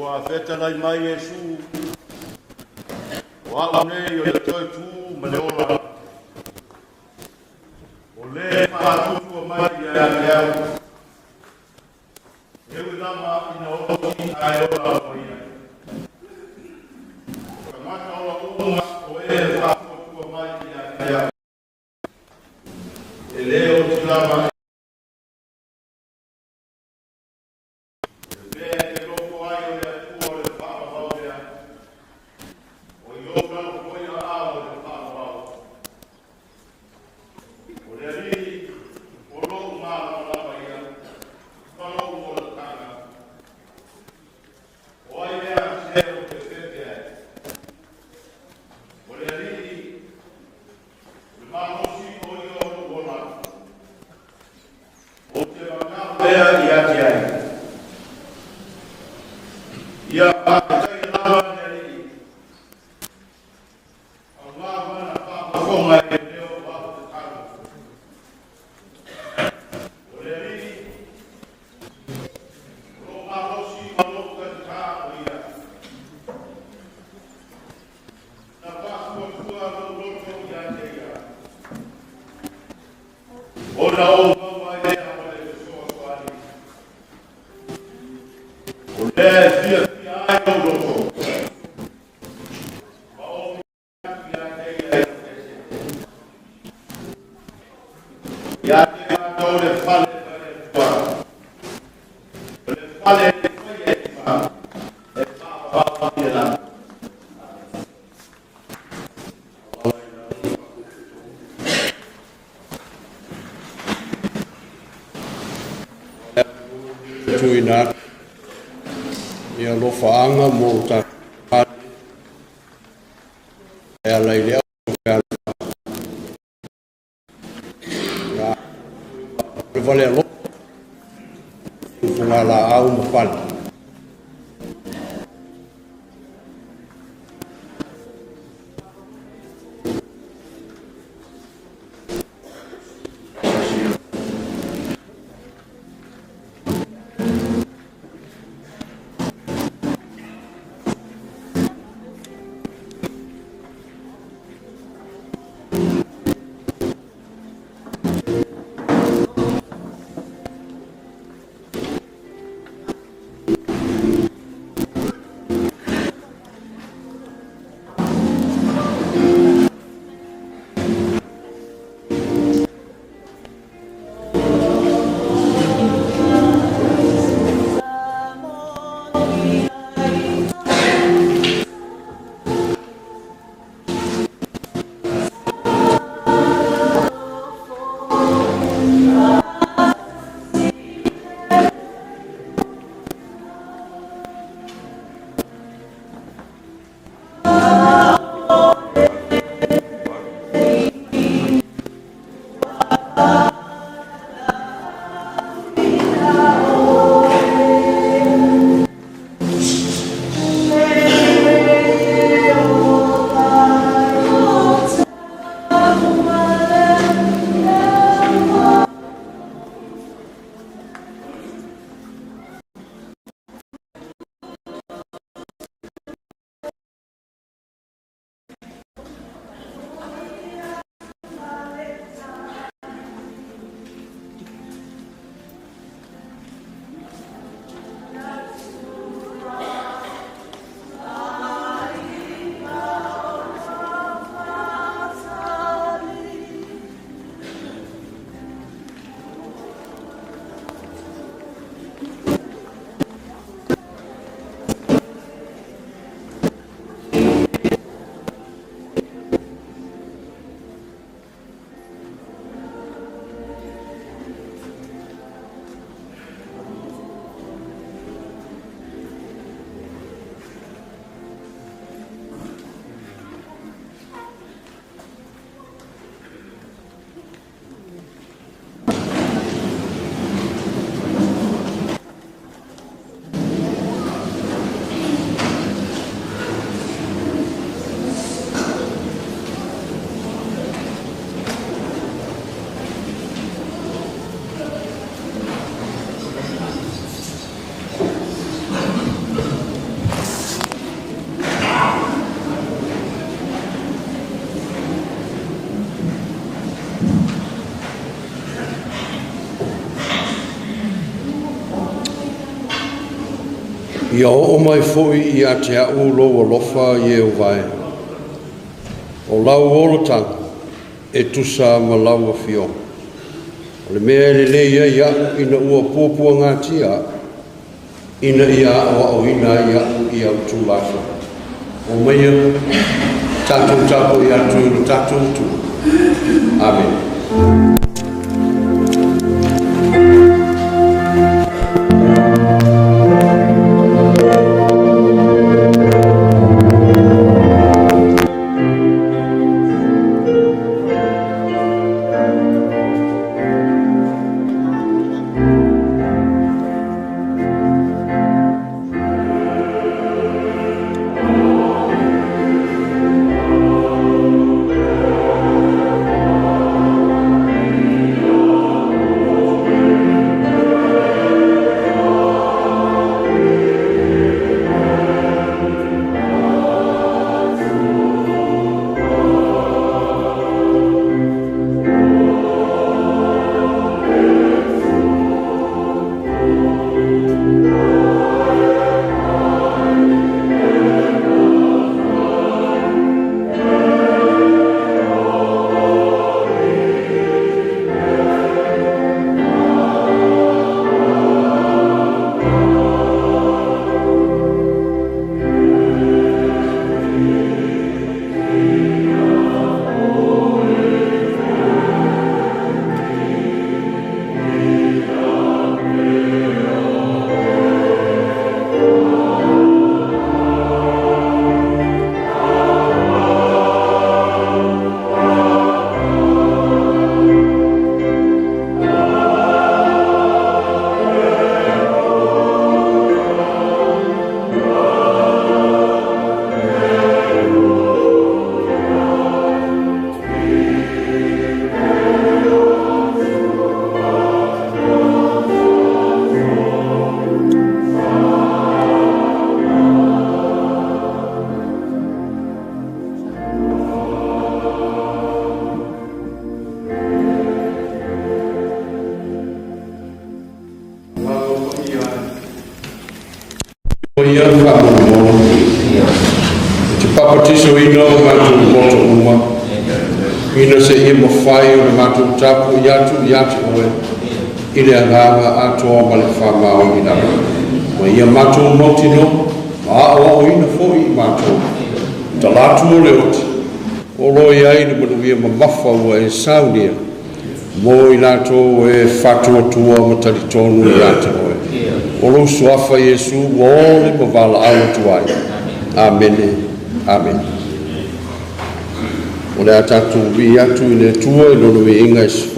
Ua fetalai mai Iesu, o a'u nei o le toe tu ma le ola, o lē faatuatua mai ia te au, e ui lava ina oti ae ola o ia. O tagata ola uma o e faatuatua mai ia te au, e lē oti lava. Le mea e te lofo ai o le Atua o le faavavau lea, o i ou lalo foi aao o le faavavau. O le Alii o lou malamalama ia, ma lou olataga. O ai lea se ou te fefe ai? O le Alii, o le malosi o ia o lou ola. Ou te matau lea ia te ai. Ia faafetaia lava le Alii. Aua lana faafofoga i le leo o au tatalo. O le Alii, o lou malosi ma lou taitā o ia. Na faatuatua lou loto ia te ia. Ona ou maua ai lea o le fesoasoani. O lea e fiafia ai lou loto. Ma ou ia te ia e ese. Ia te matou le fale fai le Atua. O le fale e faia e lima. E faavavau ai le lagi. Tuuina atu ia alofaaga mo ta e ala i le au le vale alofa fugalaau ma pale. Ia oo mai foi ia te a'u lou alofa Ieova e. O lau olataga e tusa ma lau afioga. O le mea e lelei ai a'u ina ua puapuagatia a'u, ina ia aoaoina ai a'u i au tulafono. Omaia tatou tapuai atu i lo tatou Atua. Amene. Ia faamolemole te papatisoina o matou poto uma, ina seia mafai ona matou tapuai atu ia te oe i le agaga atoa ma le faamaoni lava. Ma ia matou mautinoa ma aoaoina foi i matou talatu o le oti, o lo o i ai le manuia mamafa ua e saunia mo i latou e faatuatua ma talitonu ia te oe. O lou suafa Iesu ua ole ma valaau atu ai. Amene, amene. O le a tatou vii atu i le Atua i lona viiga e 18,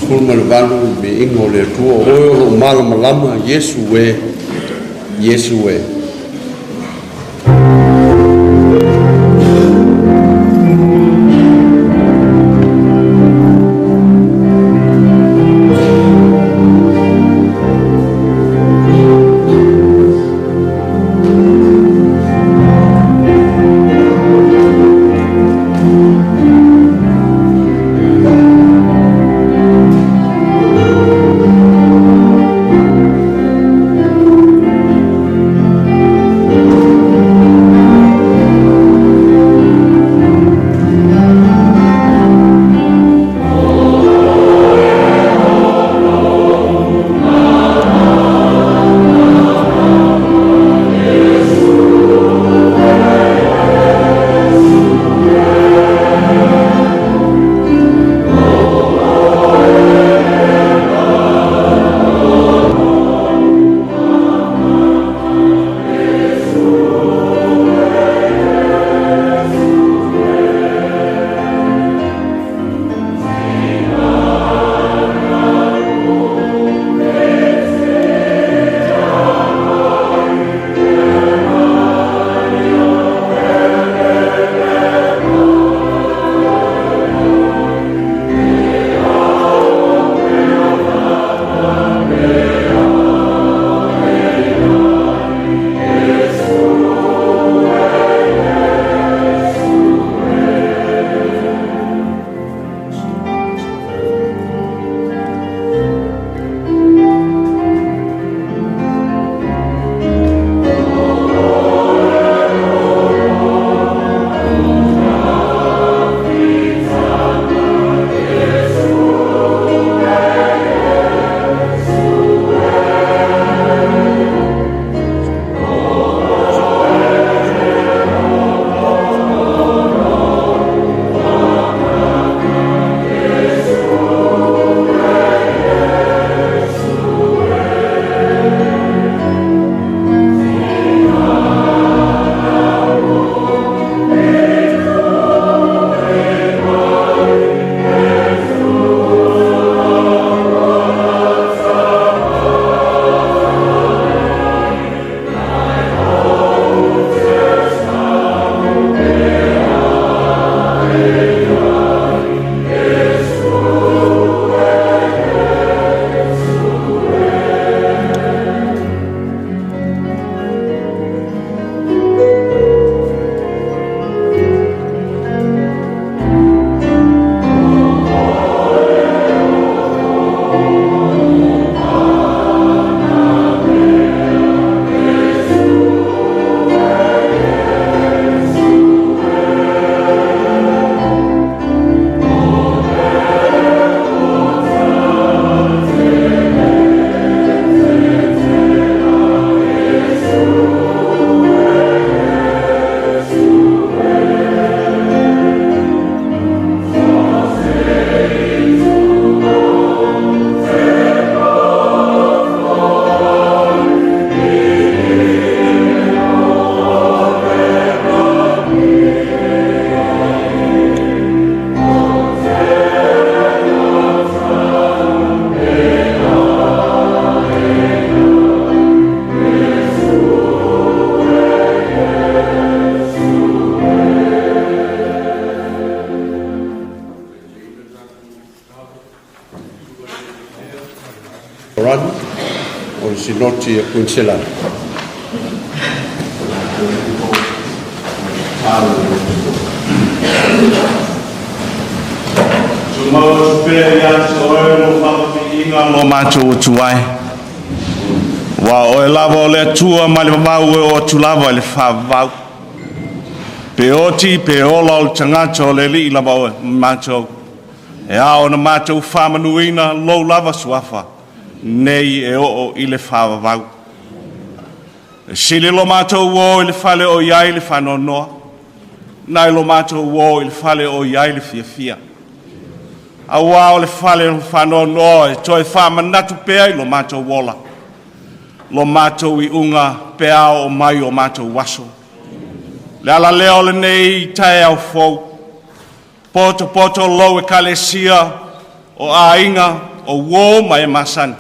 18, viiga o le Atua. O oe o loo malamalama, Iesu e, Iesu e. Sinoti a Kuiniselani. Tumau atu pea ia te oe lo faaviiga ma o matou atu ai. Ua oe lava o le Atua mai le vavau e oo atu lava i le faavavau. Pe oti pe ola o le tagata o le Alii lava oe ma matou. E ao ona matou faamanuina lou lava suafa nei e oo i le faavavau. E sili lo matou o i le fale o i ai le faanoanoa, nai lo matou o i le fale o i ai le fiafia. Auā o le fale o le faanoanoa e toe faamanatu pea i lo matou ola, lo matou iuga pe a oo mai o matou aso. O le ala lea o lenei taeao fou, poto poto lou Ekalesia, o aiga, o uo ma e masani,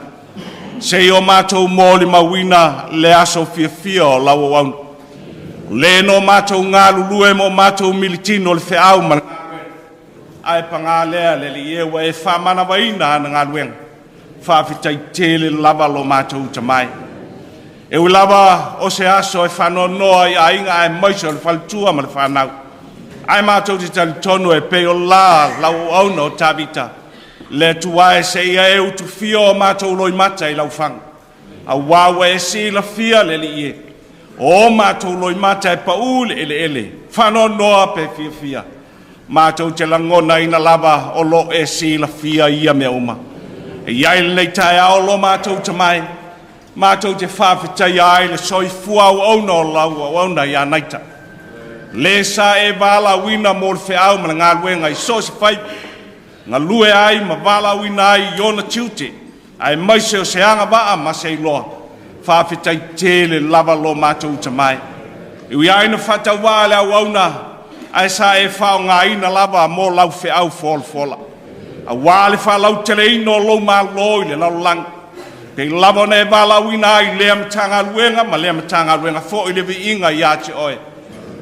se i o matou molimauina le aso fiafia o lau auauna, o le na o matou galulue ma o matou militino i le feau ma le galuega, ae paga lea le Alii e, ua e faamanavaina ana galuega. Faafetai tele lava lo matou tamai. E ui lava o se aso e faanoanoa i aiga aemaise o le faletua ma le fanau, ae matou te talitonu e pei o la lau auauna o Tavita, le Atua e seia e utufia o matou loimata i laufaga, auā ua e silafia le Alii e, o matou loimata e pau i le eleele, faanoanoa pe fiafia, matou te lagonaina lava o lo o e silafia ia mea uma. E i ai lenei taeao lo matou tamai, matou te faafetaia ai le soifua auauna o lau auauna ia Naita, le sa e valaauina mo le feau ma le galuega i so o se faiva, galue ai ma valaauina ai i ona tiute, aemaise o se agavaa ma se iloa. Faafetai tele lava lo matou tamai. E ui lava ina faatauvaa le auauna, ae sa e faaaogaina lava mo lau feau folafola, auā le faalauteleina o lou Malo i le lalolagi, pei lava ona e valaauina ai i lea Matagaluega ma lea Matagaluega foi le viiga ia te oe,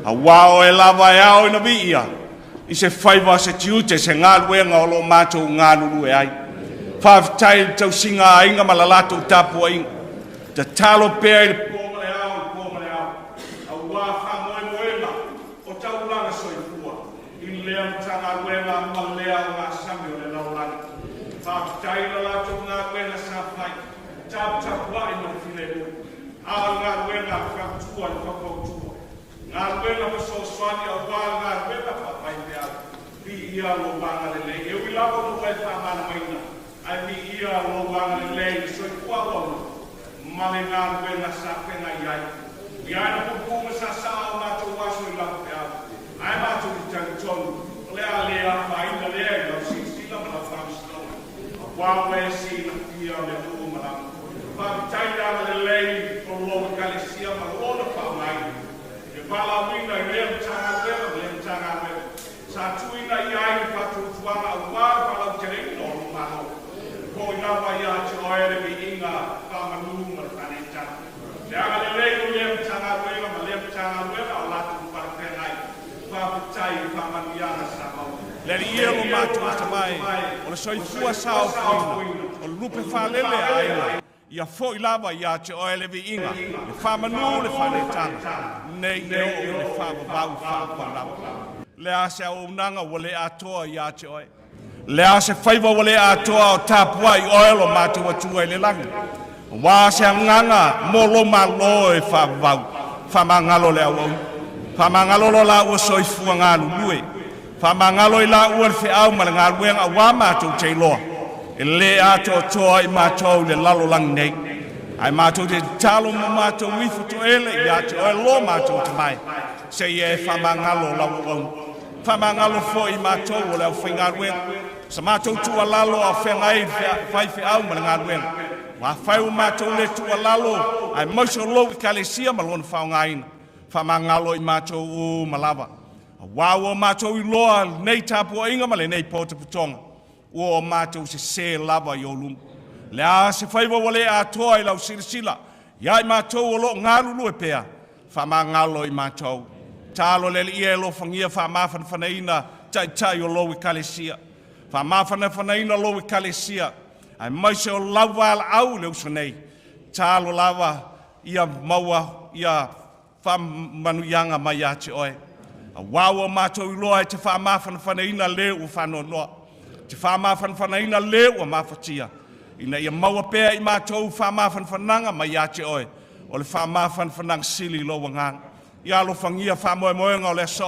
auā o oe lava e ao ina viia i se faiva, se tiute, se galuega o lo o matou galulue ai. Faafetai i le tausiga a aiga ma la latou tapuaiga, tatalo pea i le po ma le ao, le po ma le ao, aua faamoemoega o taulaga soifua i lea Matagaluega ma lea ogasami o le lalolagi. Faafetai i la latou galuega sa fai, taputapuai ma le filemu, a o le galuega a le faletua i le faufautua, galuega fesoasoani aua le galuega faafaifeau. Viia lou agalelei, e ui lava ina ua e faamalamaina, ae viia lou agalelei i le soifua auauna ma le galuega sa feagai ai. Ui lava ina puupuu ma sasaa o matou aso i lau feau, ae matou te talitonu o le a le afaina lea i lau silasila ma lau faamasinoga, auā ua e silafia mea uma lava. Faafetai le agalelei o lou Ekalesia ma lona faaaogaina i le valaauina i lea Matagaluega ma lea Matagaluega sa tuuina i ai le faatuatuaga aua le faalauteleina o lou Malo. Foi lava ia te oe le viiga, faamanu ma le faaneetaga. Le agalelei o lea Matagaluega ma lea Matagaluega o latou palefeagai. Faafetai i faamanuiaga sa maua. Le Alii e lo matou tamai, o le soifua saofuina, o le lupe faalele a aiga, ia foi lava ia te oe le viiga, le faamanu, le faaneetaga, nei e oo i le faavavau faavavau lava. Le a se auaunaga ua le atoa ia te oe? Le a se faiva ua le atoa o tapuai oe lo matou Atua i le lagi? Auā se agaga mo lou Malo e faavavau, faamagalo le auauna. Faamagalo lo laua soifua galulue. Faamagalo i laua le feau ma le galuega auā matou te iloa. E le atoatoa i matou i le lalolagi nei. Ae matou te tatalo ma matou ifo toele ia te oe lo matou tamai. Seia e faamagalo lau auauna. Faamagalo foi i matou o le aufaigaluega. Sa matou tuualalo a o feagai faifeau ma le galuega. Ua afai ua matou le tuualalo aemaise o lou Ekalesia ma lona faaaogaina. Faamagalo i matou uma lava. Auā ua matou iloa lenei tapuaiga ma lenei potopotoga, ua o matou sesē lava i ou luma. Le a se faiva ua le atoa i lau silasila, ia i matou o lo o galulue pea, faamagalo i matou. Talo le Alii e alofagia faamafanafanaina taitai o lou Ekalesia. Faamafanafanaina lou Ekalesia, aemaise o lau valaau i le uso nei. Tatalo lava ia maua ia faamanuiaga mai ia te Oe. Auā ua matou iloa e te faamafanafanaina le ua faanoanoa, e te faamafanafanaina le ua mafatia, ina ia maua pea e i matou faamafanafanaga mai ia te Oe, o le faamafanafanaga sili i lou agaga. Ia alofagia faamoemoega o le aso.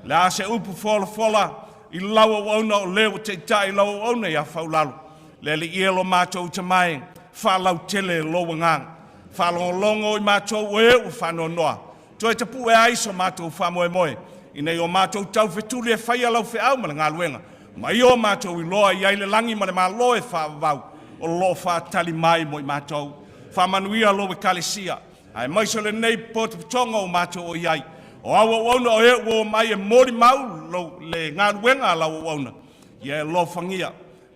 O le a se upu folafola i lau auauna o le ua taitai i lau auauna ia Faulalo, le Alii e lo matou Tama e, faalautele lou agaga, faalogologo i matou o e ua faanoanoa, toe tapue ai so matou faamoemoe, ina ia o matou taufetuli e faia lau feau ma le galuega, ma ia o matou iloa e i ai le lagi ma le Malo e faavavau o lo o faatali mai mo i matou. Faamanuia lou Ekalesia, aemaise o lenei potopotoga ua matou o i ai, o au auauna o e ua omai e molimau le galuega a lau auauna, ia e alofagia,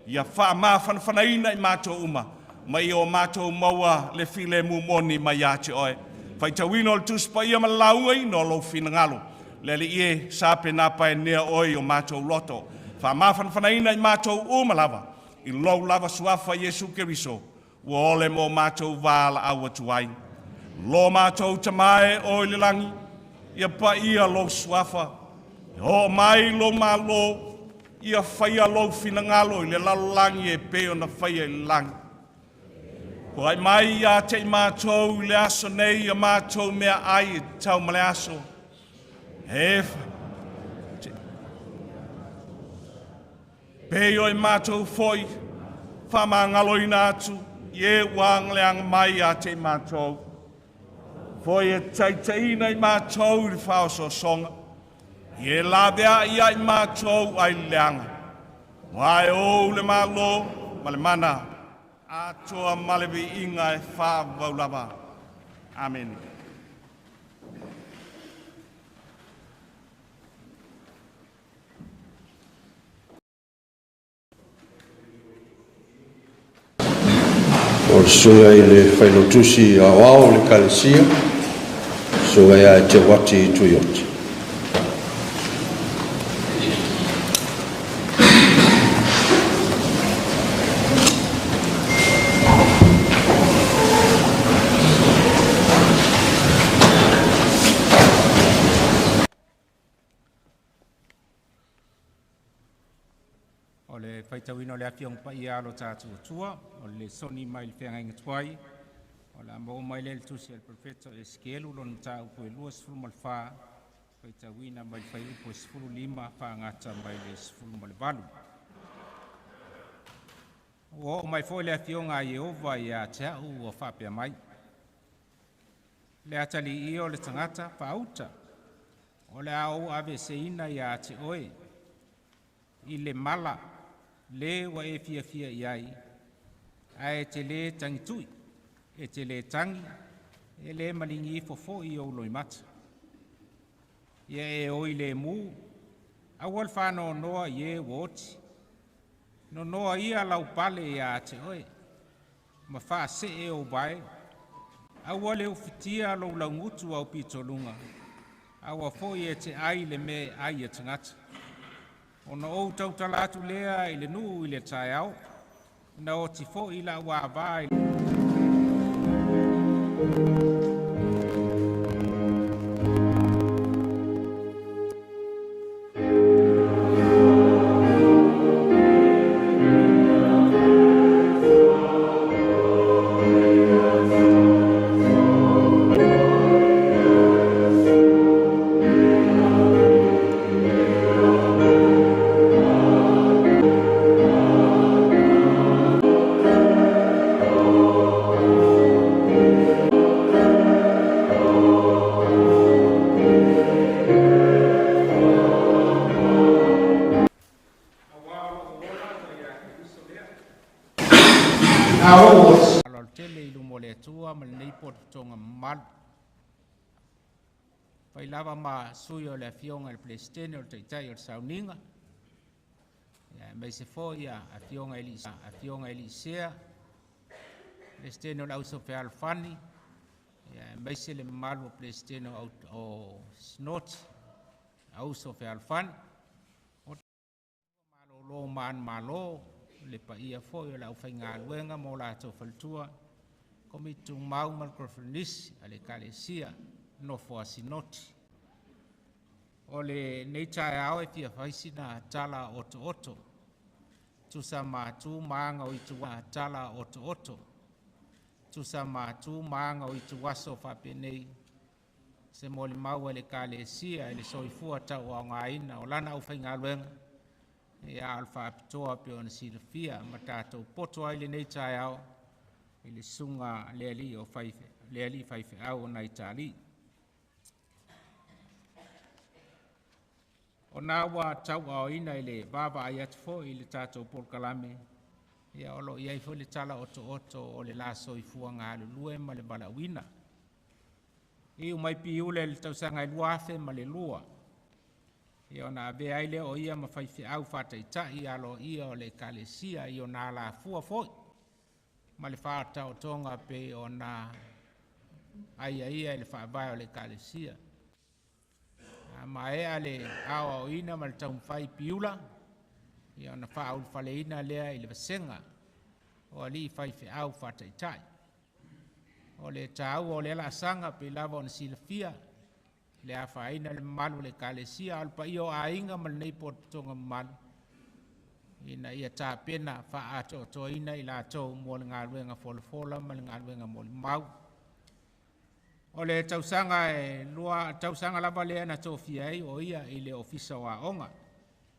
ia faamafanafanaina i matou uma, ma ia o matou maua le filemu moni mai ia te Oe. Faitauina o le Tusi Paia ma le laugaina o lou finagalo, le Alii e, sape napaenea oe i o matou loto, faamafanafanaina i matou uma lava, i lou lava suafa Iesu Keriso, ua ole mo matou valaau atu ai. Lo matou Tama e o i le lagi, ia paia lou suafa, ia oo mai lou malo, ia faia lou finagalo i le lalolagi e pei ona faia i le lagi. Foai mai ia te i matou i le aso nei a matou meaai e tatau ma le aso, e pei o e matou foi faamagaloina atu i e ua agaleaga mai ia te i matou. Foi e taitaiina i matou i le faaosoosoga, ia e laveai ia i matou ai le leaga. Aua e ou le Malo ma le mana atoa ma le viiga e faavavau lava. Amene. O le susuga i le Failautusi Aoao o le Ekalesia, Susuga ia Eteuati Tuioti. O le faitauina o le Afioga Paia a lo tatou Atua, o le lesoni mai le Feagaiga Tuai, o le a maua mai lea i le Tusi a le Perofeta o Esikielu, lona mataupu e 24, faitauina mai le fuaiupu e 15 faagata mai le 18. Ua oo mai foi le Afioga a Ieova ia te a'u ua faapea mai, Le atalii ia o le tagata faauta o le a ou aveeseina ia te oe i le mala le ua e fiafia i ai, ae e te le tagitui, e te le tagi, e le maligi ifo foi ou loimata. Ia e oi lemu, aua le faanoanoa i e ua oti, nonoa ia lau pale ia te oe, ma faasee ou vae, aua le ufitia lou laugutu aupitoluga, aua foi e te ai le mea e ai e tagata. Ona ou tautala atu lea i le nuu i le taeao, na oti foi la'u avā i le i luma o le Atua ma lenei potopotoga mamalu. Fai lava ma sui o le Afioga i le Peresetene o le Taitai o le Sauniga, aemaise foi Afioga i alii sea, Peresetene o le Auuso Fealofani, aemaise le mamalu o Peresetene o Sinoti, Auuso Fealofani. O malolo ma an malo le paia foi o le aufaigaluega ma o latou faletua, Komiti Tumau ma le Koneferenisi a le Ekalesia Nofo a Sinoti. O lenei taeao e fia fai sina tala otooto, tusa ma tu ma aga o itu tala otooto, tusa ma tu ma aga o ituaso faapenei se molimau a le Ekalesia i le soifua tauaogaina o lana aufaigaluega, ia a o le faapitoa pei ona silafia ma tatou poto ai i lenei taeao i le susuga i le alii o le alii faifeau o Naitali. Ona ua tauaaoina i le vaavaai atu foi i le tatou polokalame, ia o lo o i ai foi le tala otooto o le la soifua galulue ma le valaauina. Iu mai Piula i le tausaga e 2002, ia ona avea ai lea o ia ma faifeau faataitai aloaia o le Ekalesia i ona alafua foi ma le faataotoga pei ona aiaia i le faavae o le Ekalesia. A maea le aoaoina ma le taumafai i Piula, ia ona faaulufaleina lea i le vasega o alii faifeau faataitai. O le taua o lea laasaga pei lava ona silafia le afaina o le mamalu o le Ekalesia, a o le paia o aiga ma lenei potopotoga mamalu, ina ia tapena faaatoatoaina i latou mo le galuega folafola ma le galuega molimau. O le tausaga e lua tausaga lava lea na tofia ai o ia i le Ofisa o Aoga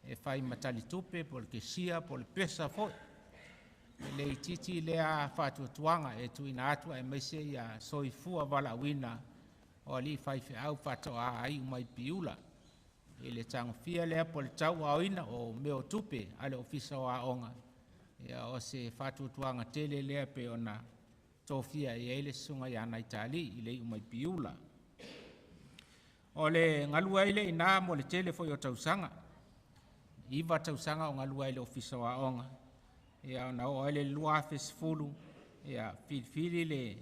e fai ma talitupe po o le kesia po o le pesa foi. E le itiiti lea faatuatuaga e tuuina atu aemaise ia soifua valaauina o alii faifeau faatoa iu mai Piula i le tagofia lea po o le tauaaoina o mea o tupe a le Ofisa o Aoga, ia o se faatuatuaga tele lea pei ona tofia i ai le susuga ia Naitali i le iu mai Piula. O le galue ai lea i ina mo le tele foi o tausaga, 9 tausaga o galue ai i le Ofisa o Aoga, ia ona oo ai lea i le 2010, ia filifili le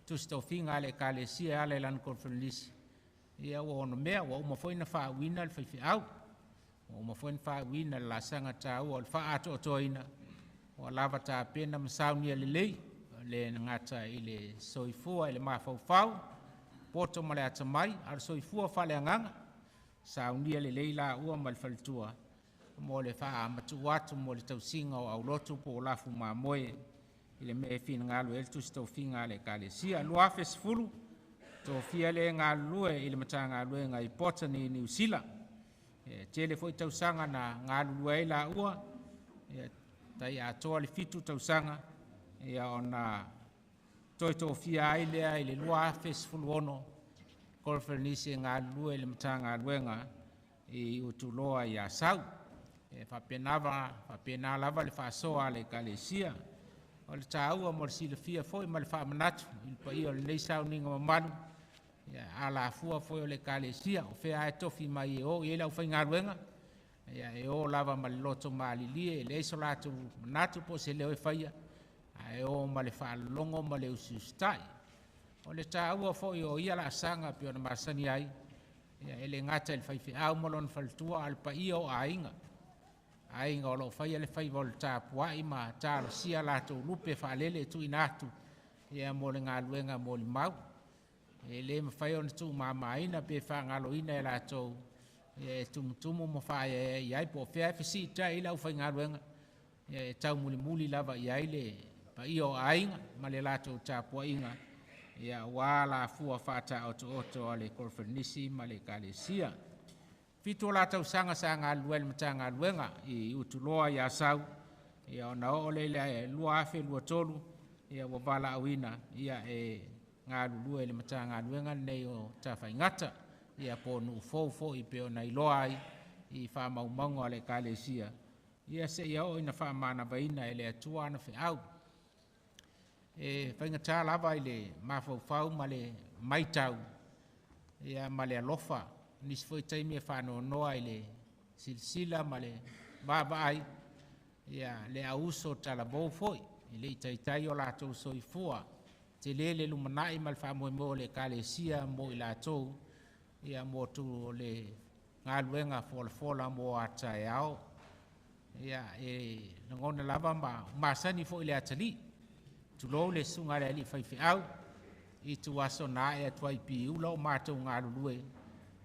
tusi tofiga a le Ekalesia e ala i lana koneferenisi, ia ua onomea ua uma foi ona faauuina le faifeau, ua uma foi ona faauuina le laasaga taua o le faaatoatoaina, ua lava tapena ma saunia lelei, e le gata i le soifua i le mafaufau, poto ma le atamai, a o le soifua faaleagaga, saunia lelei laua ma le faletua mo le faamatuu atu mo le tausiga o aulotu po o lafu mamoe i le mea e finagalo i ai le tusi tofiga a le Ekalesia. 2010, tofia lea e galulue i le Matagaluega i Botany, Niu Sila. E tele foi tausaga na galulue ai laua, ia tai atoa le 7 tausaga, ia ona toe tofia ai lea i le 2016 Koneferenisi e galulue i le Matagaluega i Utuloa i Asau. E faapena lava le faasoa a le Ekalesia. O le taua mo le silafia foi ma le faamanatu i le paia o lenei sauniga mamalu, ia alafua foi o le Ekalesia, o fea lava e tofi mai e o i ai le aufaigaluega, ia e o lava ma le loto malilie, e leai so latou manatu po o se leo e faia, ae o ma le faalologo ma le usiusitai. O le taua foi o ia laasaga pei ona masani ai, ia e le gata i le faifeau ma lona faletua, a o le paia o aiga, aiga o lo o faia le faiva o le tapuai ma talosia latou lupe faalele e tuuina atu ia mo le galuega molimau. E le mafai ona tuumamaina pe faagaloina e latou e tumutumu ma faaeaea i ai po o fea e fesiitai i ai le aufaigaluega, e taumulimuli lava i ai le paia o aiga ma le latou tapuaiga, ia aua alafua faataotooto a le Koneferenisi ma le Ekalesia. 7 o la tausaga sa galulue ai i le Matagaluega i Utuloa i Asau, ia ona oo lea i le 2023, ia ua valaauina ia e galulue i le Matagaluega lenei o Tafaigata, ia po o Nuufou foi pei ona iloa ai i faamaumauga a le Ekalesia, ia seia oo ina faamanavaina e le Atua ana feau. E faigata lava i le mafaufau ma le matau ia ma le alofa, nisi foi taimi e faanoanoa i le silasila ma le vaavaai ia le auuso talavou foi e le i taitai o latou soifua, tele le lumanai ma le faamoemoe o le Ekalesia mo i latou, ia mo le galuega folafola mo a taeao. Ia e lagona lava ma masani foi i le atalii. Tulou le susuga i le alii faifeau i ituaso na ae atu ai i Piula o matou galulue,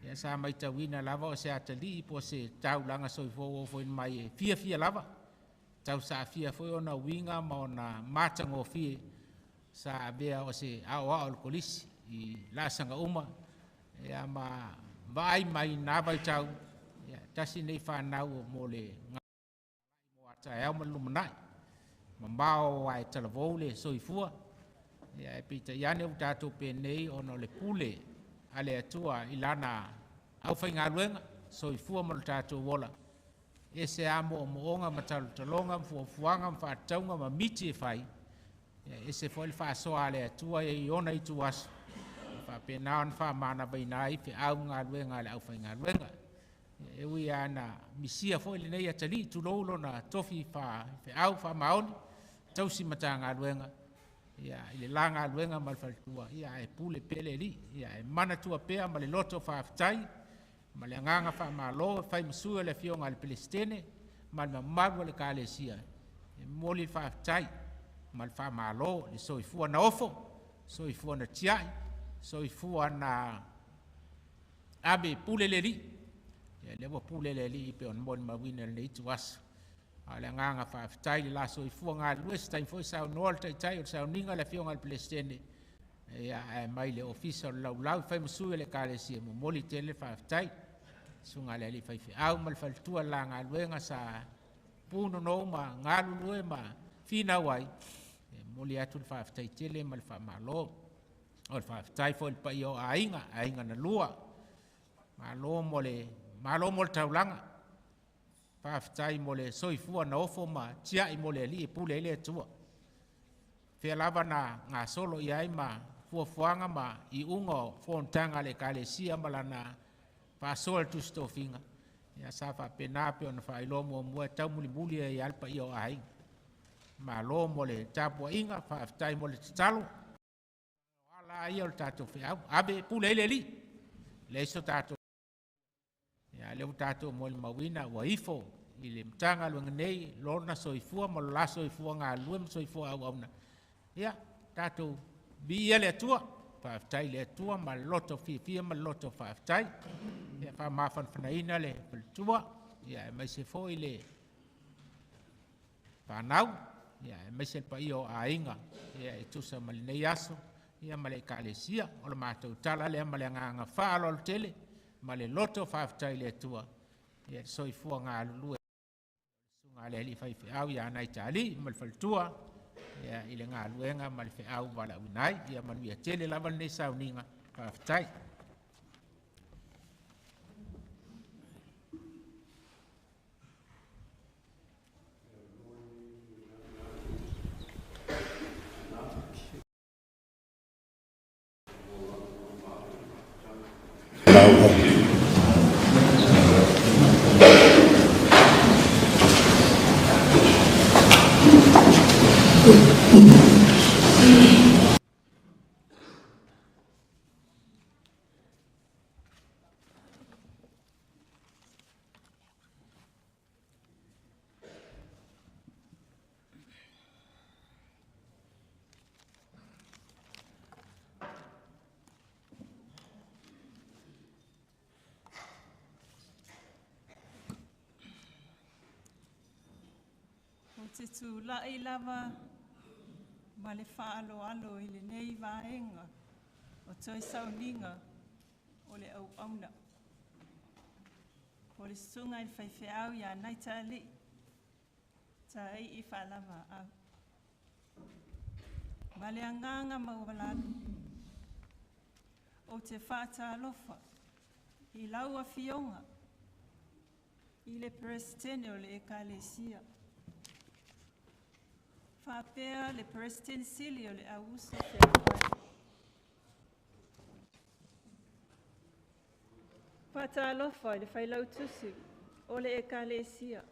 ia sa matauina lava o se atalii po o se taulaga soifua ua ofoina mai e fiafia lava, tausaafia foi ona uiga ma ona matagofie sa avea o se aoao o le Kolisi i laasaga uma, ia ma vaai mai i na vaitau, ia tasi lenei fanau mo le mo a taeao ma le lumanai, mamao ae talavou le soifua, ia ae peitai ane ua tatou penei ona o le pule a le Atua i Lana aufaigaluega, soifua ma lo tatou ola, e ese lava moomooga ma talotaloga ma fuafuaga ma faatatauga ma miti e fai, ia e ese foi le faasoa a le Atua i ona ituaso, e faapena ona faamanavaina ai feau ma galuega a le aufaigaluega. E ui lava ina misia foi lenei atalii, tulou lona tofi faafeau faamaoni, tausi Matagaluega, ia, i le la galuega ma le faletua, ia ae pule pea le Alii. Ia ae manatua pea ma le loto faafetai ma le agaga faamalo e fai ma sui o le Afioga i le Peresetene ma le mamalu o le Ekalesia, e momoli le faafetai ma le faamalo i le soifua na ofo, soifua na tiai, soifua na ave e pule le Alii. Ia lea ua pule le Alii pei ona molimauina i lenei ituaso. A o le agaga faafetai i le la soifua galulue, se taimi foi saunoa le Taitai o le sauniga le Afioga i le Peresetene, ia ae mai le Ofisa o le Laulau e fai ma sui o le Ekalesia, e momoli tele le faafetai. Susuga i le alii faifeau ma le faletua i le la galuega sa punonou ma galulue ma finau ai, e momoli atu le faafetai tele ma le faamalo. O le faafetai foi i le paia o aiga, aiga na lua, malo mo le, malo mo le taulaga, faafetai mo le soifua na ofo ma tiai mo le Alii e pule ai le Atua. Fea lava na gasolo i ai ma fuafuaga ma iuga o fonotaga a le Ekalesia ma lana faasoa i le Tusi Tofiga, ia sa faapena pei ona faailoa muamua e taumulimuli ai lava le paia o aiga. Malo mo le tapuaiga, faafetai mo le tatalo. O ala ia o le tatou feau, ave e pule ai le Alii, leai so tatou. Ia, lea ua tatou molimauina ua ifo i le Matagaluega nei lona soifua ma lo la soifua galulue ma soifua auauna. Ia, tatou viia le Atua, faafetai i le Atua ma le loto fiafia ma le loto faafetai. Ia, faamafanafanaina le faletua, ia, aemaise foi le fanau, ia, aemaise le paia o aiga, ia, e tusa ma lenei aso, ia, ma le Ekalesia. O le matou tala lea ma le agaga faaaloalo tele ma le loto faafetai i le Atua, ia, le soifua galulue susuga a le alii faifeau ia Naitali ma le faletua, ia, i le galuega ma le feau valaauina ai. Ia manuia tele lava lenei sauniga. Faafetai. Ou te tulai lava ma le faaaloalo i lenei vaega o toe sauniga o le auauna. O le susuga i le faifeau ia Naitaalii, Taii Faalavaau. Ma le agaga maualalo, ou te faatalofa i lau Afioga i le Peresetene o le Ekalesia, faapea le Peresetene Sili o le Au Uso Fealoai. Faatalofa i le Failautusi o le Ekalesia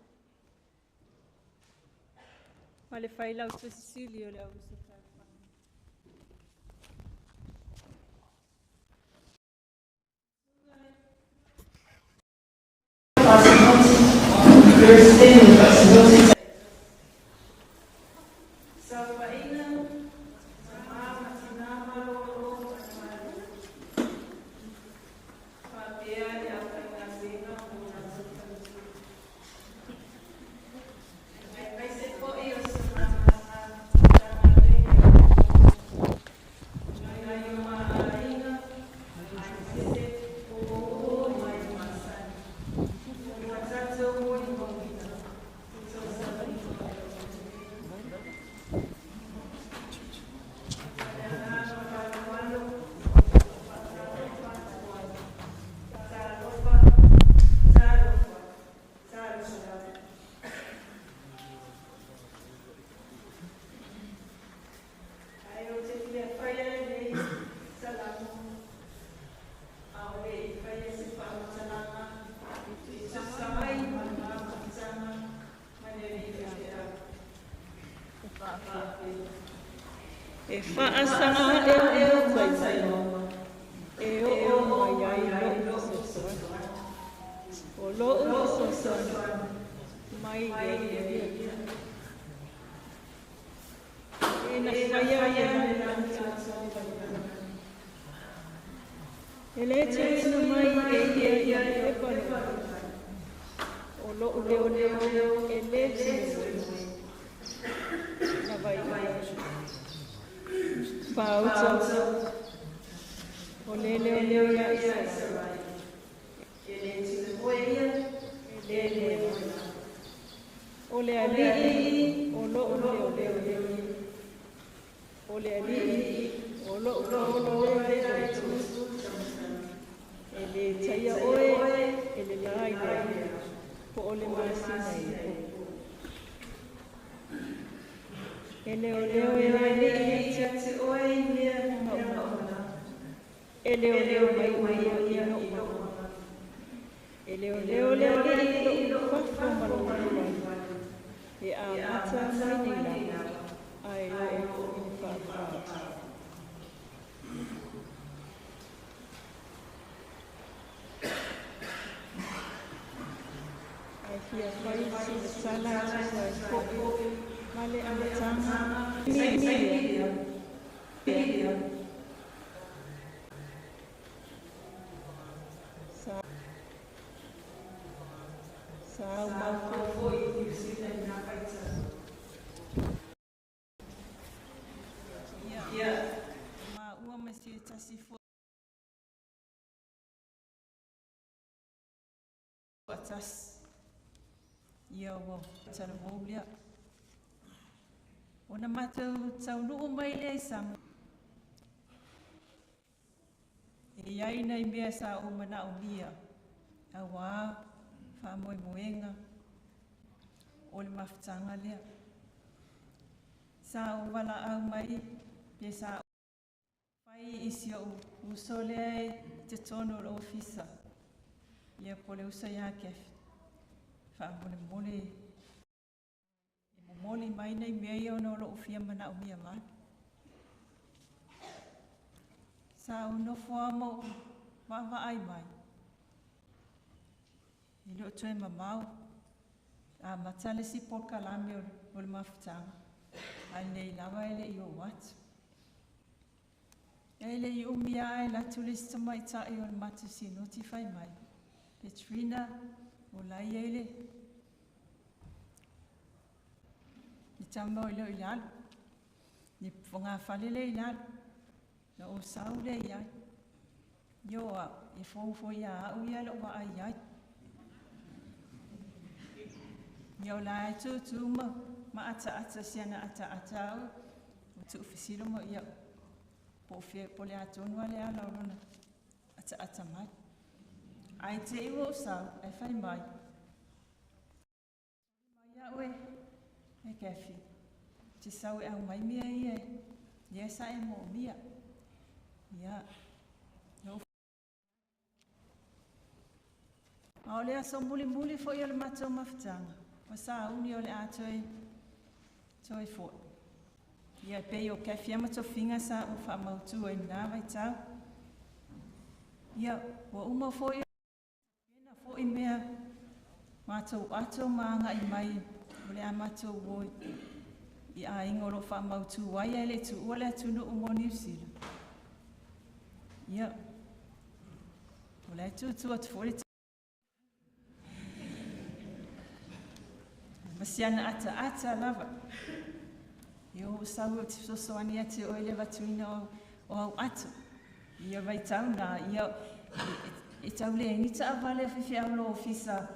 ma le Failautusi Sili o le Au Uso Fealoai. Saofaiga E faasaga ae ou mataimauga, e oo mai ai lo'u fesoasoani. O lo'u fesoasoani mai le Alii ia. E na faia le lagi E le tuuina mai e ia i pepa lo'u. O lo'u leoleo e le tuuina. Na vai Fauta o le leoleo ia Israel. E le e le leoleo. O le Alii o lo'u leoleo. O le Alii o lo'u leoleo e tu. E le taia oe e le lai le po o le masina i po. E leoleo e le Alii ia te oe i mea maumau. E leoleo mai oe ia i lo'u manaoga. E leoleo le Alii i lo'u fafo ma lo'u valu. E amata mai nei lava, ae oo i le faavavau. Ae fia fai sina tala e tusa ai fo'i ma le amataga milia. Sa sa aumau foi i Niu Sila i na vaitau. Ia, maua ma se tasi fo'i atasi. Ia ua talavou lea. Ona matou taunuu mai lea i Samoa. E iai nai mea sa ou manaomia auā faamoemoega o le mafutaga lea. Sa ou valaau mai pe sa fai i si ou uso lea e totonu o le ofisa. Ia po o le uso ia Kefi. Faamolemole e momoli mai nai mea ia ona o lo'u fia manaomia vave. Sa ou nofo lava ma ou vaavaai mai. E le o toe mamao amata le isi polokalame o le mafutaga, ae lenei lava e le i oo atu. E le i umi lava ae alu atu le isi tamaitai o le matou sinoti fai mai. Petrina, o la e i ai le tama o leo i lalo. Le fogafale lea i lalo. Na ou sau lea i ai. Io au, e fou foi ia au ia lo'u vaai ai. Ia o la e tūtū ma ataata siana ataata au. O tuufesilo mo ia. Po o fea po o le a tonu lava le ala o lona ataata mai. Ae te i ua ou sau, ae fai mai. Mai au e, e Kefi. Te sau e aumai mea ia lea sa e moomia. Ia. Na A o le aso mulimuli foi o le matou mafutaga, ua sauni o le a toe fo'i. Ia e pei o Kefi ma tofiga sa ou faamautu ai lena vaitau. Ia, ua uma foi na foi mea matou ato ma agai mai o le a matou o i aiga o lo o faamautu ai ae le i tuua le atunuu mo Niu Sila. Ia, o la e tutu atu foi le ma siana ataata lava. Ia o sau o te fesoasoani ia te oe le avatuina o au ato. Ia vaitau na, ia e tau leai ni taavale a faifeau lo ofisa,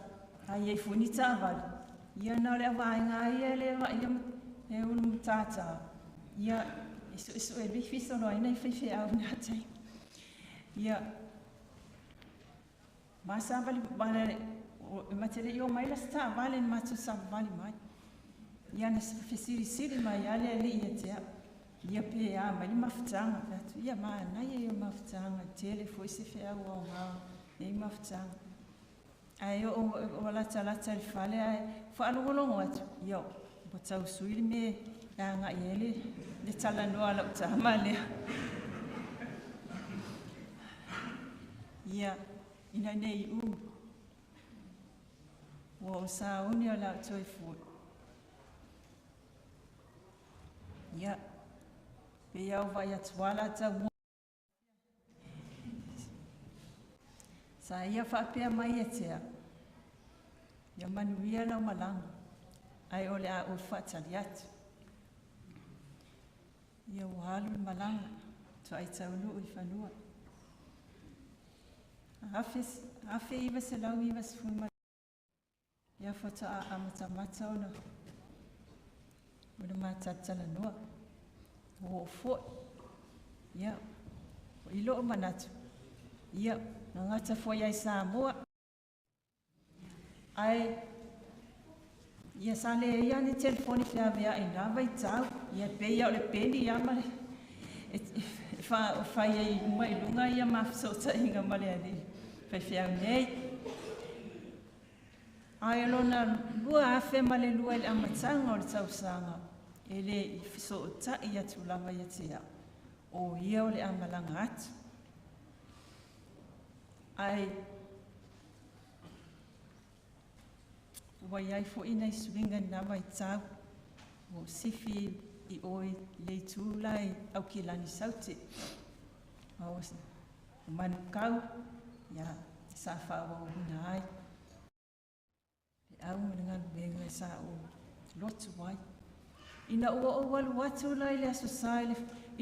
a i ai foi ni taavale. Ia na o le avaega ia le vaaia e ulu matata. Ia e suesue fisoloai ai nai faifeau i na taimi. Ia, ma savali e ma te le i o mai la se taavale na matou savavali mai. Ia na fesilisili mai lava le Alii ia te au. Ia pe a mai le mafutaga. Fai atu, ia manaia ia o mafutaga, e tele foi se feau aogā nei mafutaga. Ae oo ua latalata i le fale ae faalogologo atu, ia ua tau sui le mea E agai ai le talanoa a lau tama lea. Ia, ina nei umi, ua ou sauni o le a ou toe foi. Ia, pei lava ua vaai atu lava la tau Sa ia faapea mai ia te au, Ia manuia lau malaga, ae o le a ou faatali atu. Ia ua alu le malaga, toai taunuu i fanua. 1990 ia faatoa amatamata ona ona matalatalanoa. Ua oo foi. Ia, i lou manatu, ia, gagata foi ai Samoa. Ae, ia sa leai lava ni telefoni feaveai i na vaitau, ia pei lava o le peni lava ma le e fai ai uma i luga ia ma fesootaiga ma le alii faifeau nei. Ae o lona 2002 i le amataga o le tausaga, e le i fesootai atu lava ia te au, o ia o le a malaga atu. Ae ua i ai foi nai suiga i lena vaitau, ua ou sifi i o i le itu la i Aukilani Saute. Ma o Manukau, ia, sa faaauauina ai le au ma le galuega sa ou lotu ai. Ina ua ou alu atu la i le Aso Sa i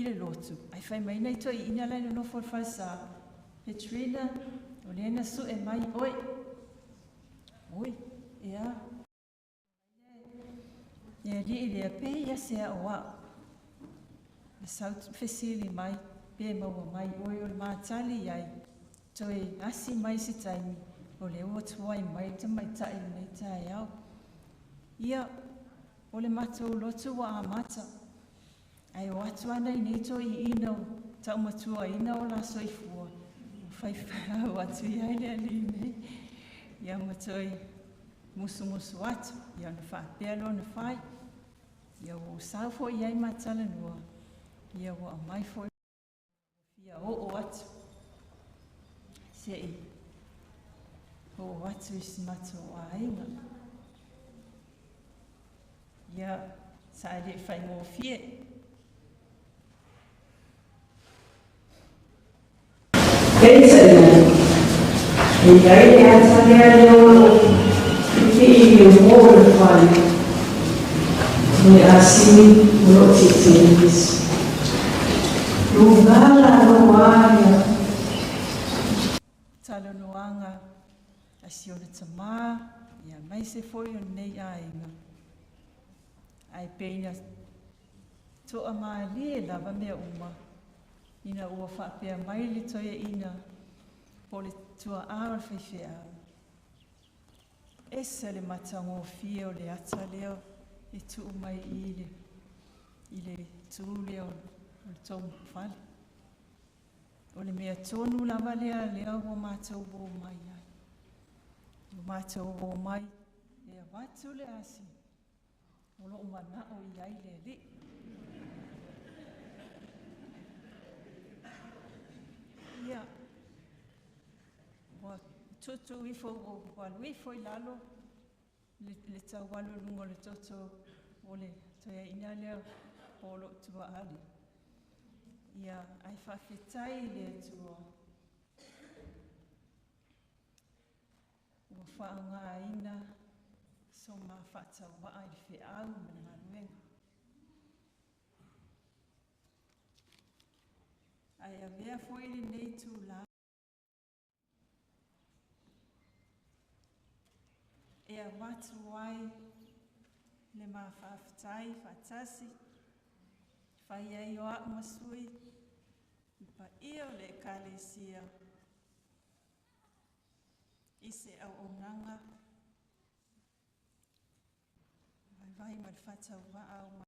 le lotu, ae fai mai nai toeaiina la e nonofo i le falesa, Petrina, o lea na sue mai oe. Oi, e a? Le alii lea, pe ia se ao au. Na sau fesili mai, pe maua mai oe o le matali i ai, toe asi mai se taimi, o lea ua tuai mai le tamaitai i lenei taeao. Ia, o le matou lotu ua amata, ae o atu ana i nei toeaiina o taumatuaina o la soifua, ua faifeau atu i ai le alii nei, ia ma toe musumusu atu, ia ona faapea lea ona fai, ia ua ou sau foi i ai ma talanoa, ia ua aumai foi fia oo atu, se i oo atu i si matou aiga. Ia, sa e le i faigofie. Peitai ane, e i ai le ata lea lea o lo o pipii i le uo o le fale, o le asini o lo o tietie. Luga lalo aia. Talanoaga a si ona tamā, ia aemaise foi o lenei aiga. Ae pei na toamalie lava mea uma ina ua faapea mai le toeaina po o le tuaa o le faifeau, Ese le matagofie o le ata lea e tuu mai i le i le itu lea o le tou fale. O le mea tonu lava lea lea ua matou o mai ai. Ua matou o mai e avatu le asi o lo o manao i ai le Alii. Ia, ua tuutuu ifo, ua alu ifo i lalo le tau alu i luga o le toto o le toeaina lea po o lou tuaa lea. Ia, ae faafetai i le Atua ua faaaogaina so ma faatauvaa i le feau ma le galuega. Ae avea foi lenei itulā e avatu ai le ma faafetai faatasi, fai ai o au ma sui i paia o le Ekalesia i se auaunaga vaivai ma le faatauvaa o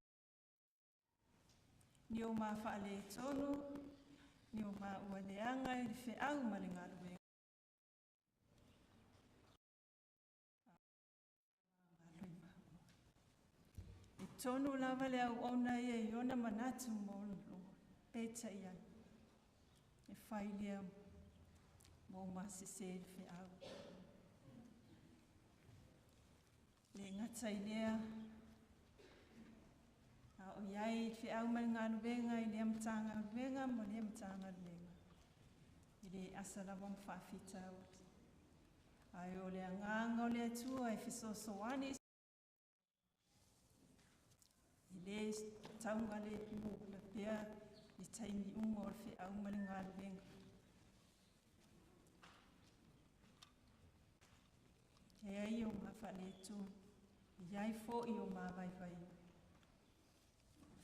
Ni o ma faaletonu, ni o ma ua leaga i le feau ma le galuega. E Tonu lava le auauna ia i ona manatu maualuluga, peitai ane, e fai lea ma ua masese le feau. Le gata i lea, a o i ai i le feau ma le galuega i lea Matagaluega ma lea Matagaluega, e le asa lava ma faafitauli. Ae o le agaga o le Atua e fesoasoani e le taugalemu pea i taimi uma o le feau ma le galuega. E ai o mafaaletonu, e i ai foi o mavaivaiga.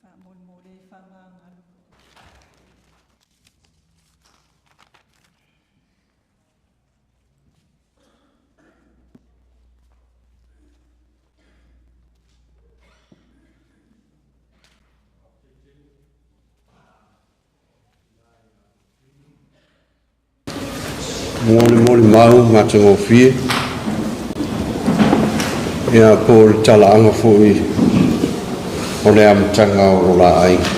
Faamolemole e faamagalo. Mo le molimau matagofie, ia po o le talaaga foi o le amataga o lo la aiga.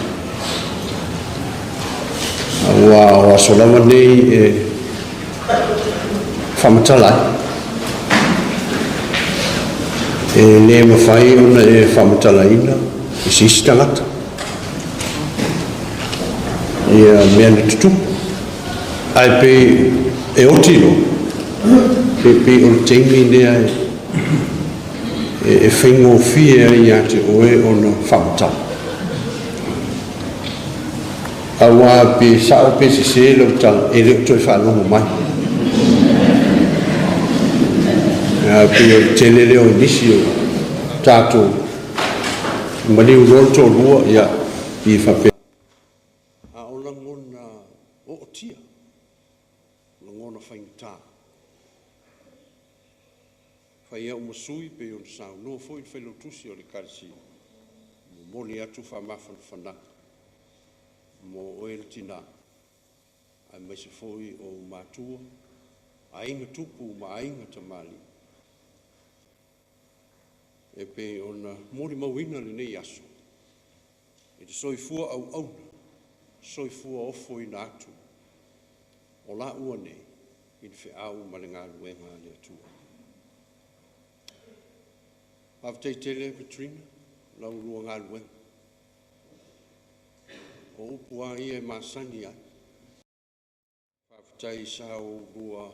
Aua o aso lava nei e faamatala ai. E le mafai ona e faamatalaina i se isi tagata ia mea na tutupu. Ae pei e oti loa, pe pei o le taimi lea e faigofie ai ia te oe ona faamatala. Aua pe sao pe sese lau tala, e le o toe faalogo mai. Ae pei o le tele lea o nisi o tatou maliu loa le toalua, ia, pei e faapea. A o lagona ootia, lagona faigata. Fai au ma sui pei ona saunoa foi le failautusi o le Ekalesia, momoli atu faamafanafanaga mo oe le tina, aemaise foi o ou matua, aiga tupu ma aiga tamalii, e pei ona molimauina lenei aso i le soifua auauna, soifua ofoina atu o laua nei i le feau ma le galuega a le Atua. Faafetai tele Katrina, lau lua galuega. O upu lava ia e masani ai. Faafetai sa oulua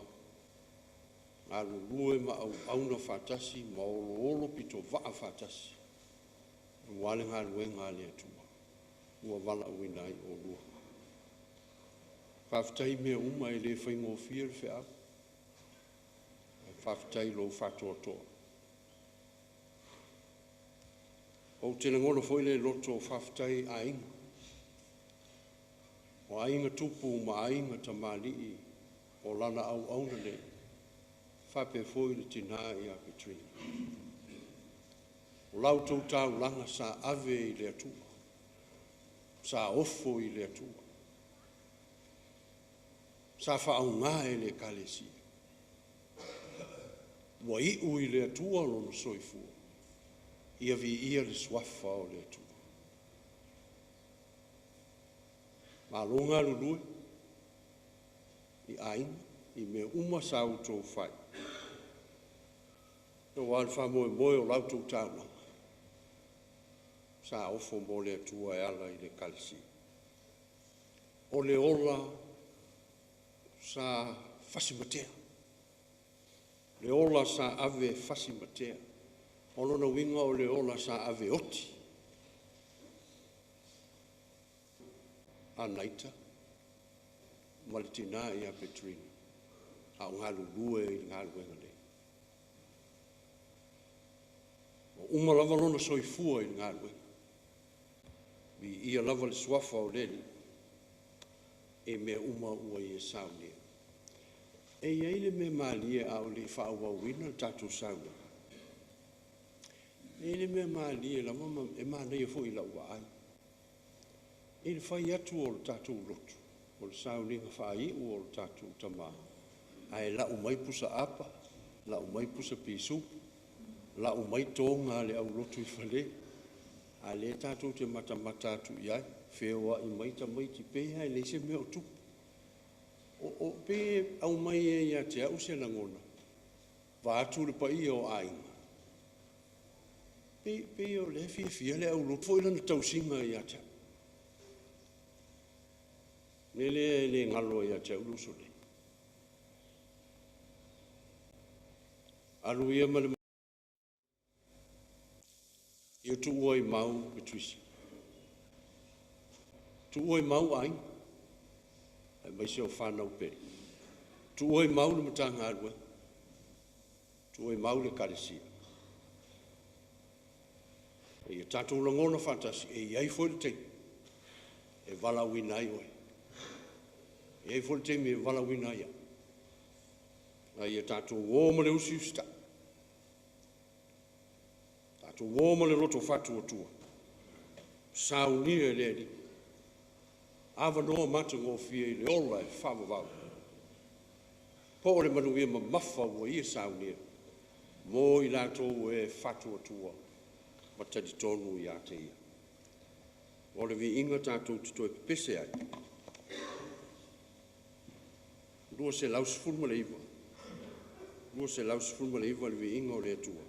galulue ma auauna faatasi ma oloolo pitovaa faatasi aua le galuega a le Atua ua valaauina ai oulua. Faafetai i mea uma, e le faigofie le feau. Faafetai i lou faatoatoa. Ou te lagona foi le loto faafetai i aiga, o aiga tupu ma aiga tamalii o lana auauna nei, faapea foi le tina ia Katrina. O la outou taulaga sa ave i le Atua, sa ofo i le Atua, sa faaaoga e le Ekalesia. Ua iu i le Atua lona soifua, ia viia le suafa o le Atua. Malo galulue i aiga, i mea uma sa outou fai, aua le faamoemoe o la outou taulaga, sa ofo mo le Atua e ala i le Ekalesia. O le ola sa fasimatea, le ola sa ave fasimatea, o lona uiga o le ola sa ave oti. A Naita ma le tina ia Petrina, a o galulue i le galuega nei. Ua uma lava lona soifua i le galuega, viia lava le suafa o le Alii i mea uma ua ia saunia. E i ai le mea malie a o le i faaauauina le tatou saunoaga. E i ai le mea malie lava ma e manaia foi i lau vaai, i le fai atu o le tatou lotu, o le sauniga faaiu o le tatou tama, ae lau mai pusa apa, lau mai pusa pisupo, lau mai toga a le aulotu i fale. A lea tatou te matamata atu i ai, feoai mai tamaiti, pei lava e leai se mea o tupu. O pei e aumai ai ia te au se lagona, vaeatu le paia o aiga, pei o lea e fiafia le aulotu foi lana tausiga ia te au. O le mea lea e le galo ai ia te au le uso nei. Alu ia ma le ia tuua i mau Patricia. Tuua i mau aiga, aemaise o fanau pele. Tuua i mau le Matagaluega, tuua i mau le Ekalesia. Ia tatou lagona faatasi, e i ai foi le taimi e valaauina ai oe. E i ai foi le taimi e valaauina ai au. A ia tatou o ma le usiusitai, tatou o ma le loto faatuatua, saunia e le Alii avanoa matagofie i le ola e faavavau, po o le manuia mamafa ua Ia saunia mo i latou e faatuatua ma talitonu ia te Ia. O le viiga tatou te toe pepese ai, 219, 219 le viiga o le Atua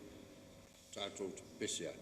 tatou te pepese ai.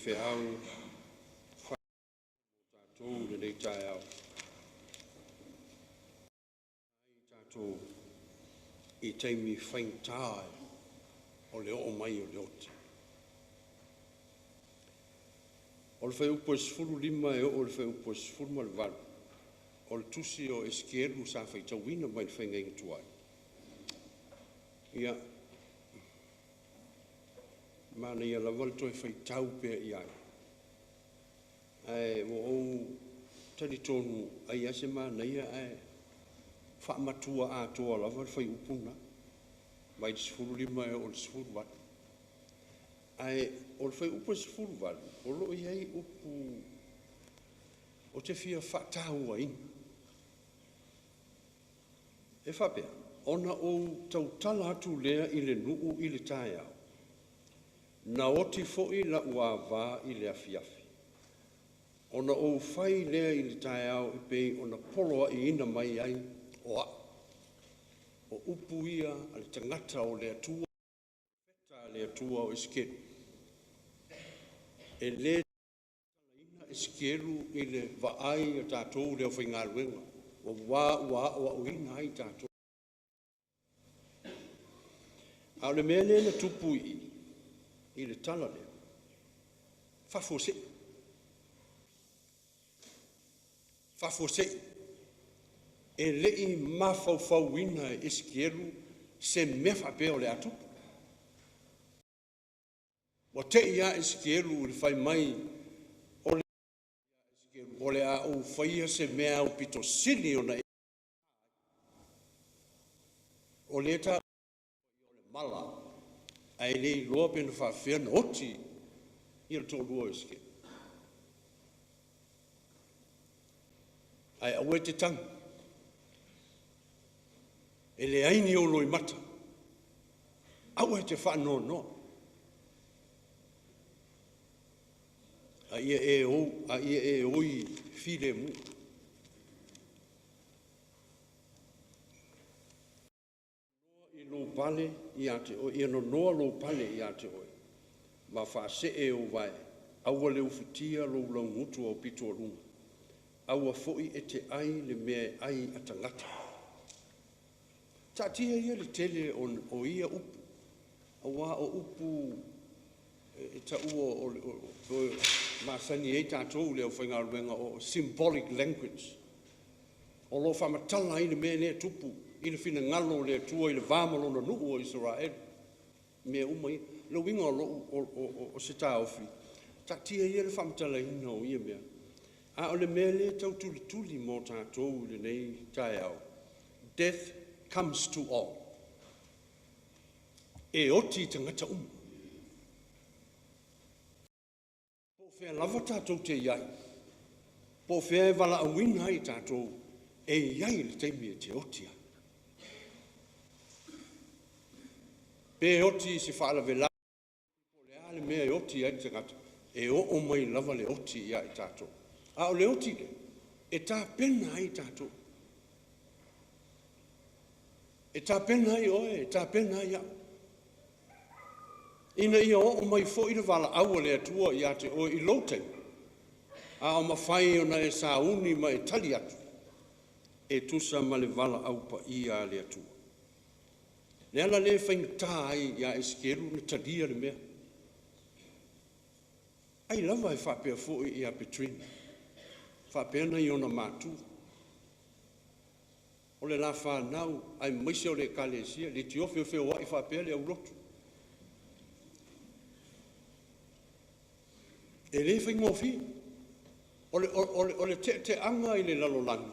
feau tatou i lenei taeao. Ai tatou i taimi faigata o le oo mai o le oti. O le fuaiupu e 15 e oo i le fuaiupu e 18 o le tusi o Esikielu sa faitauina mai le Faiga Tuai, ia, manaia lava le toe faitau pea i ai, ae ua ou talitonu ai lava se manaia ae faamatua atoa lava le fuaiupu lena, mai le 15 e oo i le 18. Ae o le fuaiupu e 18, o lo o i ai upu ou te fia faatauaina. E faapea, ona ou tautala atu lea i le nuu i le taeao, na oti foi lau ava i le afiafi, ona ou fai lea i le taeao e pei ona poloaiina mai ai o au. O upu ia a le tagata o le Atua, a le Atua o Esekielu. E le Esekielu i le vaai a tatou le aufaigaluega, ua aoaoina ai tatou. A o le mea lea na tupu i i le tala lea, faafuasei. Faafuasei, e le i mafaufauina e Esikielu se mea faapea o le a tupu. Ua te i lava Esikielu i le fai mai o le a ou faia se mea aupito sili ona o lea ta o le mala, ae le iloa pe na faafefea na oti ia le toalua o Esikielu. Ae aua e te tagi, e leai ni ou loimata, aua e te faanoanoa. A ia e ou, a ia e oi filemu. I lou pale ia te oe, ia nonoa lou pale ia te oe, ma faasee ou vae, aua le ufitia lou laugutu au pito o luga, aua foi e te ai le mea e ai a tagata. Taatia ia le tele o ia upu, aua o upu e taua o masani ai tatou le aufaigaluega o symbolic language. O lo o faamatala ai le mea lea e tupu i le finagalo o le Atua i le va ma lona nuu o Isaraelu. Mea uma ia. Le uiga o lou o se taofi, taatia ia le faamatalaina o ia mea. A o le mea lea e tau tulituli mo tatou i lenei taeao, death comes to all. E oti i tagata uma. Po o fea lava tatou te i ai, po o fea e valaauina ai tatou, e i ai le taimi e te oti ai. Pe oti i se faalavelave, po o le a le mea e oti ai le tagata, e oo mai lava le oti ia i tatou. A o le oti lea, e tapena ai tatou. E tapena ai oe, e tapena ai au. Ina ia oo mai foi le valaau a le Atua ia te oe i lou taimi, a o mafai ona e sauni ma e tali atu, e tusa ma le valaau paia a le Atua. Le ala lea e faigata ai ia Esikielu na talia le mea. Ai lava e faapea foi ia Petrina, faapea nai ona matua. O le la whanau, ai maise o le ekalesia, le tiofe o feoai faapea le aulotu. E le faigofie. O le teateaga i le lalolagi,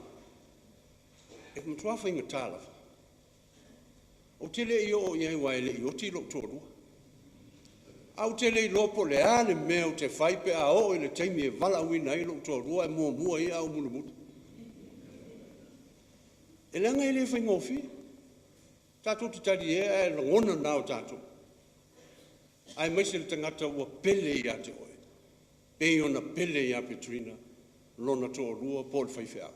e matua faigata lava. Ou te le i oo i ai aua e le i oti lou toalua. A ou te le iloa po o le a le mea ou te fai pe a oo i le taimi e valaauina ai lou toalua e muamua ia au mulimuli. E leaga e le faigofie. Tatou te tali e ae lagona na o tatou. Ae maise le tagata ua pele ia te oe. Pei ona pele ia Petrina, lona toalua po o le faifeau.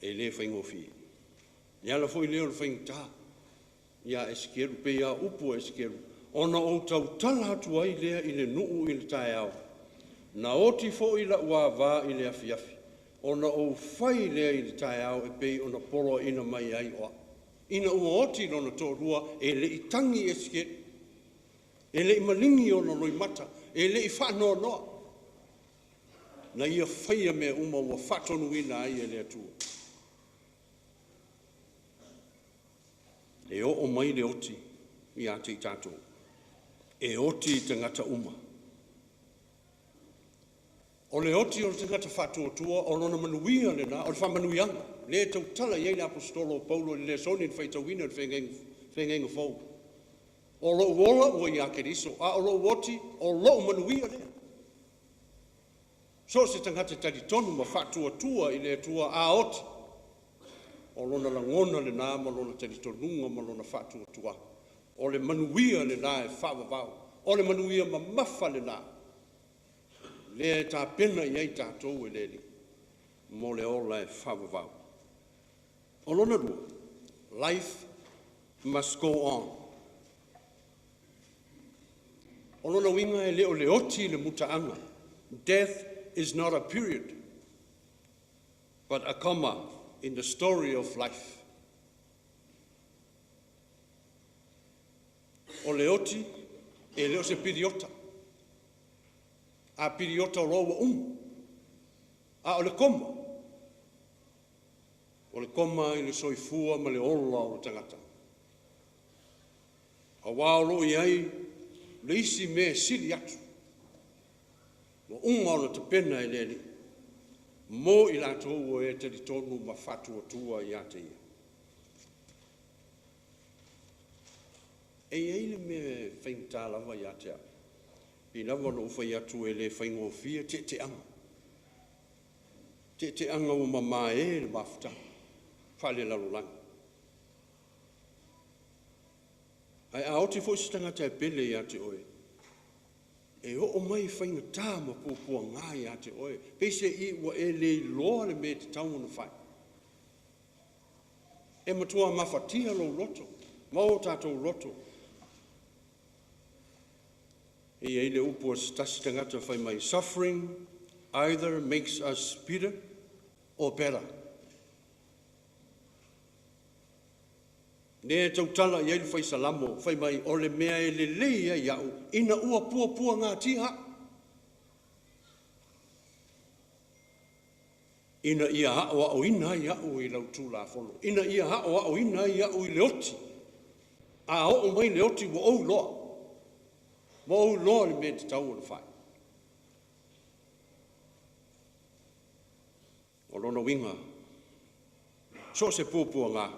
E le faigofie. Le ala foi lea o le faigata ia Esikielu, pei a upu a Esikielu, Ona ou tautala atu ai lea i le nuu i le taeao, na oti foi la'u ava i le afiafi, ona ou fai lea i le taeao e pei ona poloaiina mai ai o a'u. Ina ua oti lona toalua, e le i tagi Esetete, e le i maligi ona loimata, e le i faanoanoa, na ia faia mea uma ua faatonuina ai e le Atua. E oo mai le oti ia te i tatou, e oti i tagata uma. O le oti o le tagata faatuatua, o lona manuia lena, o le faamanuiaga, le tautala i ai le aposetolo o Paulo i le lesoni na faitauina i le feagaiga fou. O lou ola ua ia Keriso, a o lou oti, o lou manuia lea. So o se tagata talitonu ma faatuatua i le Atua a oti, o lona lagona lena ma lona talitonuga ma lona faatuatuaga. O le manuia lena e faavavau, o le manuia mamafa lena, lea e tapena i ai tatou e le Alii mo le ola e faavavau. O lona lua, life must go on. O lona uiga e le o le oti le mutaaga. Death is not a period, but a comma in the story of life. O le oti e le o se piriota. A piriota o loa ua uma. A o le koma, o le koma i le soifua ma le ola o le tagata. Auā o loo i ai le isi mea e sili atu, ua uma ona tapena e le Alii mo i latou ua e talitonu ma faatuatua ia te ia. E i ai le mea e faigata lava ia te au, pei lava ona ou fai atu e le faigofie teeteaga. Teeteaga ua mamae le mafutaga faalelalolagi. Ae a oti foi se tagata e pele ia te oe, e oo mai faigata ma puapuaga ia te oe, peiseai ua e le iloa le mea e tatau ona fai. E matua mafatia lou loto, ma o tatou loto. E i ai le upu a se tasi tagata fai mai, "Suffering either makes us bitter or better." Le tautala i ai le fai Salamo, fai mai, o le mea e lelei ai au, ina ua puapuagatia au, ina ia aoaoina ai au i lau tulafono, ina ia aoaoina ai au i le oti. A oo mai le oti ua ou iloa, ua ou iloa le mea e tatau ona fai. O lona uiga, so o se puapuaga,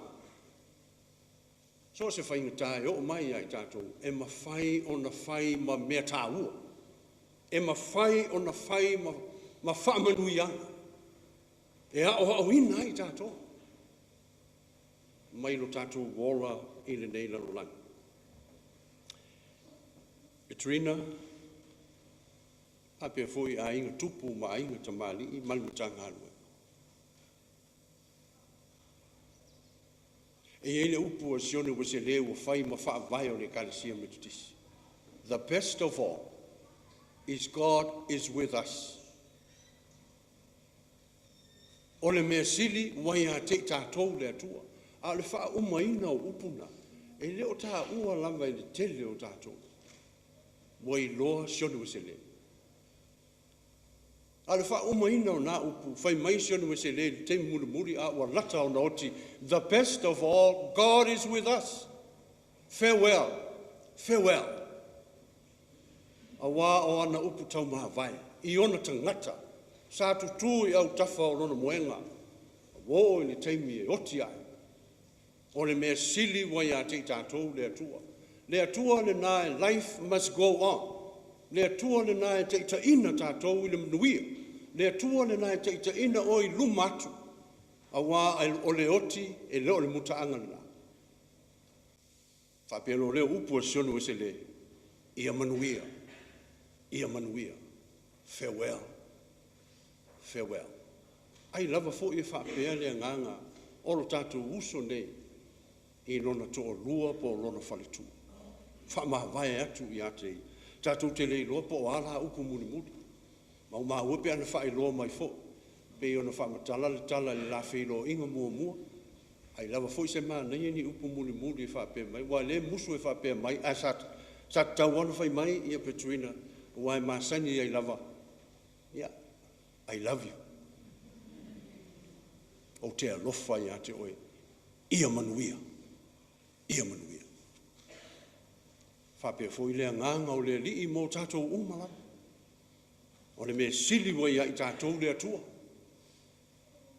so o se faigata e oo mai ia i tatou, e mafai ona fai ma mea tāua, e mafai ona fai ma faamanuiaga, e aoaoina ai tatou mai lo tatou ola i lenei lalolagi. Katrina, faapea foi aiga tupu ma aiga tamalii ma le Matagaluega. E i ai le upu a Sione Uesele ua fai ma faavae o le Ekalesia Metotisi. The best of all is God is with us. O le mea sili ua ia te i tatou le Atua. A o le faaumaina o upu na, e le o taua lava i le tele o tatou. Ua iloa Sione Uesele. A o le faaumaina o na upu, fai mai Sione Uesele i le taimi mulimuli a ua lata ona oti, "The best of all, God is with us. Farewell, farewell." Auā o ana upu taumavae, i ona tagata, sa tutū i autafa o lona moega, ua oo i le taimi e oti ai. O le mea sili ua ia te i tatou le Atua. Le Atua lena e life must go on. Le Atua lena e taitaiina tatou i le manuia. Le Atua lena e taitaiina oe i luma atu. Auā o le oti e le o le mutaaga lena. Faapea loa lea o upu a Sione Uesele, ia manuia, ia manuia. Farewell, farewell. Ai lava foi e faapea le agaga o lo tatou uso nei i lona toalua po o lona faletua. Faamavae atu ia te Ia. Tatou te le iloa po o a la upu mulimuli. Maumau e pe ana faailoa mai foi, pei ona faamatala le tala i le la feiloaiga muamua, ai lava foi se manaia ni upu mulimuli e faapea mai, aua o lea e musu e faapea mai, ae sa tatau lava ona fai mai Peterina, aua e masani ai lava, ia, I love you, ou te alofa ia te oe, ia manuia, ia manuia. Faapea foi le agaga o le Alii mo tatou uma lava. O le mea sili ua ia i tatou le Atua,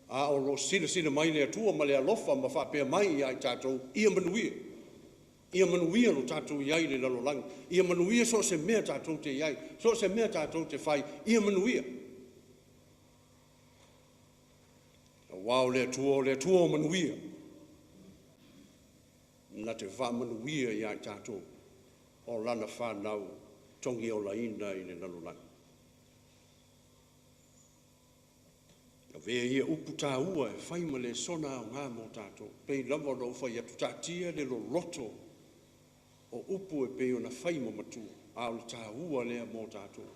a o lo o silasila mai le Atua ma le alofa ma faapea mai ia i tatou, ia manuia, ia manuia lo tatou i ai i le lalolagi, ia manuia so o se mea tatou te i ai, so o se mea tatou te fai, ia manuia. Aua o le Atua o le Atua o manuia, na te faamanuia ia i tatou o lana fanau togiolaina i le lalolagi. Avea ia upu taua e fai ma lesona aoga mo tatou, pei lava ona ou fai atu, taatia le loloto o upu e pei ona fai ma matua, a o le taua lea mo tatou.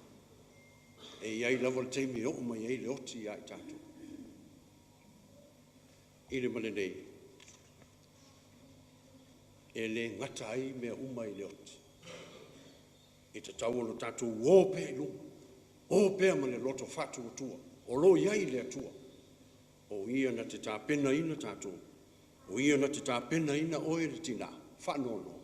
E i ai lava le taimi e oo mai ai le oti ia i tatou. I le ma lenei, e le gata ai mea uma i le oti. E tatau ona tatou o pea i luma, o pea ma le loto faatuatua, o lo o i ai le Atua. O Ia na te tapenaina tatou, o Ia na te tapenaina oe le tina, faanoanoa.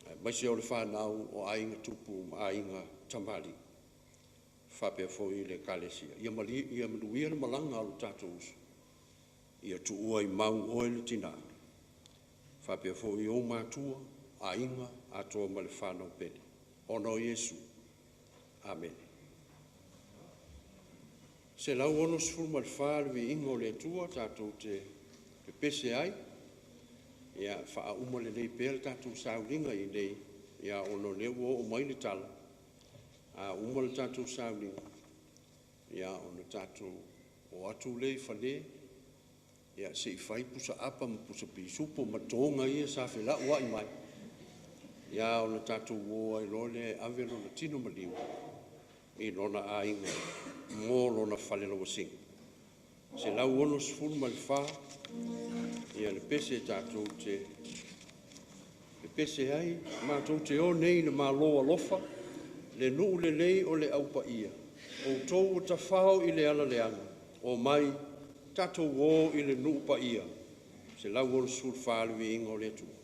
Aemaise o le fanau o aiga tupu ma aiga tamalii, faapea foi le Ekalesia. Ia manuia le malaga a lo tatou uso, ia tuua i mau oe le tina, faapea foi ou matua, aiga, atoa ma le fanau pele, ona o Iesu. Amene. 164 le viiga o le Atua tatou te pepese ai, ia faauma lelei pea le tatou sauliga i inei, ia ona o lea ua oo mai le tala, a uma le tatou sauliga, ia ona tatou o atu lea i fale, ia se i fai pusa apa ma pusa pisupo ma toga ia sa felauai mai, ia ona tatou o ai loa lea e ave lona tino maliu i lona aiga mo lona falelauasiga. 164 ia le pese tatou te pepese ai, matou te o nei i le Malo alofa, le nuu lelei o le aupaia, outou ua tafao i le ala leaga, omai, tatou o i le nuu paia. 164 le viiga o le Atua.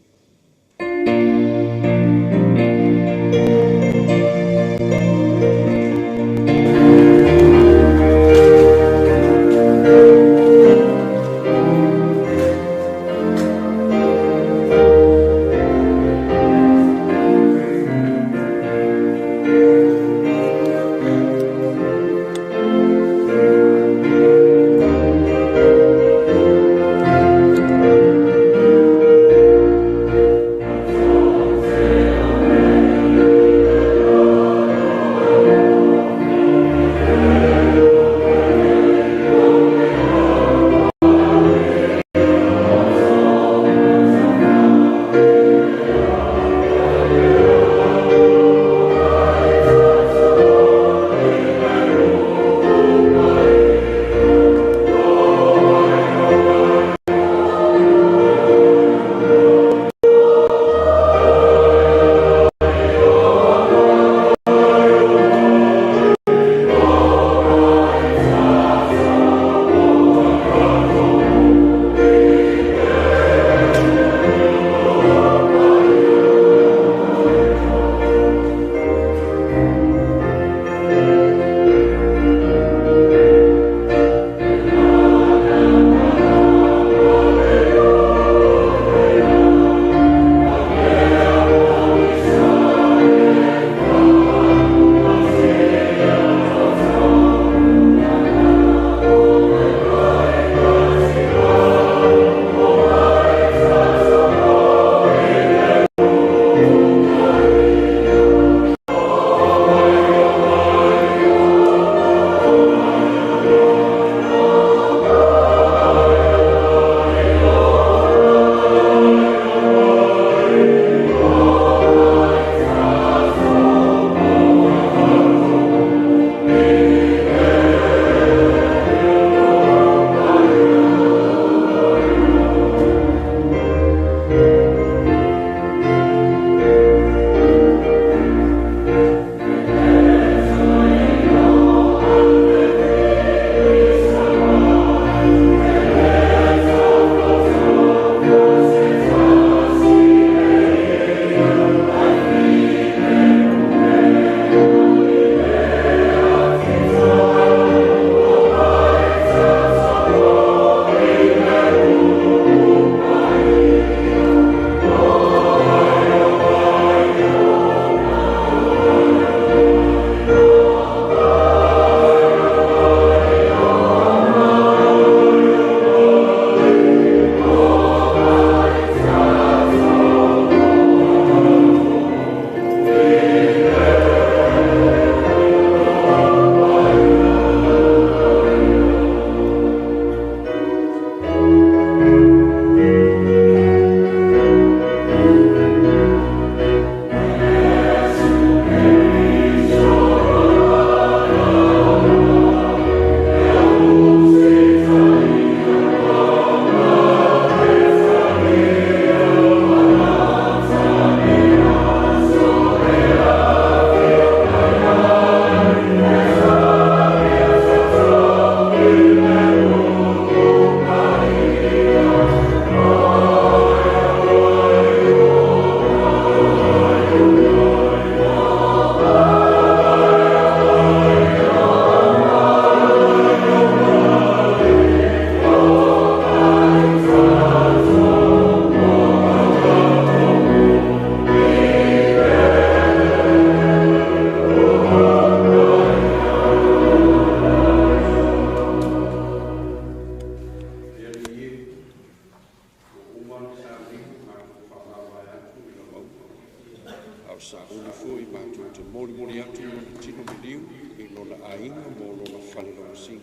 Sauni foi matou te molimoli atu lona tino maliu i lona aiga mo lona fale laumasina.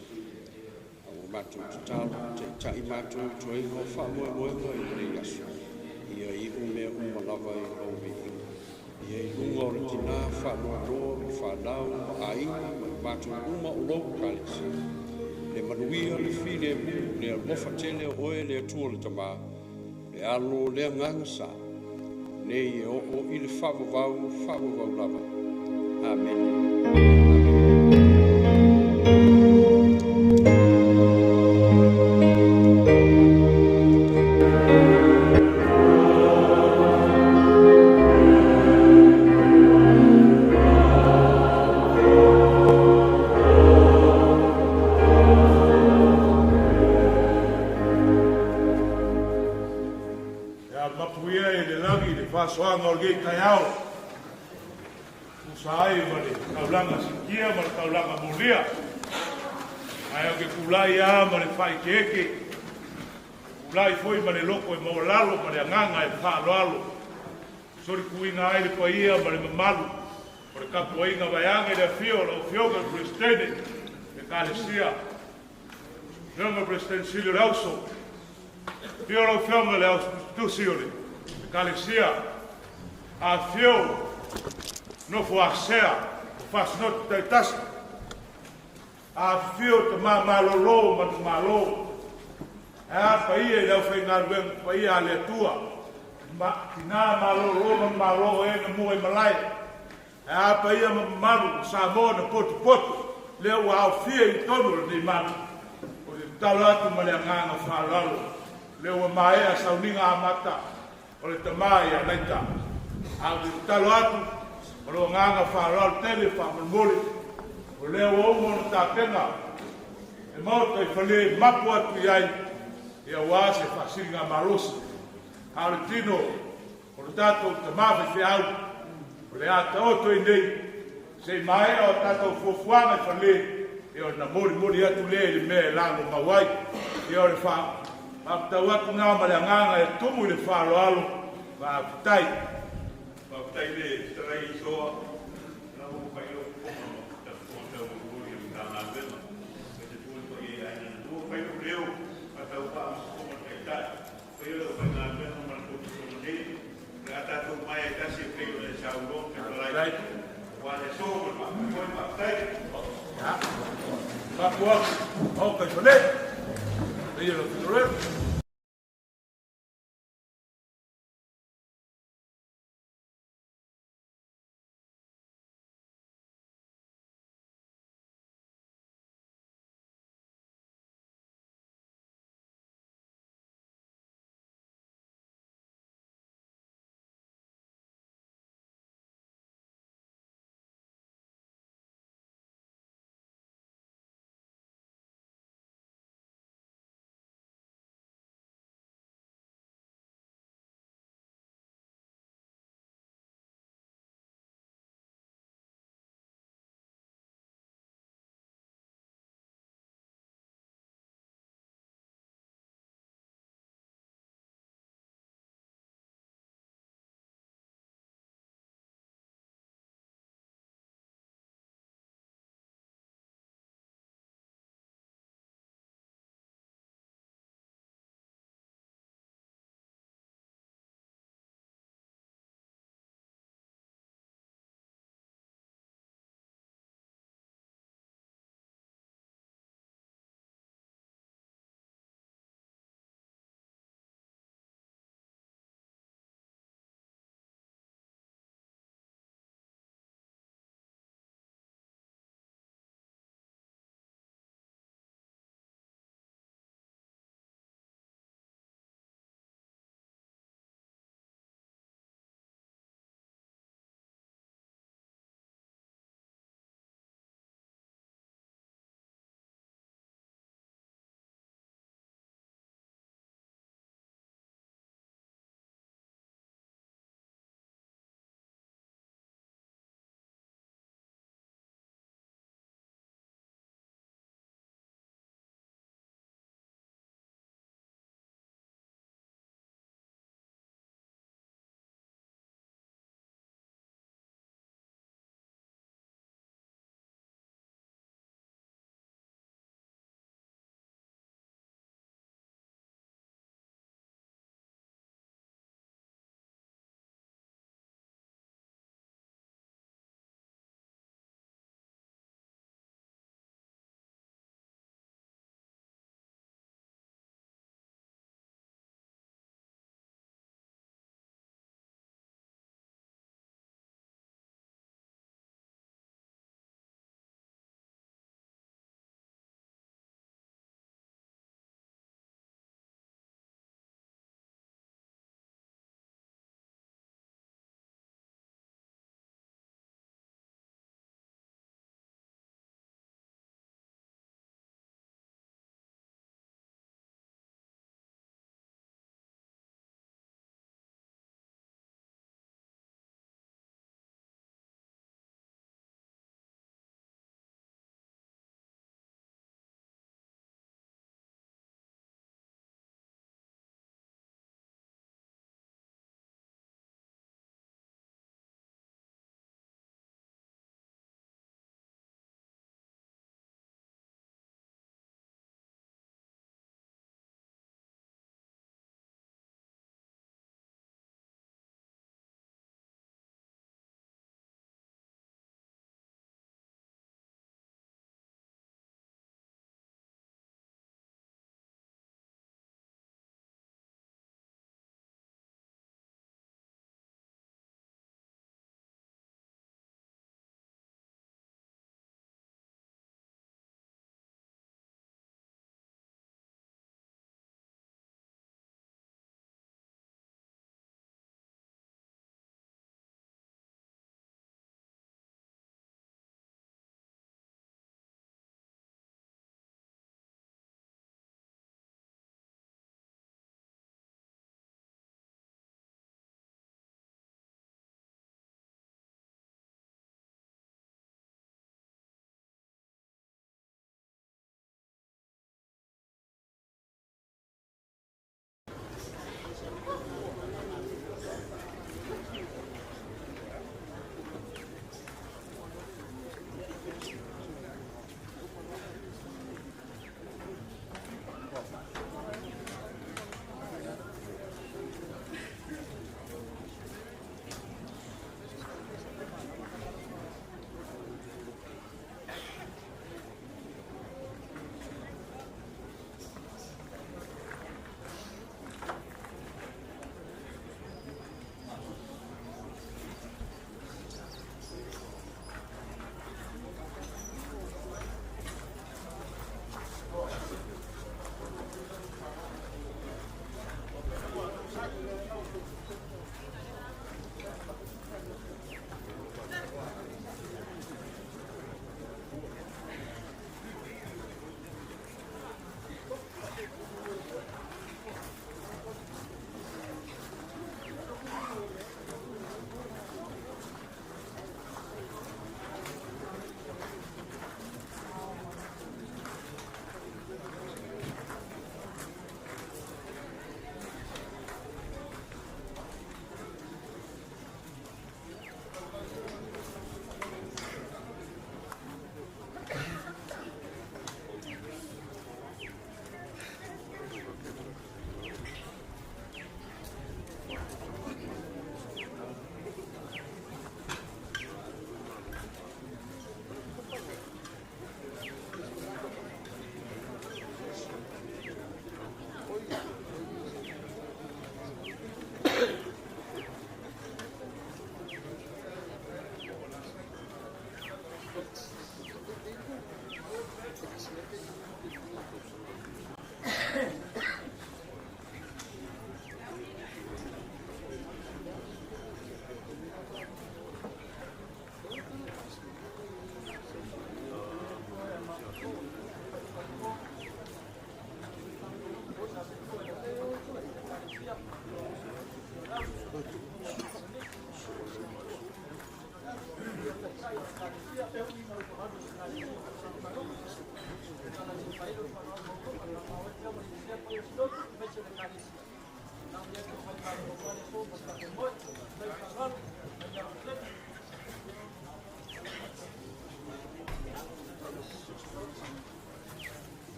A ua matou tatalo, taitai matou i toega o faamoemoega i lenei aso, ia iu mea uma lava i lou viiga. Ia i luga o le tina faanoanoa ma fanau ma aiga ma i matou uma o lou Ekalesia. Le manuia, le filemu, le alofa tele o oe le Atua le Tamā, le Alo, le Agaga Sa, nei e oo i le faavavau, faavavau lava. Amene. Ia mapu ia i le lagi i le faasoaga o lenei taeao, tusa ai ma le taulaga sikia ma le taulaga molia. Ae ou te tulai lava ma le faaeteete, tulai foi ma le loto e maualalo ma le agaga e faaaloalo, solituina ai le paia ma le mamalu o le tapuaiga vaeane le afio o lau Afioga i le Peresetene o le Ekalesia, Afioga i le Peresetene Sili o le Auso, afio lau Afioga i le Auso Tusitusi o le Ekalesia, afifio nofo a sea o fasinoto taitasi, afifio tama malolo o manumalo, ae a paia i le aufaigaluega paia a le Atua, tina malolo manumalo o e na mua i malae, ae a paia ma mamalu o Samoa na potopoto, lea ua aofia i totonu o lenei malu. O le tatalo atu ma le agaga faaaloalo, lea ua maea sauniga amata o le tama ia Laita. A ou te tatalo atu ma lou agaga faaaloalo tele faamolemole, o lea ua uma ona tapena le Maota i fale mapu atu i ai, aua se faasiligamalosi. A o le tino o le tatou tama faifeau, o le a taoto i inei se i maea o tatou fuafuaga i fale, ia ona molimoli atu lea i le mea e lagomau ai. Ia o le faamatau atu lena ma le agaga e tumu i le faaaloalo. Faafetai. Faafetai i le fetalai Isoa, na ua fai lau fofoga ma tafofoga taumolimoli a le Matagaluega, aemaise foi le paia i aiga na lua. Fai lou leo faatauvaa ma fofoga o le Taitai, paia o le aufaigaluega ma le potopoto nei, o le a tatou maea ai tasi e pei ona e saunoa fetalai aua le aso ma le faamoemoe. Faafetai. Mapu atu, maota i fale, paia lau fetalai.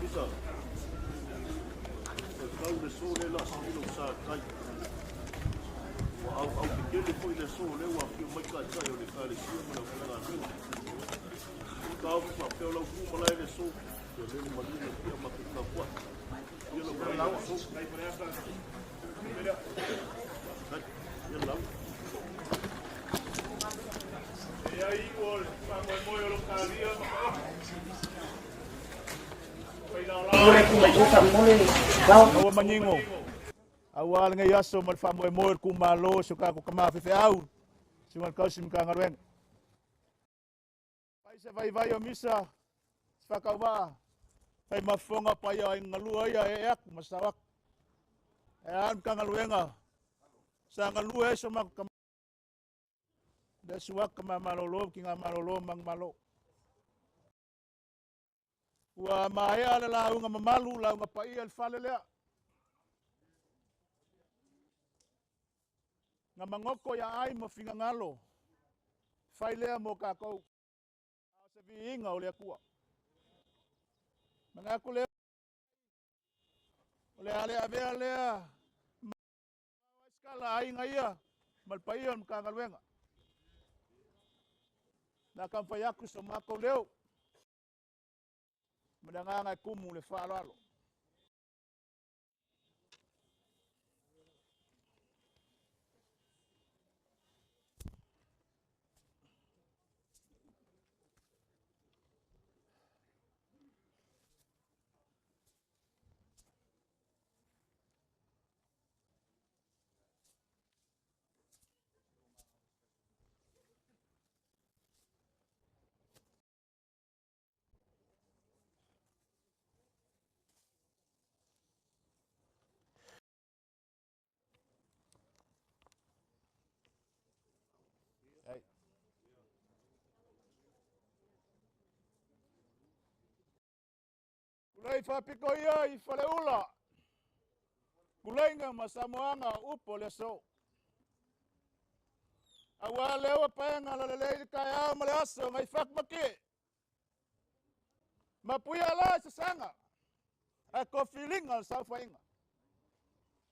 Misa, tau le so le la sili o sa kai. Ua au au tetele foi le so le ua afio mai taitai o le Ekalesia ma le aufaigaluega. Tau faapea o lau tu malae le so, ia lele malie le pia ma te tapuai. Ia lau kai lau so, kai paleata. Kai, ia lau. E ai ua le faamoemoe o lo kalia ma ka Ua manino, auā lenei aso ma le faamoemoe o le kumalo so ka kama faifeau, susuga i le tausi Matagaluega. Fai se vaivai o misa, se faatauvaa, fai mafofoga paia o aiga galua ia e ee atu ma sao atu. Ae a le Matagaluega sa galue ai so matou tama, lea susu atu tama malolo ma tina malolo manumalo. Ua maea le lauga mamalu, lauga paia i le fale lea. Na magoto ia ai ma finagalo, fai lea mo tatou. A o se viiga o le Atua. Manatu lea, o le a le avea lea ma aiga ia ma le paia o le Matagaluega. Na taumafai atu so matou leo, ma le agaga e tumu le faaaloalo. Tulei faapito ia i Faleula, tuleiga ma Samoaga o upu o le aso. Auā lea ua paega lalelei le taeao ma le aso nai fatu matie. Mapuia la i sasaga, ae tofiliga le saofaiga.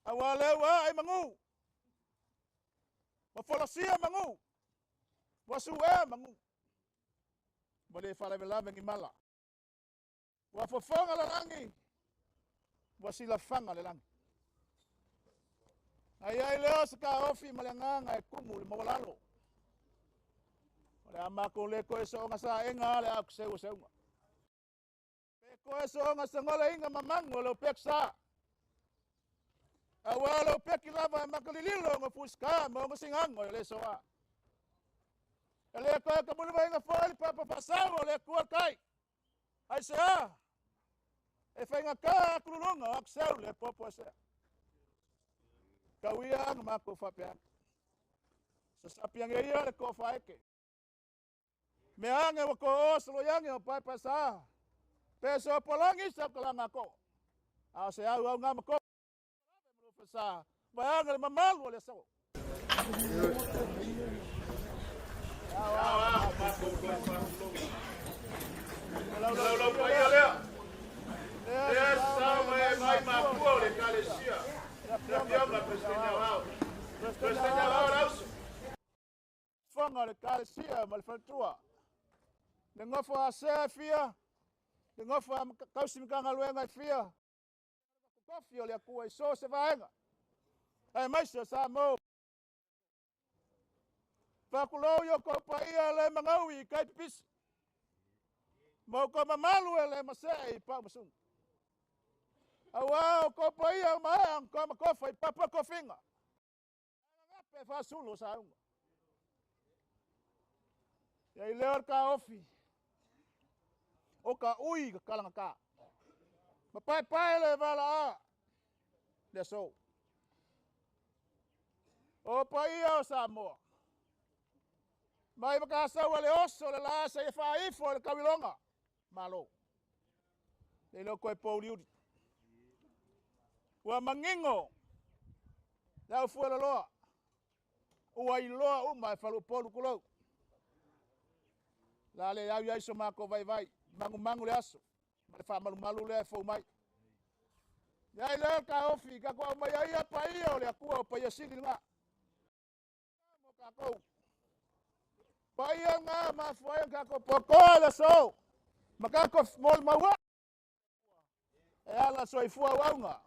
Auā lea ua ae manu, ua folasia manu, ua suea manu. Ua le faalavelave ni mala. Ua fofoga le lagi, ua silafaga le lagi. Ai ai lea o se taofi ma le agaga e tumu le maualalo. O le a matou le toe soona saega le au seu o seuga. Pe toe soona sagoleina mamagu o le upeki sa. Auā le upeki lava e makalililo ona fusika ma ona sigago e le soa. E le toe tamulivaina foi le papa faasau o le Atua le tai. Aisea? E faigata akululuga o akuseu le popo esea. Tau ia na matou faapea. Sasapi age ia le toafaeke. Mea age ua to'o soloiage o paepaesaā. Pe sopolagi sa kalagato. A o se au au ngā mako. Sa vaeaga le mamalu o le aso. Lau lau paia lea. Lea sao mai mai mapua o le Ekalesia. Le afioga Presidente Aoao. Presidente Aoao Lauso. Fofoga o le Ekalesia ma le faletua. Le nofo a sea e fia, le nofo a tausi Matagaluega e fia. Kofi o le Atua i so se vaega. Aemaise o Samoa. Faatulou i o kou paia le magaui i kai pipisi. Ma o kou mamalu e le masee i pau masuga. Auā o kou paia o maea ang kou makofa i papa kofiga. Pe faasulu o sauga. Ia i leo le taofi. O ka ui ka kalagata. Ma paepae le valaa. Le aso. O paia o Samoa. Mai makasaua le oso le la sa ia faaifo i le tauiloga. Malo. Le iloa toe pouliuli. Ua manino. Le au fueloloa. Ua iloa uma e faleupolu tulou. La le au iai so mākou vaivai, magumagu le aso, ma le faamalumalu lea e fou mai. Ia i lea taofi, tatou aumaia ia paia o le Atua o paia sili lena. Mo tatou. Paia lena mafua ai ona tatou potoa i le aso, ma tatou molimau e ala soifua auauna.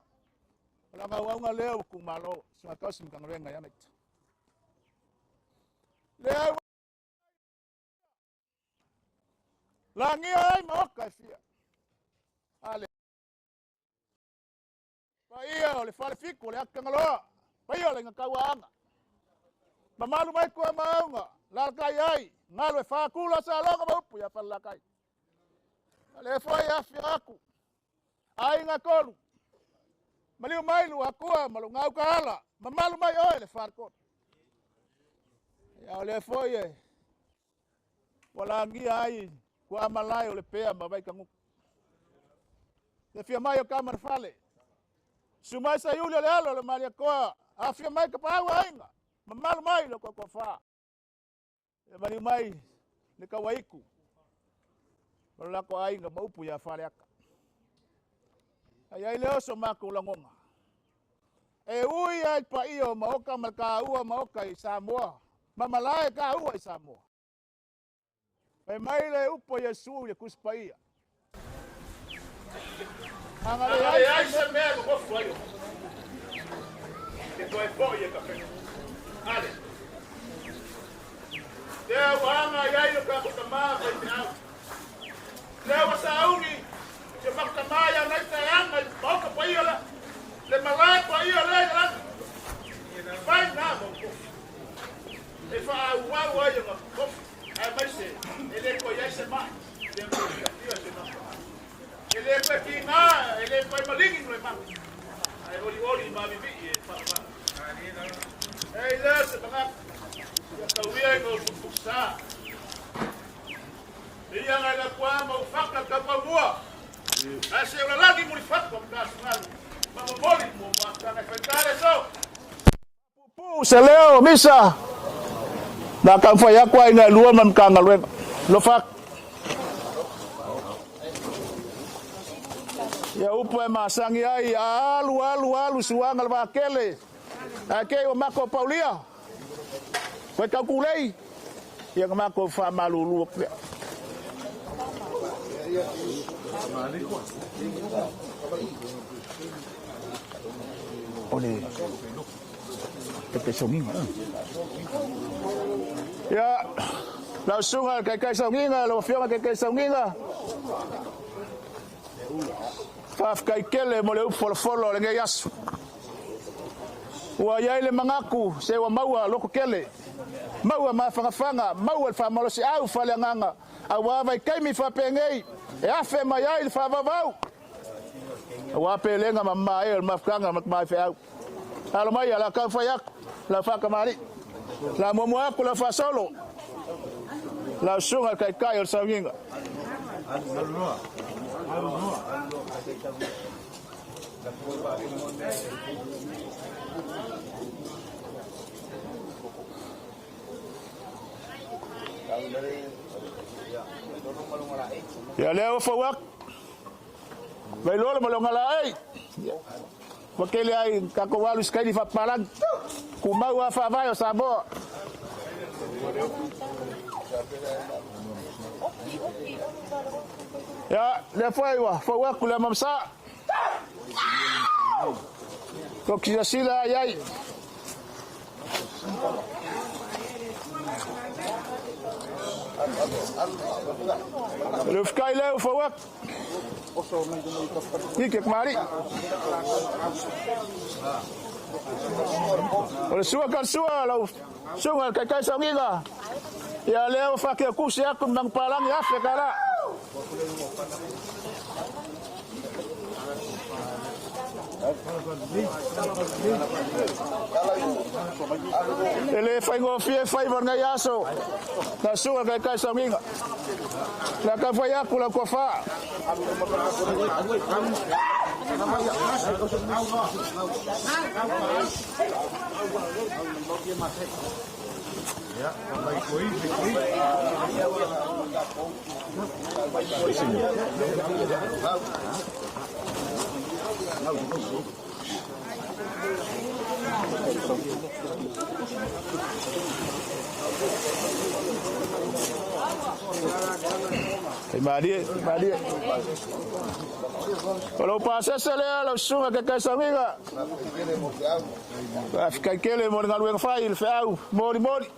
O lana auauna lea ua tuumalo, susuga tausi Matagaluega ia Naita. Lea lagia ai maota e fia. Ale. Paia o le falefitu o le Atagaloa, paia o le Gatauaaga. Mamalu mai tua maauga, lalatai ai, galu e whākula sa loga ma upu ia falalakai. Le foi afia aku, aiga tolu, maliu mai lu akua ma lo ngau ka mamalu mai oe le whākona. Ia o le foi e, walangia ai, kua amalai o le pea ma vai kanguku. Le fia mai o kamara fale, sumai sa yuli o le alo le malia koa, afia mai ka pau ainga, mamalu mai lo koko wha. E maliu mai le kawaiku, ma lo lako ainga ma upu ia whaleaka. Ai ai leo so mako langonga. E ui ai pa iyo maoka ma ka ua maoka i Samoa. Mamalae ka ua i Samoa. E mai le upo Yesu le kuspaia. Anga le ai se mea mo gofu ai o. Te toe foi e ka whenua. Ale. Te au anga i ai o ka kama mai te au. Te au sauni te makama ia nei te anga i maoka pa ia le. Le malae pa ia le i lani. Vai nā mo kofi. E wha au au ai o ngā kofi. Ai mai se, e le koe ai se mai. Le koe ki apia se maka. E le koe ki ngā, e le koe malingi no e maka. Ai oli oli ma vivi e wha wha. E le se mangaka. Ia tauia i ngā pupuksa. Ia ngai la kua mau whaka ka pamua. Ai se ula lagi muri whaka ma ka. Ma momoli mo ma ka whaitare so. Pu se leo misa. Na ka whai aku ai ngā lua man ka ngaluenga. Lo whak. Ia upu e masangi ai, alu, alu, alu, suanga le wakele. A ke o mako paulia. Koe kau kulei. Ia ka mako wha malulu. Ole. Pepe songinga. Ia, lau sunga kai kai songinga, lau afioga kai kai songinga. Whawhikai kele mo le upu folofolo le ngei aso. Ua iai le mangaku se ua maua loko kele. Maua mawhangawhanga, maua le whamalosi au whale anganga. A ua vai kaimi whapengei, e afe mai ai le whavavau. Ua pe lenga ma mae o le mawhakanga ma mai wheau. Alo mai ala kau whai aku, la whakamari. La muamua aku la whasolo. La usunga kai kai o le saunginga. Ia lea ua fau aku. Vai lola ma le ngala ei. Wa kele ai ka ko walu skai di fapalang. Ku mau a fa vai o Samoa. Ia lea foi ua fau aku le mamsa. Ko kia sila ai ai. Le fkai leo fau aku. Ike kumari. O le sua ka sua lau sunga kai kai saungiga. Ia leo whake kusi aku mang palangi afe kala. E le whaingo fie whai war ngai aso. Na sunga kai kai saungiga. La ka whai aku la kua wha. Faimalie, faimalie. O lou pasese lea lau susuga taitaisauniga. Faafetai tele mo le galuega fai i le feau molimoli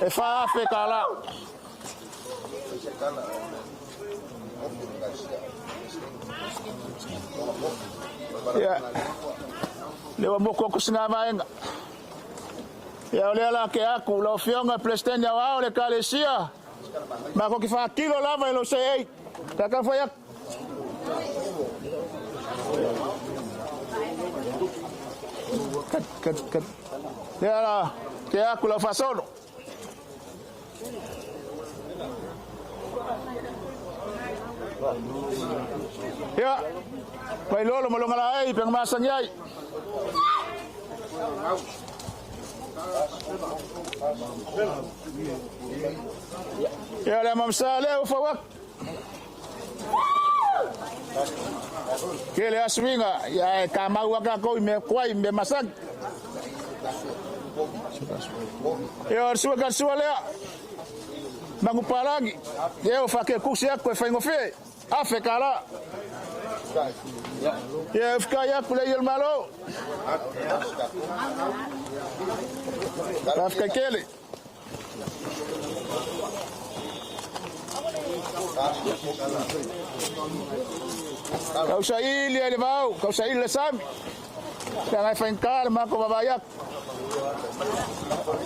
e $4,000. Ia, lea ua moku atu sina vaega. Ia, o lea la ke aku, lau Afioga i le Peresetene Aoao o le Ekalesia, matou te faatilo lava i lou seei. Tata fai atu. Kat, kat, kat. Lea la ke aku lau faasolo. Ia, Vailolo ma lona laei pe na masani ai. Ia le mamsa lea ua fau atu. Tele asuiga, ia e tamau a tatou i mea tuai, mea masani. Ia o le sua ka sua lea. Manupalagi, ia ua faakekusi atu e faigofie. $1,000. Ia e fukai atu le ia o le Malo. Faafetai tele. Tausaili ai le vao, tausaili le sami. Leaga e faigata le matou vaavaai atu.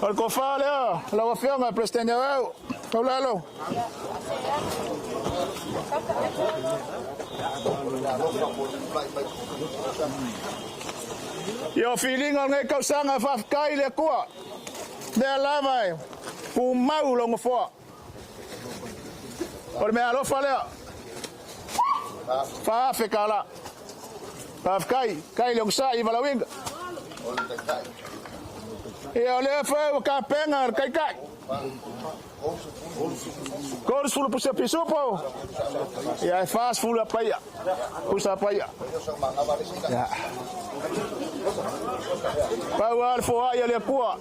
O le tofa lea, lau Afioga i le Peresetene o au, Taulalo. Ia o filiga o lenei tausaga, faafetai i le Atua. Lea lava e tumau lou nofoa. O le mea alofa lea. $4,000. Faafetai, tai le onosai i valaauina. Ia o lea foi ua tapena le taitai. 30 pusa pisupo. Ia e 40 paia. Pusa paia. Ia. Pau lava le foai a le Atua.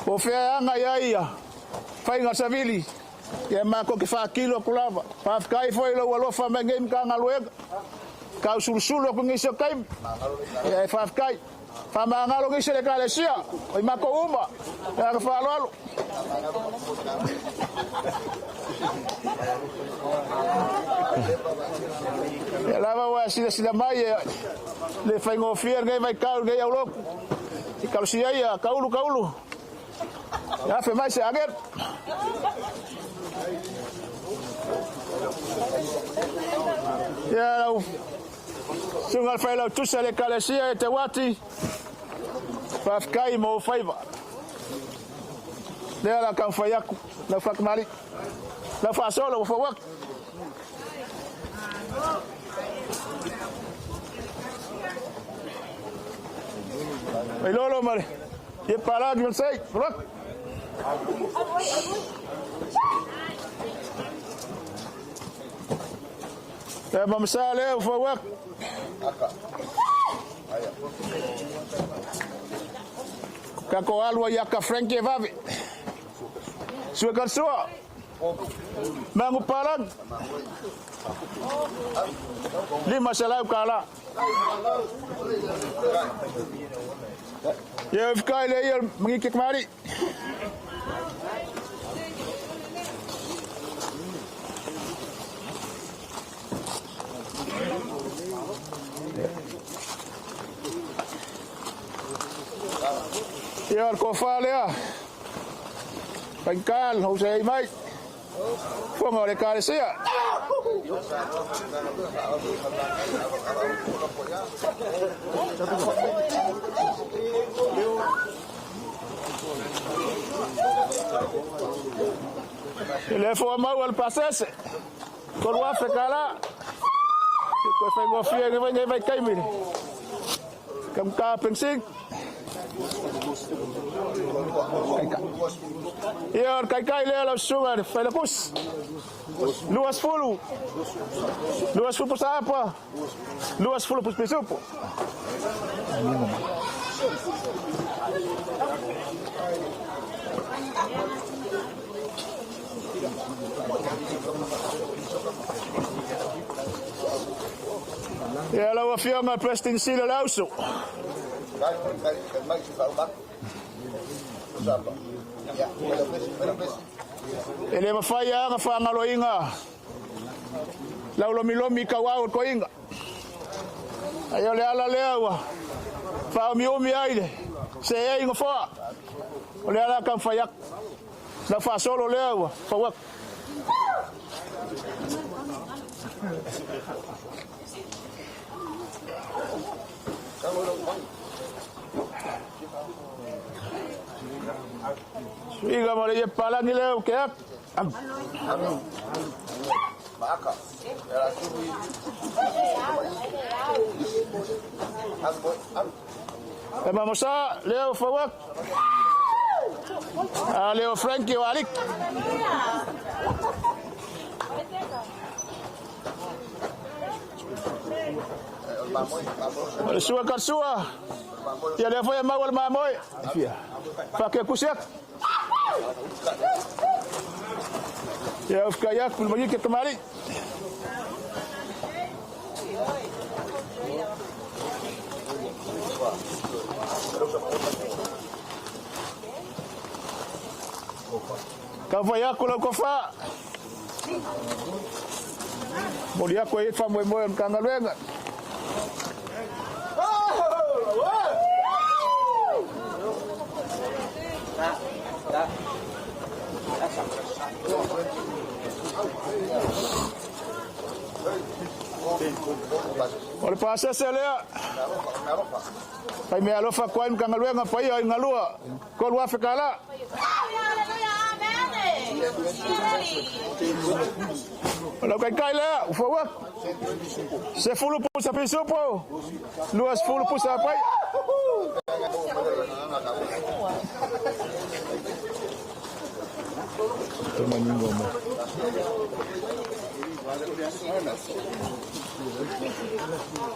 Po o fea e agai ai ia faiga savili, ia matou te faatilo atu lava. Faafetai foi i lou alofa mai nei Matagaluega, tausulusulu atu i nisi o taimi. Ia e faafetai. Faamagalo nisi o le Ekalesia, o i matou uma, le agaga faaaloalo. Ia lava ua e silasila mai e le faigofie lenei vaitau i lenei aulotu. I talosia ia, taulu, taulu. Ia afe mai se agelu. Ia lau susuga i le failautusi a le Ekalesia e Teuati, faafetai mo ou faiva. Lea la taumafai atu, lau faatamalii, lau faasolo ua fou atu. Vailolo ma le Palagi ma le Sei, Rock. E mamasa lea ua fou atu. Tatou alu ai ia Frankie e vave. Sua ka sua. Mangu palang. $500. Ia ufkai le ia mangi ke mari. Ia o le tofa lea. Paikal, o se mai. Fofoga o le Ekalesia. E le foa mau al pasese. $3,000. Koe faigofie nei vai taimi. Kamka Pensing. Ia, o le kaikai lea lau susuga le Failautusi. 20. 20 pusa apa. 20 pusa pisupo. Ia, lau afioga President Sila Lauso. E le mafai lava ona faagaloina lau lomilomi i tauau o le toeaina. Ai o le ala lea ua faaumiumi ai le seei nofoa. O le ala taumafai atu. Lau faasolo lea ua fau atu. Suiga ma le ie palagi lea o ke atu. E mamosa lea o fau atu. A leo Frankie o Alik. O le sua karsua. Ia lea foi e maua le mamoe. Whake kusi atu. Ia ufkai atu le mangike kamari. Ka fai aku lau kofa. Moli aku e whamoemoe o Matagaluega. O le pasese lea. Fai mea alofa atu ai Matagaluega paia o Igalua. 3,000 tala. O lau kaikai lea, ua fau atu. 10 pusa pisupo, 20 pusa pai.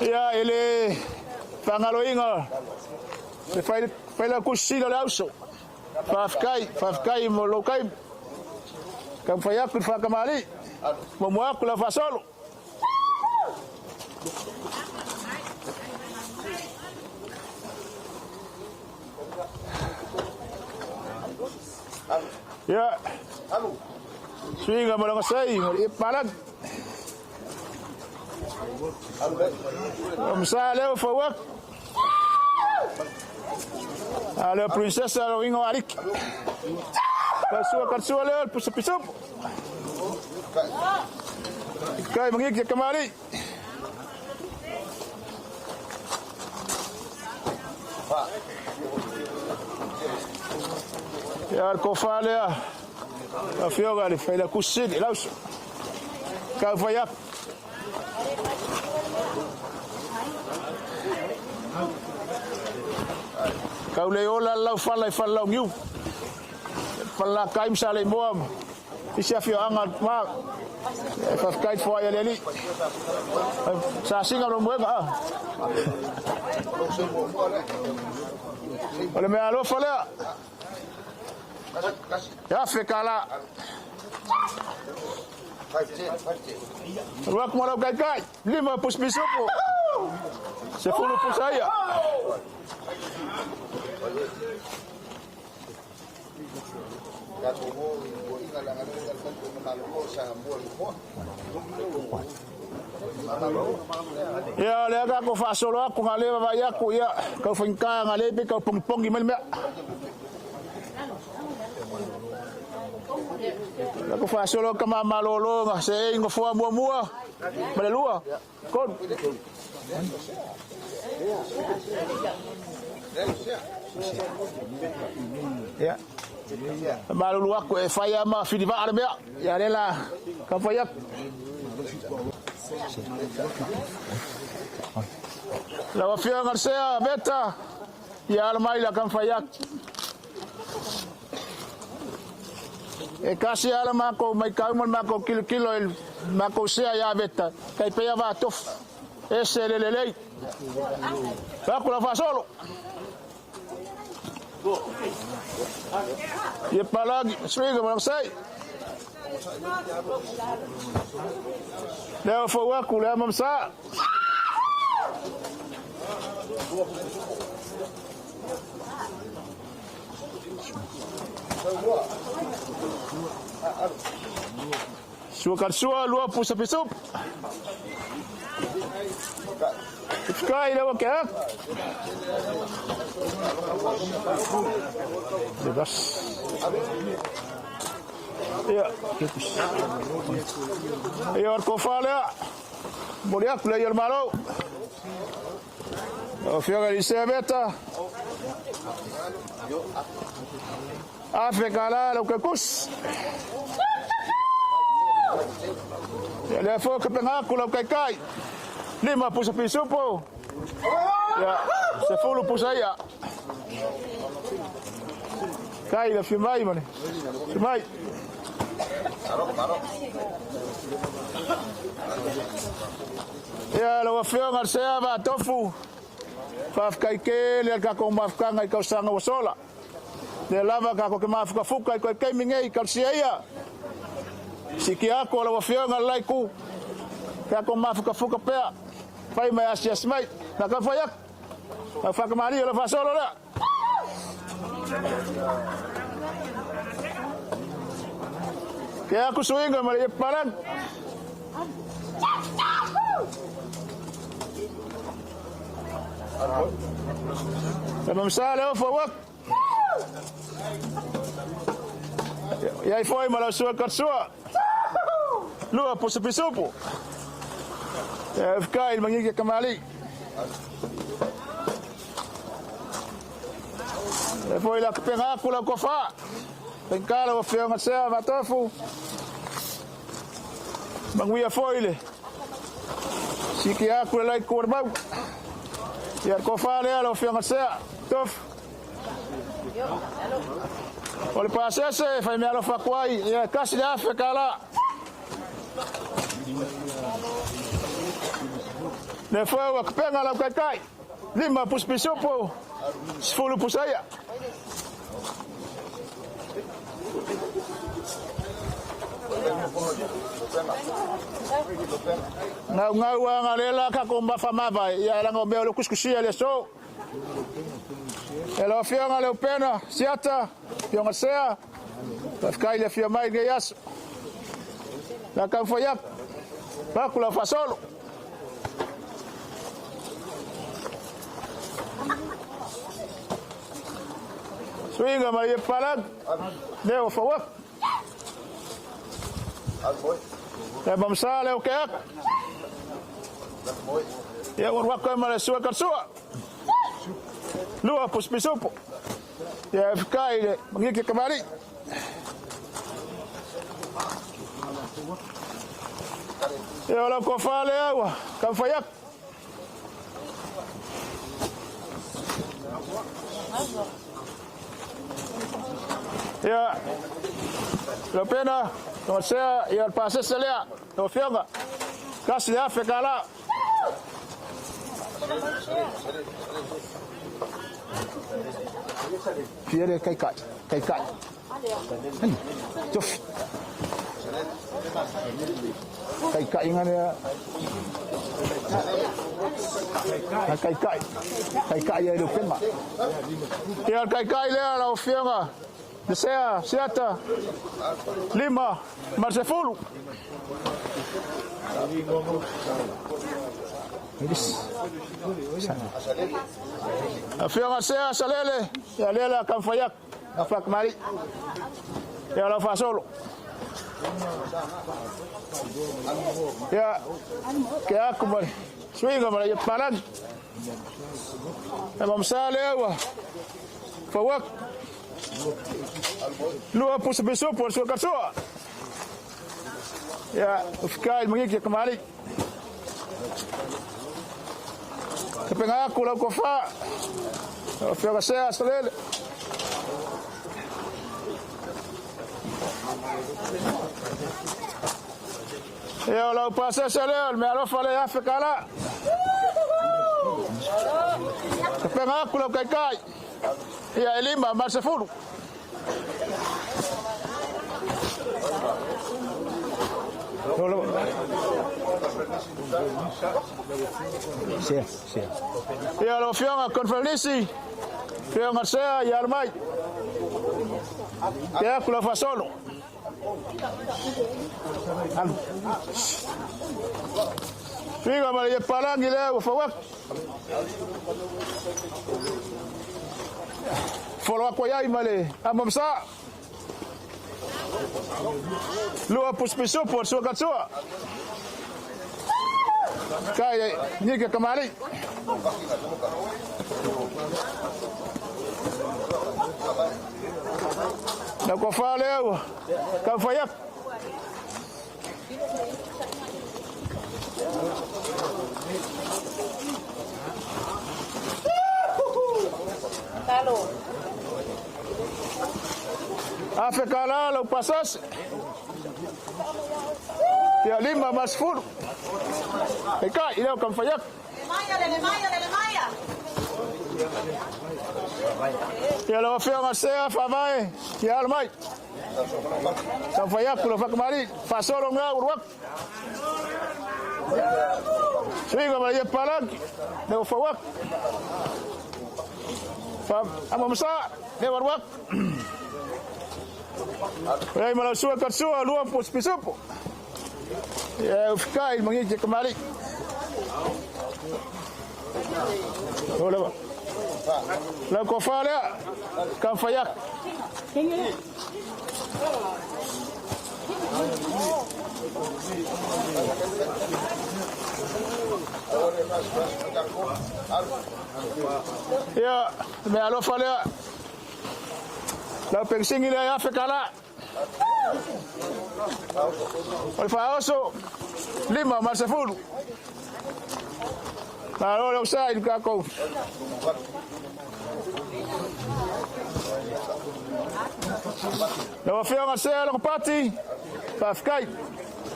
Ia, e le faagaloina le Failautusi Sili o le Auso. Faafetai, faafetai mo lou taimi. Taumafai atu i le faatamalii, muamua atu lau faasolo. Ia, suiga ma lona sei, o le palagi. O msa leo fau atu. A leo princesa lo ingo aliki. Karsua karsua leo pusa pisupo. Kai mangiki kamari. Ia le kofa lea. Afioga le Failautusi Sili Lauso. Kau fai atu. Kau le ola lau fala i fala lau niu. Fala kai ma sa le moa. Isi afioaga ma e faafetai foai e le Alii. Sa singa lo moega a. O le mea alofa lea. E $1,000. Alu atu ma lau kaikai. 5 pusi pisupo. 10 pusa ia. Ia, lea tatou faasolo atu na lea vaavaai atu, ia, tau faigata na lea pe tau pongipongi mai le mea. Tatou faasolo tama malolo na seei nofoa muamua ma le lua, tolu. Ia, malulu atu e fai lava ma filivaa le mea, ia lea la taumafai atu. Lau Afioga le Sea Veta, ia alo mai la kamfai atu. E kasi ala makou mai kau ma le makou kilokilo i le makou sea ia Veta, kai pea vatofu. Ese le lelei. Faku la faasolo. Ia palagi, suiga ma sai. Leo fau aku le amamsa. Sua karsua lua pusa pisup. Kai le ke ak. Bebas. Ia, ketus. Ia ko falea. Moli aku le ia malo. O fioga i se beta. Afe kala lo ke kus. Ia le fo ke penga aku lau kai kai. Lima pusa pisupo. Ia, se fulu pusa ia. Kai le fimai mane. Fimai. Ia lau afioga le sea vatofu. Faafetai tele le tatou mafutaga i tausaga ua sola. Lea lava tatou te mafukafuka i toe taimi nei i talosia ia. Siki atu o lau afioga le laiku. Tatou mafukafuka pea. Fai mai asiasi mai. Na tau fai atu. Lau whakamari o lau whasolo lea. Ke aku suinga ma le palang. Tamamsa leo fawak. Iai foi ma lau sua katsua. Lua pusa pisupu. Ia fkai mangiki kamali. E foi la kapenga aku lau kofa. Pengkala o fionga sea matofu. Manguia foi le. Siki aku le lai kuarbau. Ia kofa lea lau fionga sea. Tofu. O le pasese, fai mea alofa atu ai, ia kasi le afe kala. Le foi ua kapenga lau kaikai. Lima pusipisupu, 10 pusaia. Ngau ngau anga lela ka ko mafa mava ia langa mea o le kuskusia le so. E lau afioga le upena, siata, fioga sea, faafetai le afio mai lenei aso. La taumafai atu, vaku lau faasolo. Suiga ma ia palag, leo fau atu. Le mamsa leo ke atu. Ia ua wako e ma le sua katsua. Lua pusipisupu. Ia e fkai le mangiki kamari. Ia o lau kofa le aua, taumafai atu. Ia, lau pena, tonga ia le pasese lea, lau afioga, kasi le afe kala. Fia le kai kai, kai kai. Tofi. Kai kai ngane a kai kai. Kai kai e le penga. Ia kai kai lea lau afioga. Le sea, siata, lima, ma se fulu. Afioga sea salele, ia lela kamfayak, afak mari. Ia lau faasolo. Ia ke aku mari. Suiga mari ia palan. E mamsa le aua. Fawak. Lua pusa pisupu sua katsua. Ia fkai mangiki kamari. Tapenga aku lau kofa. Lau afioga Sea Salele. Ia o lau pasese lea o le meaalofa lea e $1,000. Tapega aku lau kaikai. Ia e 50. Ia lau afioga Konfelisi, afioga Sea ia alu mai. Ia aku lau faasolo. Alu. Figa ma le palangi lea ua fau atu. Folo aku ai ma le amamsa. Lua pusipisupu o le suakatua. Kai nike kamali. Na ko fa lea ua kau fai atu. $1,000 lau pasase. Ia 50. E kai, i leo kam fai atu. Ia lau afioga Sea Faavae, ia alu mai. Kam fai atu lau whakamari, faasolo ngā uruaku. Suiga ma ia palagi, ne o fau atu. Fa amamsa, ne waruaku. Ei ma lau sua katsua, lua pusipisupu. Ia ufikai mangi te kamari. O lava. Lau kofa lea, kam fai atu. Ia, mea alofa lea. Lau pensingi lea e $1,000. O le faaoso, 50. Malo lau sa i le kākou. Lau afioga Sea Logopati, faafetai.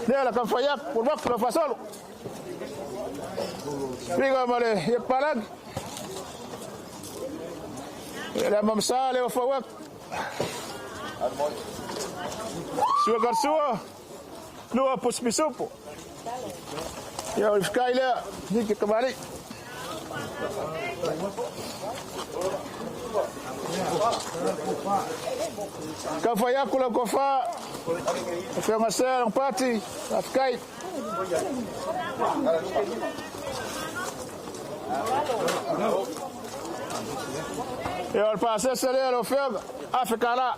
Lea la kam fai atu, ua atu lau faasolo. Figa ma le ia palagi. Ia le amamsa le o fau atu. Sua karsua, lua pusipisupu. Ia o le fikai lea, niki kamali. Ka fai atu lau kofa, afioga Sea Logopati, faafetai. Ia o le pasese lea lau afioga, $1,000.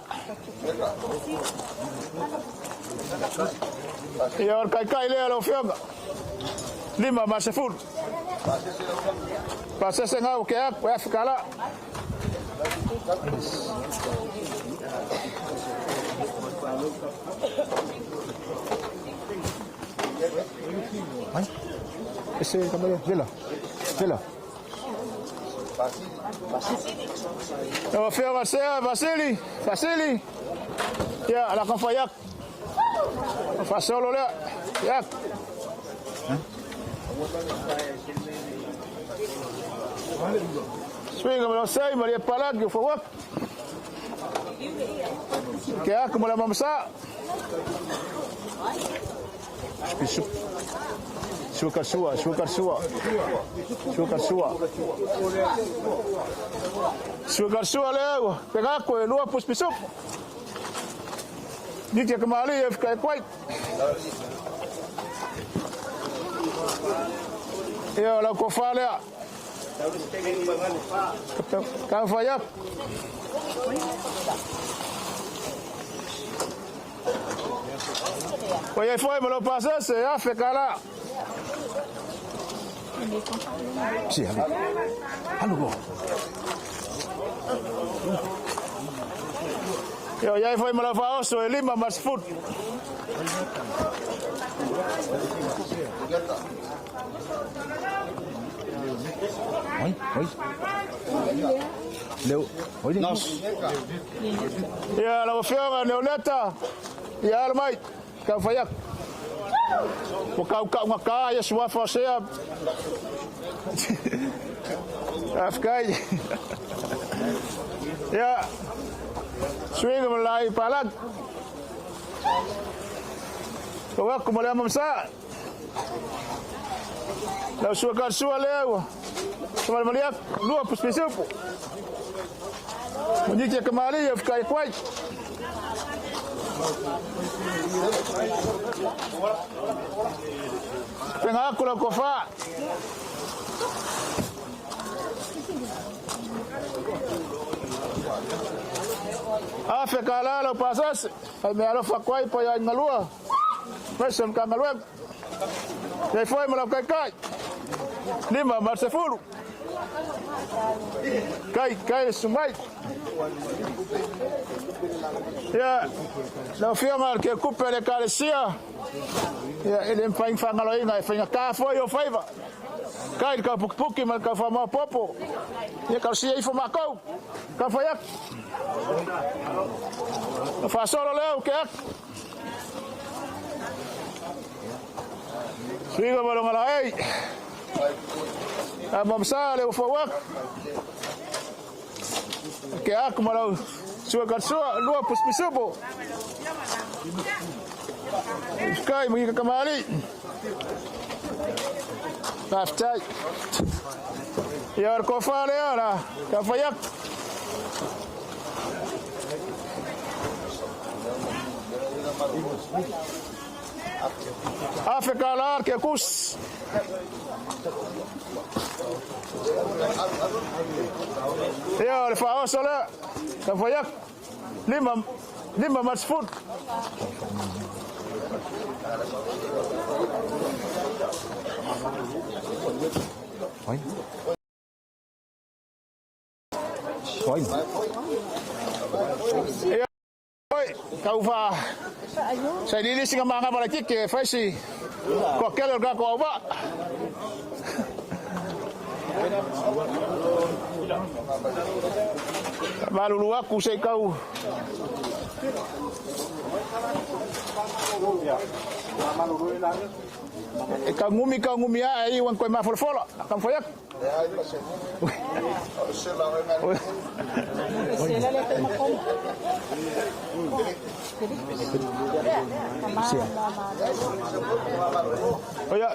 Ia o le kaikai lea lau afioga, 50. Pasese ngau ke aku, e $1,000. Ese kamari, vela. Vela. Lau afioga Sea Vasili, Vasili. Ia la ka fai atu. Faasolo lea. Ia. Suiga ma lau sei ma le palagi o fau atu. Ke aku ma le mamasa. Sua sua, sua sua. Sua sua. Sua sua lea, pega aku e lua pusipisupu. Niki kamali e fika e kuai. Ia o lau kofa lea. Ka fai atu. O iai foi ma lau pasese, e $1,000. Si, alu. Alu ko. Ia o iai foi ma lau faaoso e 50. Ia lau Afioga Leoneta, ia alo mai, tau fai atu. Ua tau taugata ia suafa o Sea. Faafetai. Ia, suiga ma lai palagi. Ua aku ma le ama masa. Lau sua ka sua lea ua. Samalimali atu, lua pusipisiupu. Manyiki e kamali e whakai kwai. Penga aku lau kofa. Afe ka la lau pasase. Ai me alofa kwai pa ia ngalua. Pesa mka ngalua. Ia foi ma lau kai kai. Lima ma se fulu. Kai kai sumai. Ia, lau afioga le Kekupe le Ekalesia, ia, e le mafai ona faagaloina, e faigata foi o faiva. Kai le taupukipuki ma le taufaamaopoopo, ia talosia ifo matou, taumafai atu. Na faasolo lea ua tea atu. Suiga ma lona laei. A mamasa le ua fou atu. Ke aku ma lau sua ka sua lua pusipisupo. Kai mo ka kamali. Faafetai. Ia o le kofa lea la ka fai atu. Afe ka la ke kus. Ia o le faaoso lea ka fai atu. Lima lima ma sefulu. Ia oi, tau fa sailiili sina magava laitiiti e fai si toatele o le tatou auvaa. Malulu atu se i tau e taugumi taugumi ae i ua toe mafolafola taumafai atu. Oia,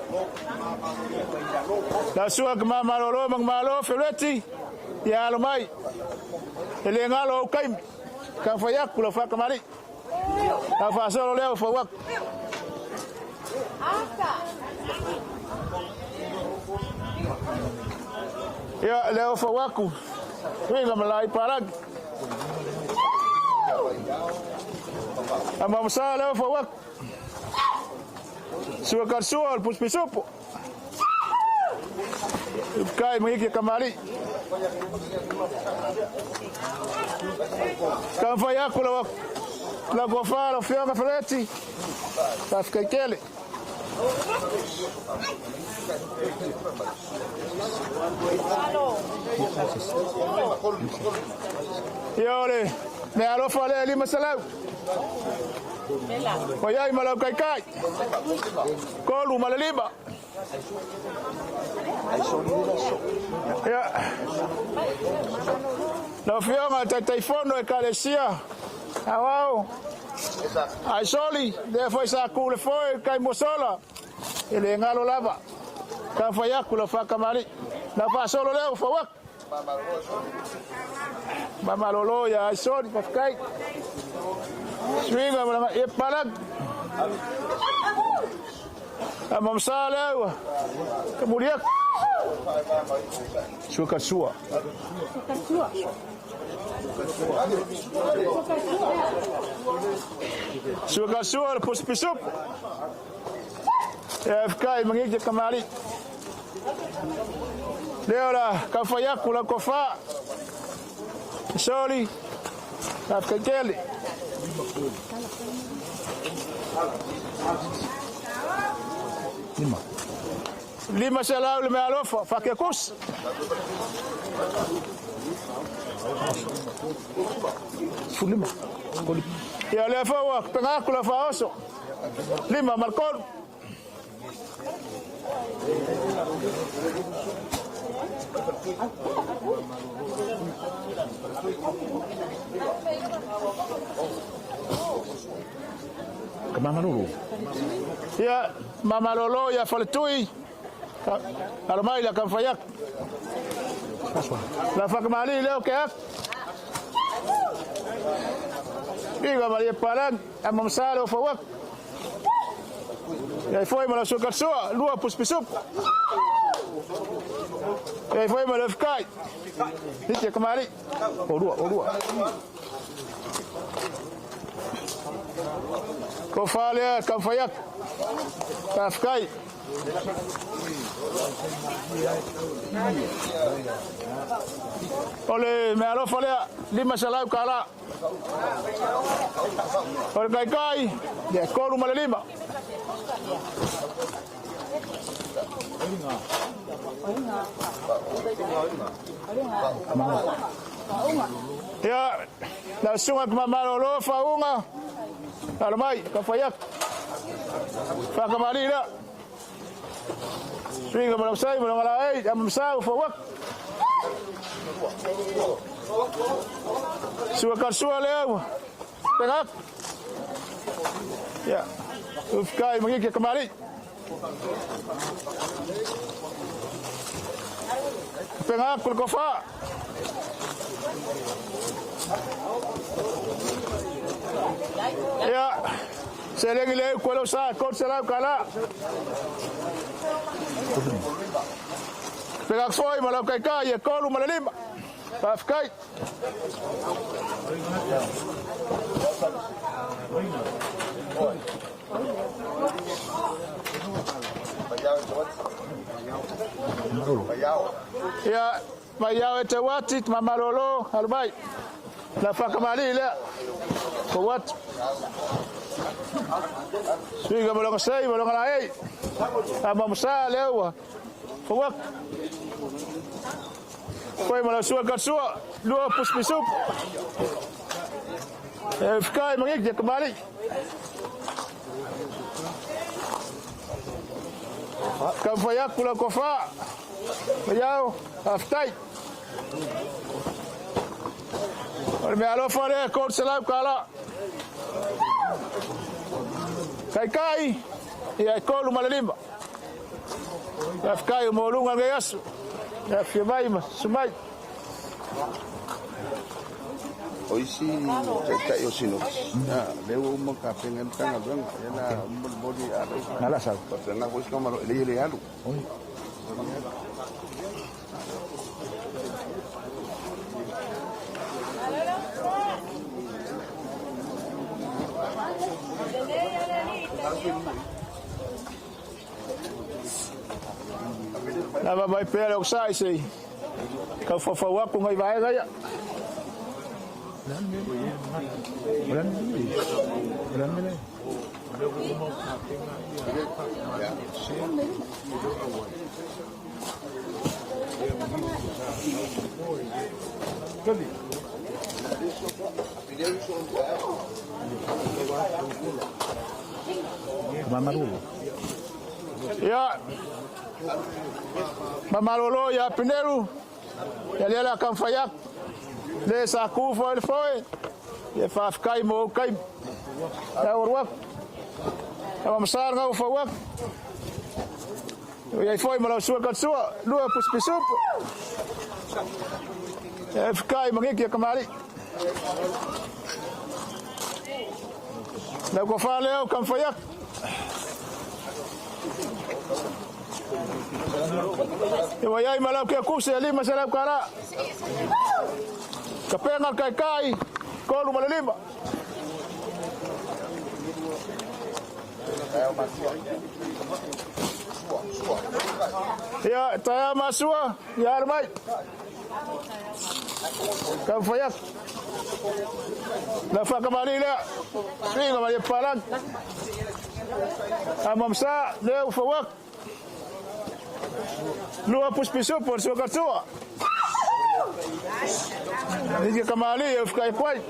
la sua ka malolo ma malo feleti ia alo mai. E le galo au kaimi. Ka fai atu lau faakamali'i. Lau faasolo lea ua fou atu. Ia, lea ua fou atu. Uiga ma lai palagi. Amamasa lea ua fou atu. Sua ka sua o le pusipisupo. Kai ma iki kamali'i. Taumafai atu lau lau tofa lau Afioga Feleti. Faafetai tele. Ia o le meaalofa lea e 500. Ua i ai ma lau taitai. 3 ma le 5. Ia, lau Afioga i le Taitaifono o Ekalesia Aoao, Aisoli, lea foi sa tu le foe i le taimi ua sola, e le galo lava. Taumafai atu lau faatamalii, lau faasolo lea ua fau atu. Mamalolo ia Aisoli, faafetai. Suiga ma lana ia palagi. Amamsa lea ua tamuli atu. Sua ka sua. Sua ka sua le pusipisupu. Ia fkai mangi te kamali. Lea o la taufai atu lau tofa. Soli. Faafetai tele. 500 le mealofa fakekusi. 15. Ia lea foi ua pengaku la faaoso. 5 ma le 3. Ia mamalolo ia faletui. Alo mai la kamfayak. La fakamali leo ke ak. Iga malie palang amamsalo fawak. Ia foi mala suka sua lua puspisup. Ia foi mala fkai. Hiti kamali. O lua, o lua. Ko fale kamfayak. Tafkai. O le mealofa lea, 500 kala. O le kaikai, ia 3 ma le 5. Ia, la sunga kumamalolo faunga. Alo mai, ka whaiak. Whakamali la. Suiga malausai, malangala ei, amamsau, fawak. Sua karsua leo. Pengak. Ya. Ufkai mangiki kamari. Pengak kulkofa. Ya. Selengi le kualo sa kot sala kala. Pengak foi malau kai kai ya kolu malalima. Pafkai. Ya, mai e te wati, mamalolo, alumai. La whakamali lea. Ko wat. Suiga malonga sei, malonga la ei. Amamusa lea ua. Fawak. Foi mala sua katsua, lua puspisup. E fkai mangik dia kembali. Kamfayak kula kofa. Mayau, aftai. O mea alofa lea, 300 kala. Kai kai, ia e 3 ma le 5. Afkai o molunga ngai aso. Ia fia mai ma sumai. O isi taitai o sinopsi. Lea ua uma kapenga le Matagaluega ia na molimoli ala i Nala sau. faapena foi se malo e lei le alu. Lava mai pea le oksai sei. Kau whawhau aku ngai vaega ia. Ia. Mamalolo ia Pineru. Ia lela kamfayak. Le sa kufa le foe. Ia whawhikai mo kai. Ia oruak. Ia mamsar ngau whawak. Ia foi malau sua katsua. Lua puspisup. Ia whikai mangiki ia kamari. Lau ko whaleo kamfayak. Ia waiai malau kia kuse ia 500 kara. Kapenga kai kai, 3 ma le 5. Ia, taia masua, ia armai. Kamfayak. La whakamari lea. Suiga malie palang. Amamsa le ufawak. Lua puspisupo o suakatua. Nike kamali e ufkai kwai.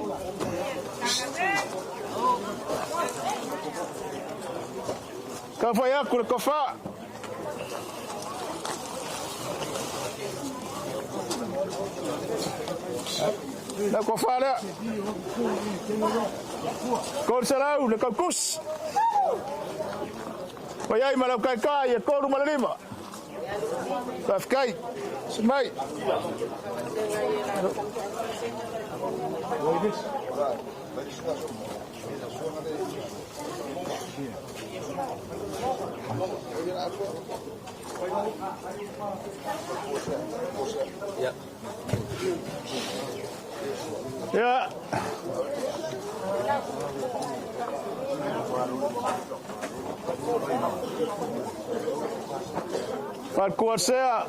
Ka whai aku le kofa. Le kofa lea. Koru le kaukus. Wai ai ma lau kai kai e koru ma le lima. Faafetai. Mai. Ia. Falecuasea.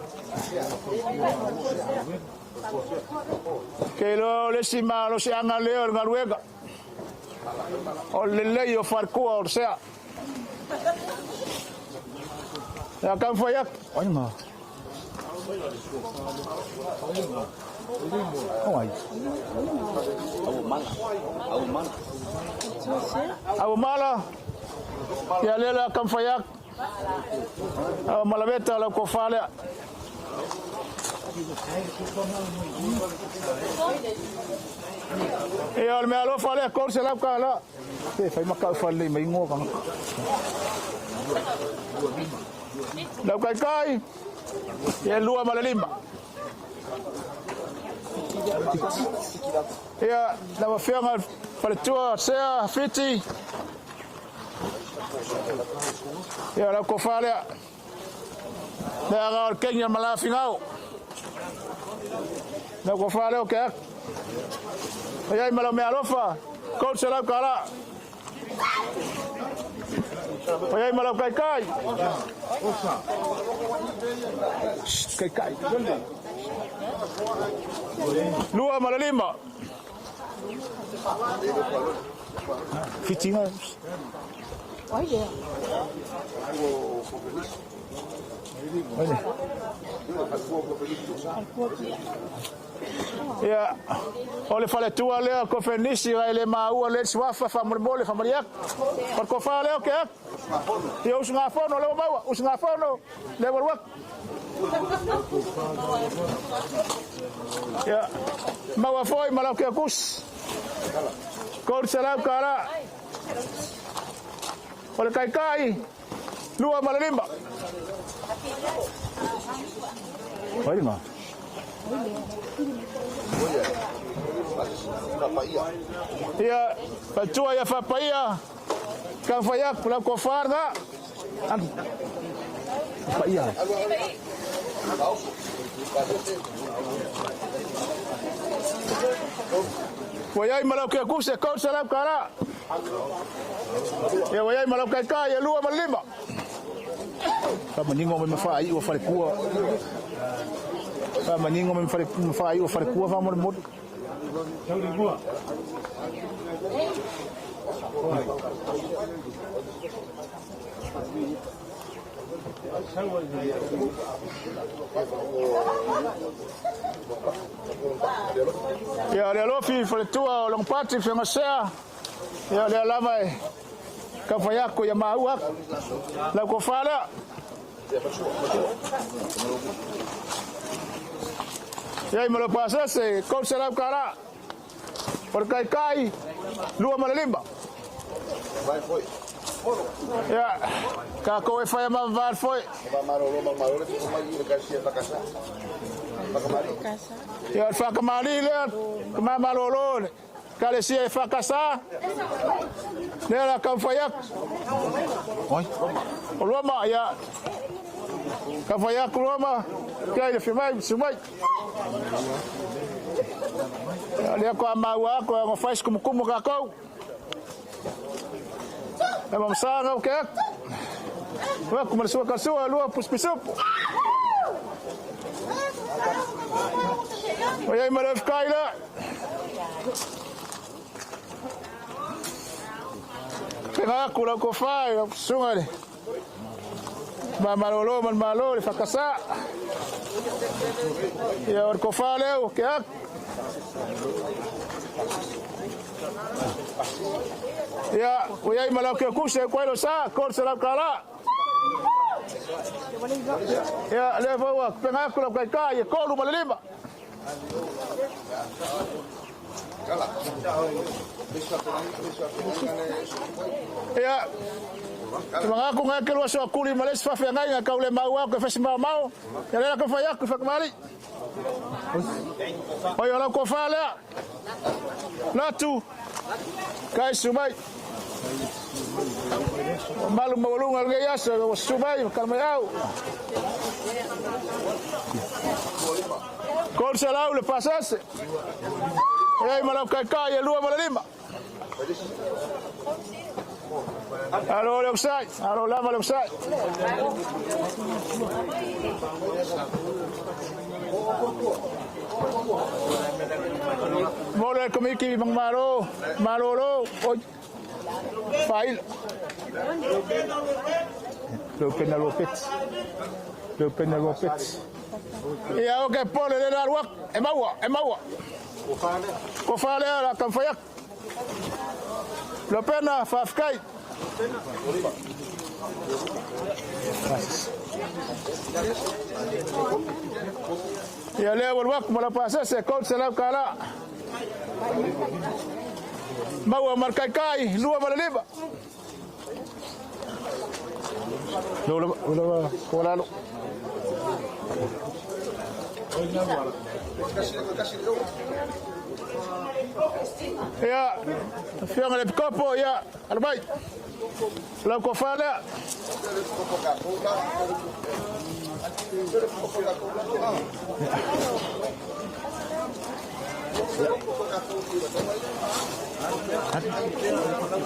Ke lo le si malo se anga leo le galuega. O le lelei o falecua o sea. Ia ka fai atu. Ai ma. Ai. Au mala. Ia lela ka fai atu. Au malaveta la ko fale. Ia o le mea alofa lea kor se lau ka la. Te fai makau fale mai ingoa ka. Lau kai kai. Ia lua ma le lima. Ia lau afioga faletua sea Fiti. Ia lau kofa lea. Lea aga o le Kenya ma la fingau. Lau kofa lea o ke aku. Ia ai ma lau mea alofa. Kor se lau ka la. Ia ai ma lau kai kai. Kai kai. Lua ma le lima. Fiti nga. Ia, o le faletua lea o Kofenisi ai le maua le suafa faamolemole faamaliaka. O le kofa lea o ke aku. Ia usugafono lea ua maua, usugafono lea ua alu atu. Ia, maua foi ma lau keakusi. $300. O le kaikai, lua ma le lima. Ai lima. Ia, fatua ia fapaia. Ka fai aku lau kofa lena. Paia. Ua iai ma lau keakuse, $300. Ia ua iai ma lau kaikai, e lua ma le lima. Faamanino mai ma faaiu o falekua. Faamanino mai ma faaiu o falekua faamolemole. Ia le alofi faletua o Logopati Fegasea. Ia lea lava e taufai atu ia maua atu. Lau tofa lea. Ia i ma lau pasese, $300. O le kaikai, lua ma le lima. Ia, tatou e fai a mavavale foi. Ia, o le whakamali lea, ka mamalolo le kalesia e whakasa. Lea la taumafai atu. O Roma, ia. Taumafai atu Roma, ia i le fimai, sumai. Ia, lea ko a maua atu, e ono fai se kumukumu tatou. E mamasa ngau ke atu. Ua ku ma le sua kasua, lua pusipisupu. Ua iai ma le ofikai lea. Pega aku lau kofa i lau susuga i le Tama malolo ma le Malo i le Fakasa. Ia o le kofa lea ua ke aku. Ia, ua i ai ma lau keukusi e kuai lo sa, kol se lau kala. Ia, lea foi ua pega aku lau kaikai, e 35. Ia, te mangaku ngai ke lua soa kuli ma le isi faafeagaiga kau le mau au ke fesi maomao. Ia lea la ka fai aku i whakamali. Oi o lau kofa lea. Latu. Kai sumai. O malu maualuga o lenei aso ua susu mai ma kala mai au. 300 le pasese. E ai ma lau kaikai e 25. Alo le oxai, alo lava le oxai. Mo le komiki malo, malolo, oi, faila. Leo pena lua peti. Leo pena lua peti. Ia o ke pole le la ruak, e maua, e maua. Ko whalea la kam whai aku. Lopena, faafetai. Ia lea ua alu atu ma lau pasese, $300. Maua ma le kaikai, 25. Lolo, lolo, lalo. Ia, afioga i le Epikopo, ia, alo mai. Lau kofa lea.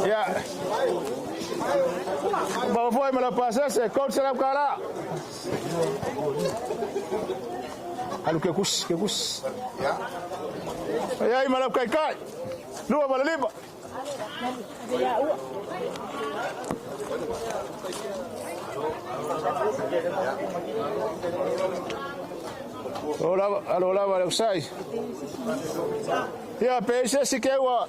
Ia. Maua foi ma lau pasese, $300. Alu ke kusi, ke kusi. Ia i ma lau kaikai. 25. O lava, alo lava le usai. Ia, pe se si ke ua.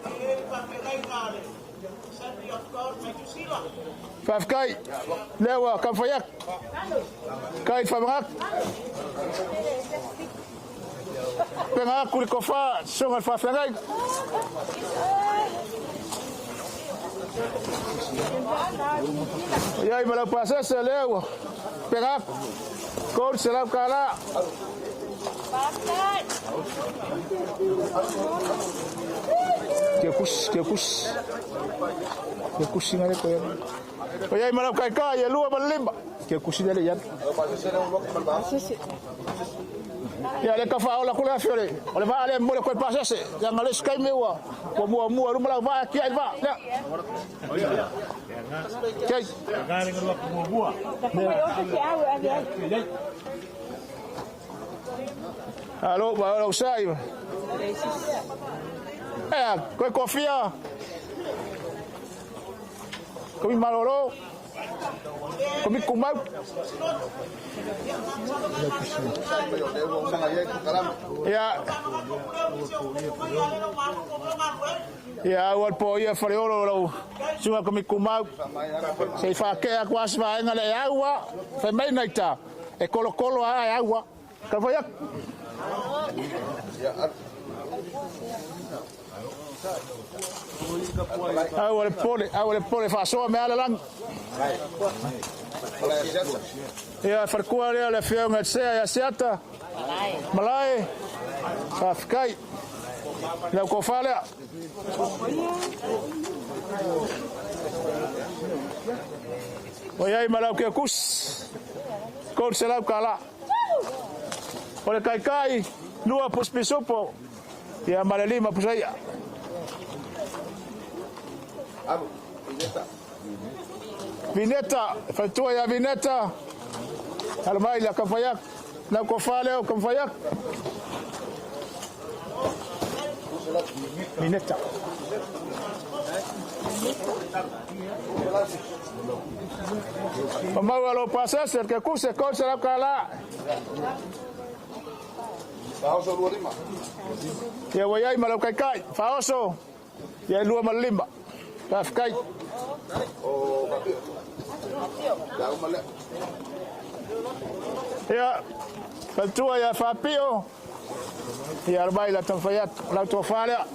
Faafetai, lea ua taumafai atu. Kai whamangak. Penga aku le kofa, songa le faafeagai. Ia i ma lau pasese lea ua penga aku. $300. Ke kusi, ke kusi. Ke kusi ngale ko ia. O iai ma lau kaikai e 25. Ke kusi lele ia. Ia le ka whaola kule afi ole. O le vaa le mole koe pasese. Ia ngale skai me ua. Ua mua mua ruma lau vaa kia i vaa. Lea. Kei. Alo, ma lau sai. Ea, koe kofia. Komi malolo. Komi kumau. Ia. Ia, ua po ia whareoro lau sunga komi kumau. Se i whakea aku asi vaenga le e aua. Whai mai nei tā. E kolokolo a e aua. Ka whai aku. Aua le pole, aua le pole faasoa mea ala lagi. Ia, falekua lea le afioga i le Sea ia Siata. Malae. Faafetai. Lau tofa lea. O i ai ma lau keukusi. $300. O le kaikai, 2 pusi pisupo. Ia ma le 5 pusa ia. Vineta, faletua ia Vineta. Alo mai la kamfaiak. Lau kofa leo kamfaiak. Vineta. O maua lou pasese le kekuse $300. Ia ua iai ma lau kaikai faaoso ia e 25. Faafetai. Ia faletua ia Faapio ia alu mai la taumafai atu lau tofa lea.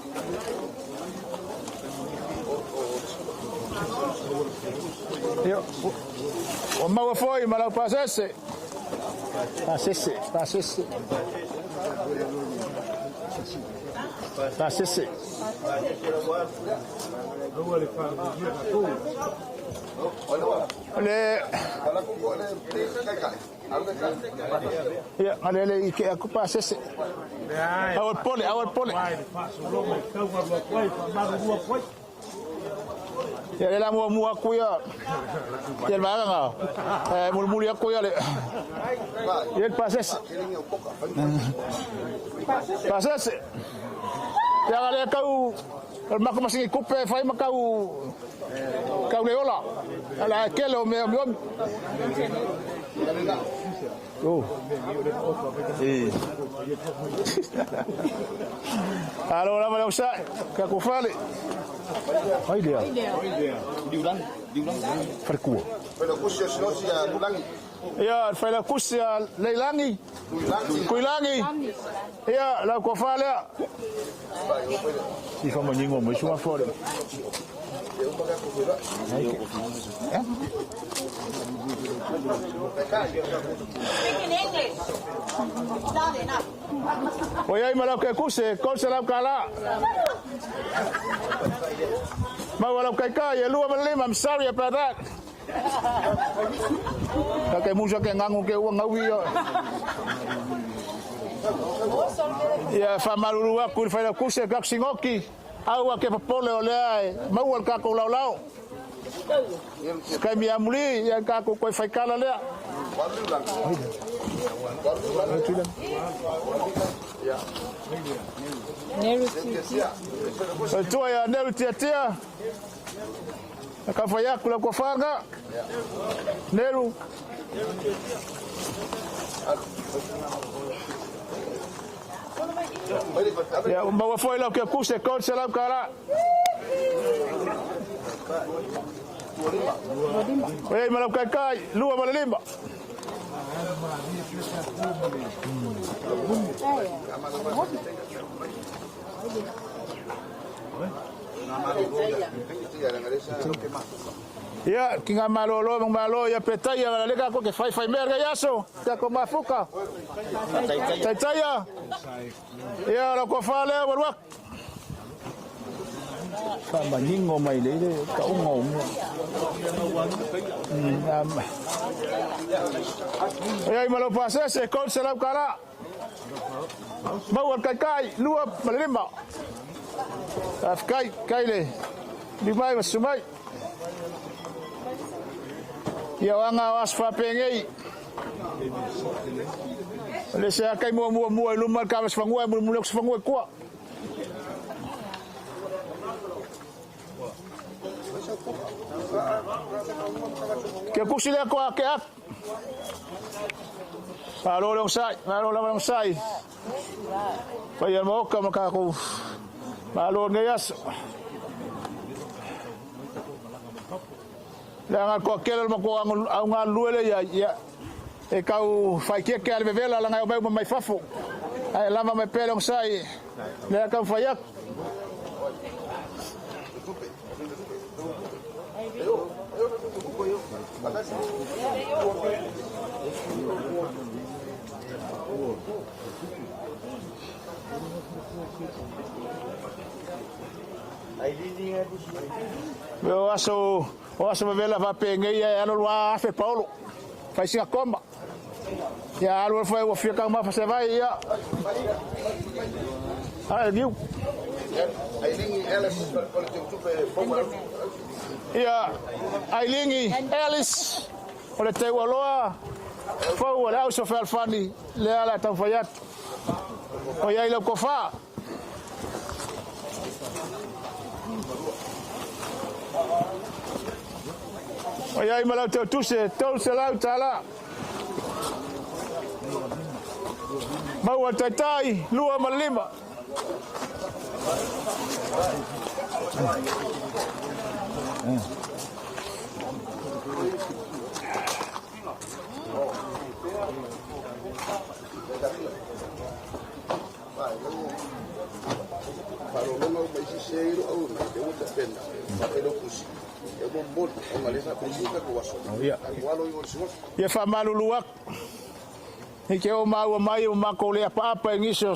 Ia ua maua foi ma lau pasese. Pasese, pasese. Pasese. Le Ia, ale le i ke aku pasese. Aua le pole, aua le pole. Ia le la muamua aku ia. Ia le vaega nga. E mulimuli aku ia le. Ia le pasese. Pasese. Ia le kau o le mako masingi kupe fai ma kau kau le ola. Ala e kele o mea omiomi. Oh. E. Alo lava le ausai, ka ku fale. Ai lea. Falikua. Ia, Failaukusi a Leilangi. Kuilangi. Ia, lau kofa lea. Si whamangingo mai sua fore. Speak in English. Not enough. O iai ma lau kekuse, $300. Maua lau kaikai, e 25, I'm sorry about that. Ka ke musa ke ngangu ke ua ngaui ia. Ia whamaruru aku i whaira kuse ka singoki. Aua ke popole o lea e maua le kākou laolao. Kai mi amuli ia kākou koe whaikala lea. Tua ia Neru Tiatia. Ka whai aku lau kua whanga. Neru. Ia, maua foi lau kia kuse, $300. Oi, ma lau kaikai, 25. Ia, ki ngā malōlō ma malo ia petaia la leka ko ke whai whai mea rei aso, kia ko mafuka. Taitaia. Ia, la ko whalea waruak. Whamaningo mai le le ka unga o mua. Ia, i malo pasese, $300. Maua le kaikai, 25. Faafetai, kai le limai ma sumai. Ia o anga o aso faapenei. O le se akai mua mua mua i luma le kava sefagua e mulimuli aku sefagua i kua. Ke kusi lea koa ke ak. Malo le onosai, malo lava le onosai. Paia le maoka ma kākou malo lenei aso. Leaga le toatele o le matou au galulue lea i ai, ia, e tau faaitiitia lava le vevela leaga e omai uma mai fafo. Ae lava mai pea le onosai, lea tau fai atu. O aso, o aso vevela faapenei e alu alu 1000 paolo. Fai sina koma. Ia alu alu foi ua fia taumafa se vai ia. Ae niu. Ia Ailingi Alice o le Teualoa fou o le Auso Fealofani lea o le a taumafai atu. O i ai lau tofa. Ua i ai ma lau tautusi e $300. Maua le taitai, 25. Ia faamalulu atu, i te oo maua mai ua matou le apaapa i nisi o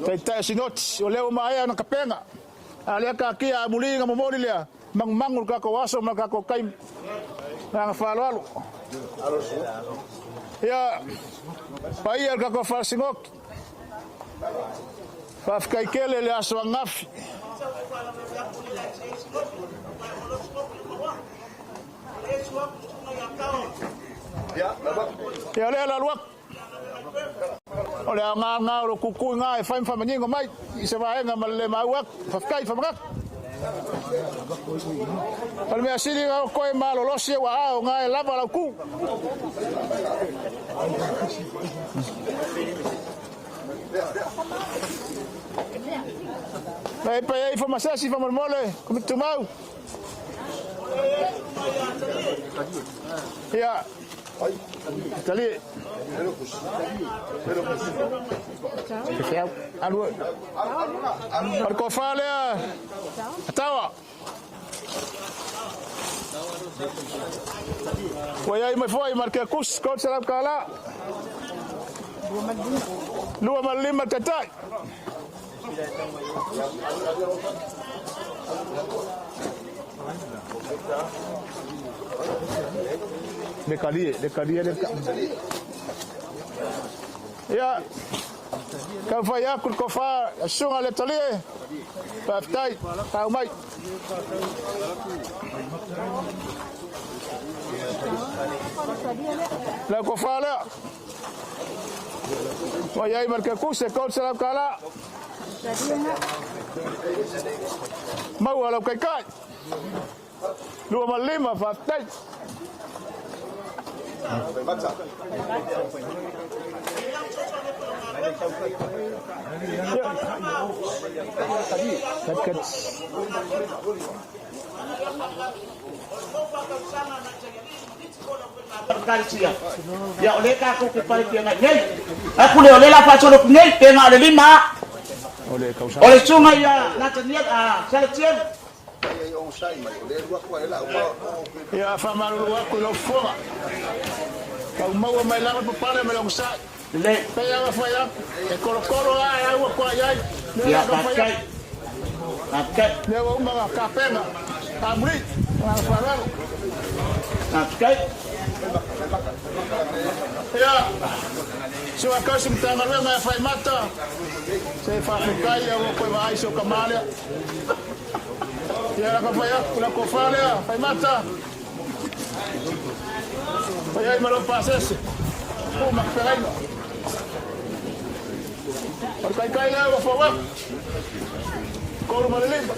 taitai o sinoti, o lea ua maea ona tapena, a o lea taatia amuli ona momoli lea, manumanu i le tatou aso ma le tatou taimi. Ma le agaga faaaloalo. Ia, paia i le tatou fale sinoti, faafetai tele i le aso ananafi. Ia o lea la alu atu. O le aoga lena o lo kukui na e fai ma faamanino mai i se vaega ma le le maua atu. Faafetai, famanatu. O le mea sili na o toe malolosi e ua ao na e lava lau tu. Mai pa e ifo masesi faamolemole, Komiti Tumau. Ia, talie. Feau, alu. O le kofa lea, Atawa. Ua iai mai foi ma le Keakusi, $300. 25 taitai. Le kalie, le kalie le ka. Ia, tau fai aku le kofa, susuga le talie. Faafetai, tau mai. Lau kofa lea. Ua i ai ma le kekuse, $300. Maua lau kaikai. 25, faafetai. Ia o lea tatou te fai feagai nei. Aku lea o lea la faasolo atu nei pe na o le lima a. O le susuga ia Nataniel a Salatiel. Ia faamalulu atu i lau fofoga. Tau maua mai lava le papale ma le onosai. Lelei. Pei lava fai atu, e kolokolo lava e au atu ai ai. Lea Ia la tau fai faafetai. atu. Faafetai. Lea ua uma ona tapena. Amuli, ma le faaaloalo. Faafetai. Ia, si o tausi Matagaluega e Faimata, se faafetai ia ua toe vaai si o tama lea. Ia, la ka fai atu, la tofa lea, Faimata. Fai ai ma lou pasese, pu ma feagaiga. O le taitai lea ua fou atu, 35.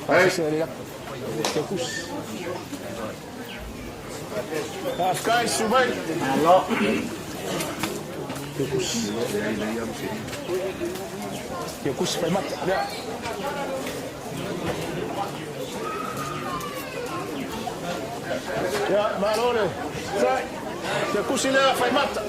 Pasese le atu. Faafetai Sumai. Malo. Kekusi Faimata. Lea. Ia, malo le. Sai. Kekusi lea Faimata.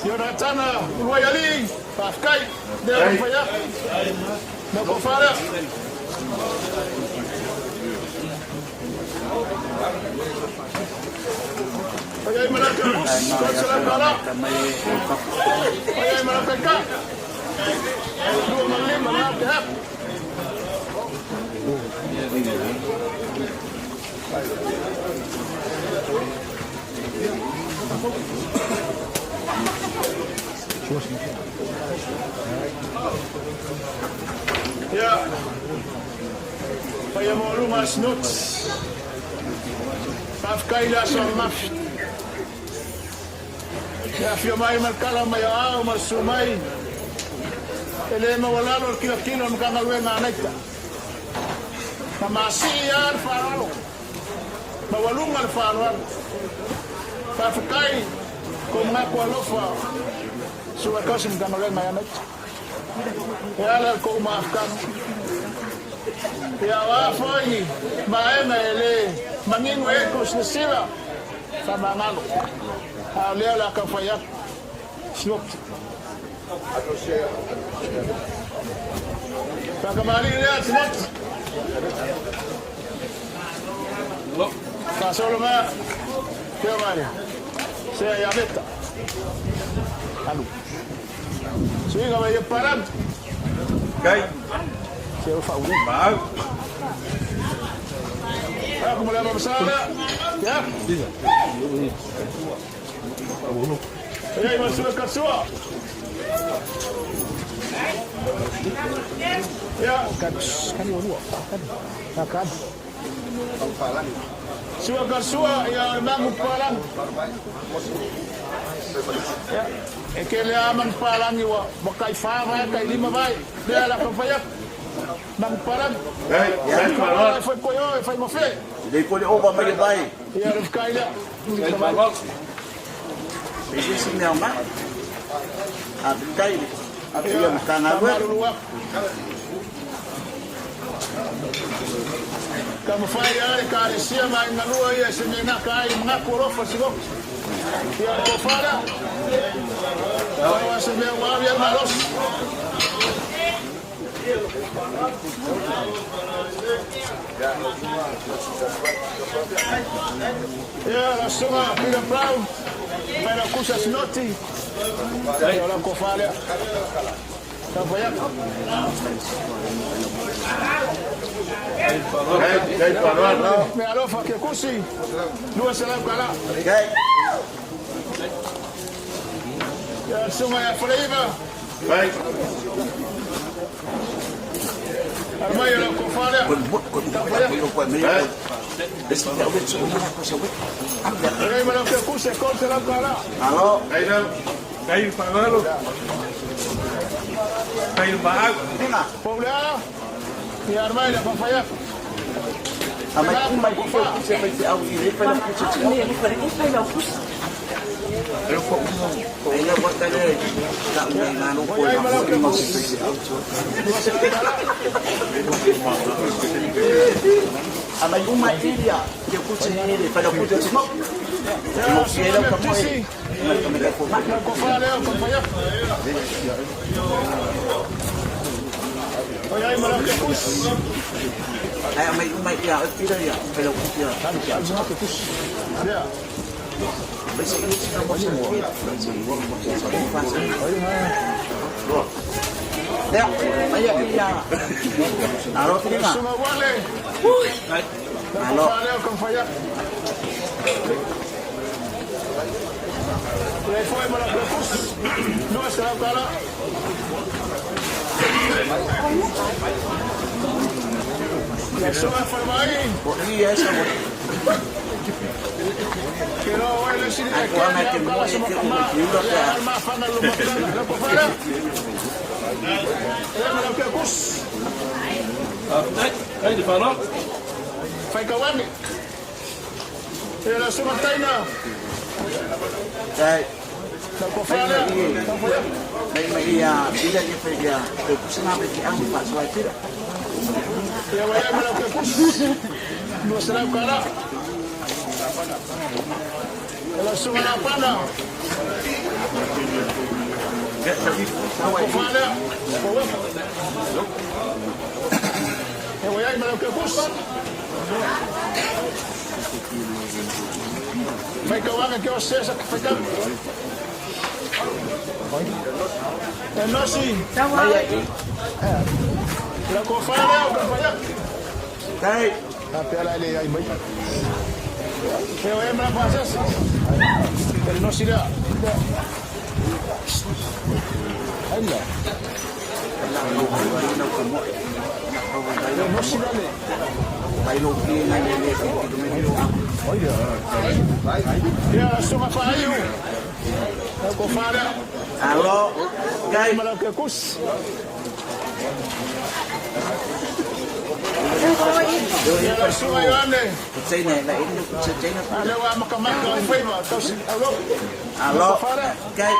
Ionatana Uluaialii, faafetai. Lea ua fai atu. Lea ua tofa lea. Fai ai ma lau tegus, $300. Fai ai ma lau taitai. 25 lau te hapu. Ia, paia maualuga a Sinoti. Faafetai i le aso ananafi. E afio mai ma le tala mai o ao ma le susu mai. E le maualalo le tilotilo a le Matagaluega a Naita. Na masii lava le faaaloalo, maualuga le faaaloalo. Faafetai kou manatu alofa Su'a tausi Matagaluega ia Naita. E ala i le kou mafutaga. Ia o a foi ni vaega e le manino ai kou silasila, faamagalo. A o lea o le a tau fai atu. Sioti. Faatamalii lea Timoti. Faasolo mea, Afioga i le Sea ia Veta. Alu. Suiga mai ia Palan. Kai. Se o whauri. Maau. Aku male masala. Ya. Ei, masua kasua. Ya, kan kan dua. Kan. Kan. Sua kasua ya mangu palang. Ya. E ke le amang palang iwa makai fa vai kai lima vai. Le la ka fai mangu palang. Hey, Ya, fai koyo, fai mo fe. Le ko le ova mai le vai. Ya, le kai le. E se si mea mai. A tai a pia matanga lue. Ka mawhai a le kāresia mai ngalua ia se me ngaka ai mangaku alofa si goki. Ia ko whara. Wa se mea wawi a maros. Ia la sunga Peter Brown. Mai la kusa sinoti. Ia la ko whara. Ka whai atu. Me alofa ke kusi. Lua salam kala. Kai. Ia sunga ia whareiva. Kai. Armai la ko whara. Ko mo ko ko ko me. Le si mea wetsu o mana ko se wet. Rei mala ke kusi ko salam kala. Alo. Kai na. Kai Faralo. Kai Maau. Tinga. Paulea. Ia armai la whai atu. A mai ku mai ko se fai te au i le fai la kusi te au. Ai la wata le la me na no ko na ko ma se fai te au. A mai uma ilia ke kusi ni le fai la kusi te mo. Mo se la ka mo e. Mai ka ko ma. Ko whara ko whai atu. Oi mala ke kusi. Ai mai uma ia o tira ia fai la kusi ia. Ia. Mai se ni ka mo se mo. Ya, mai ia. Alo tinga. Sunga wale. Alo. Ko whara ko whai atu. Le foi mala ke kusi. Lua salam kala. Ia sunga whai mai. Ko ia sa mo. Ke roa wai le sini Ai e ko ana ke ke mo kala e sa ke makama. o kiula Ia ka. alma whanga lo makana. La ko whara. Ia mala ke kusi. Kai Faralo. Whai kawangi. Ia la sunga taina. Kai. La ko whara. Ka whai atu. Mai mai ia bila ia fai ia ke kusi na ke au pa so ai tira. Ia wai mala ke kusi. Lua salam kala. Ia la sunga la pana. Ko whara. Ko waka. Ia wai mala ke kusi. Whai kawanga ke o sesa ke whai kau. E nosi. Mai ia i. La ko whara o ka whai atu. Kai. A pe ala le ai mai. E o e mala pasas. E no sila. Alla. E no sila le. Ia sunga faiu. Ko fara. Alo. Kai. Mala ke kus. Ia la sunga Ioane. Ale wa makamaka o whaiva. Tausi. Alo. Alo. Ko fara. Kai.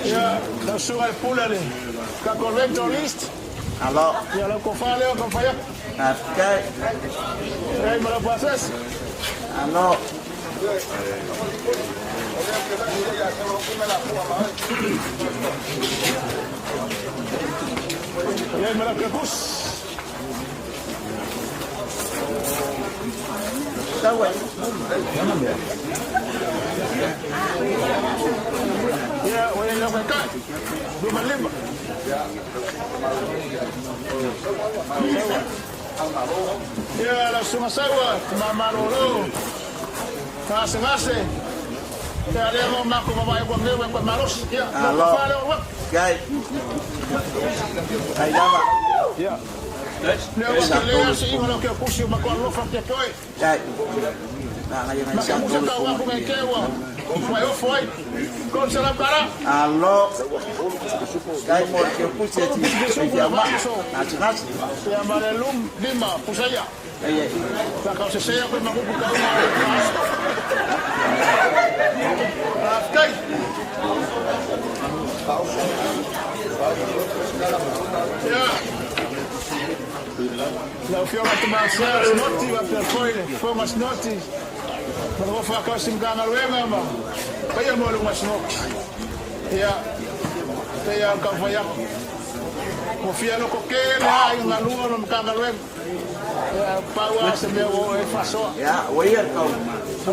Ia la sunga e pula le. Ka correcto list. Alo. Ia la ko fale o ko whaia. Kai. Ei mala pasas. Alo. Ia mala ke kus. Ia o ia la kai. Luma lima. Ia la sunga sawa, mamalolo. Ngase ngase. Te ale mo mako mamae kwa ngewe kwa malos. Ia, la Alo. fale o wa. Kai. Kai lava. Ia. Leo wa ke lea si inga lo ke kusi o mako alofa ke koe. Kai. Na ngai ngai Maka sa musa ka wa kunga ke wa. Mai ofo ai. Kon sala kara. Alo. Kai mo ke kusi ti. Ti ama. Na ti nasi. Te amare lum lima pusaya. Ai ai. Ta ka se sea ko makupu ka uma. Afkai. Ia. Lau fioga tu masea snoti wa per foile, fonga snoti. Mara fa ka sim ka ngaluenga ma. Paia mo lu snoti. Ia. Te ia ka fa ya. Ko fia lo ko ke le ai ngalua no ka ngaluenga. Ia paua se me o e fasoa. Ya, o ia kau.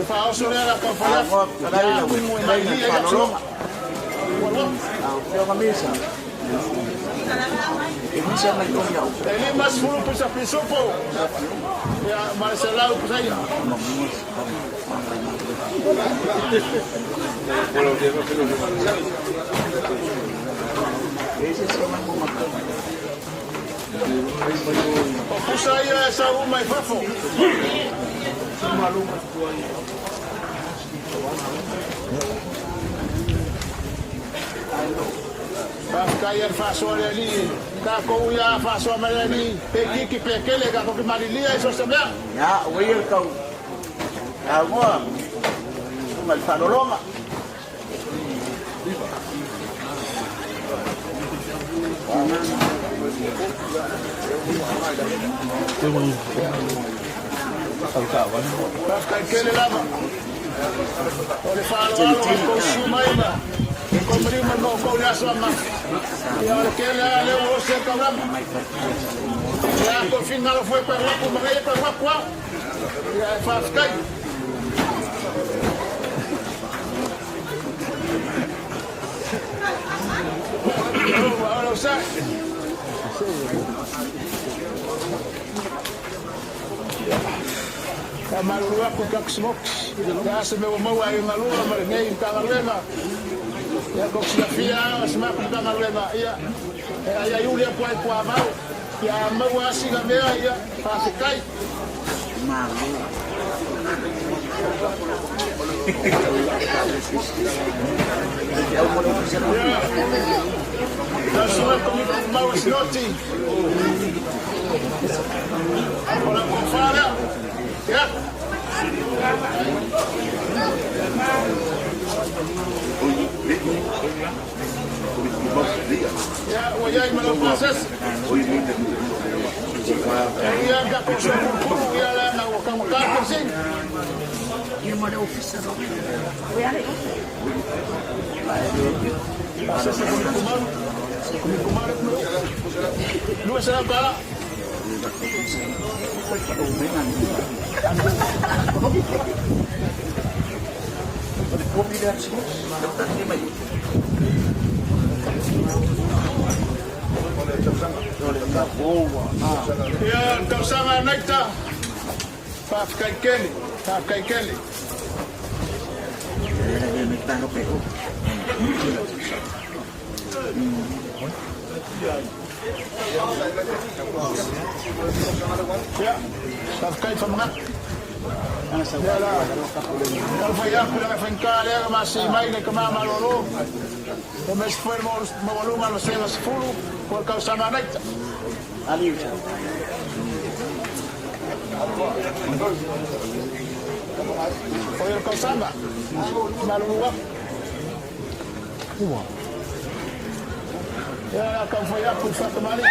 Fa oso le la ka fa ya. Alo, kai la. Mai li e ka Au fioga misa. E misa mai ko ya. Ele mas fulu pusa pisupo. Ya Marcelau pusa ya. Ese se mai mo makau. O pusa ia esa uma e fafo. Kai e fasoa le ali. Ka kou ia fasoa mai le ali. Pe kiki pe kele ka koki marilia e so se mea. Ya, o ia kau. Alo. Mai falolonga. Kai kele lava. O le whalo alo a kou sumaima. Ko mrima no kou le aso ama. Ia o le kele a leo o se ka rama. Ia ko fingalo fue pa waku mangai pa waku au. Ia e whawhikai. O sa. Ka maruru aku ka smokes. Ia se me o maua i ngalua ma le nei ka ngaluenga. Ia ko sila fia se ma ka ngaluenga. Ia e ai ai uli po ai po amau. Ia maua asi ga mea ia whawhikai. La sua komiko maua sinoti. O la kofara. Ia. Ia, o ia i malau pasas. Ia ka koso kukuru ia la na o kama ka sing. Pasas sa kumikumaru. Kumikumaru kumeu. Lua sa kala. Ia, le tausaga a Naita, faafetai tele, faafetai tele. Ia, faafetai faamagalo. Ia la, taumafai atu le faigata lea na masii mai le tama malolo, e aemaise foi le maualuga o le vasega 10 po o le tausaga a Naita. O ia le tausaga, malulu atu. Ia la taumafai atu i Faatamalii.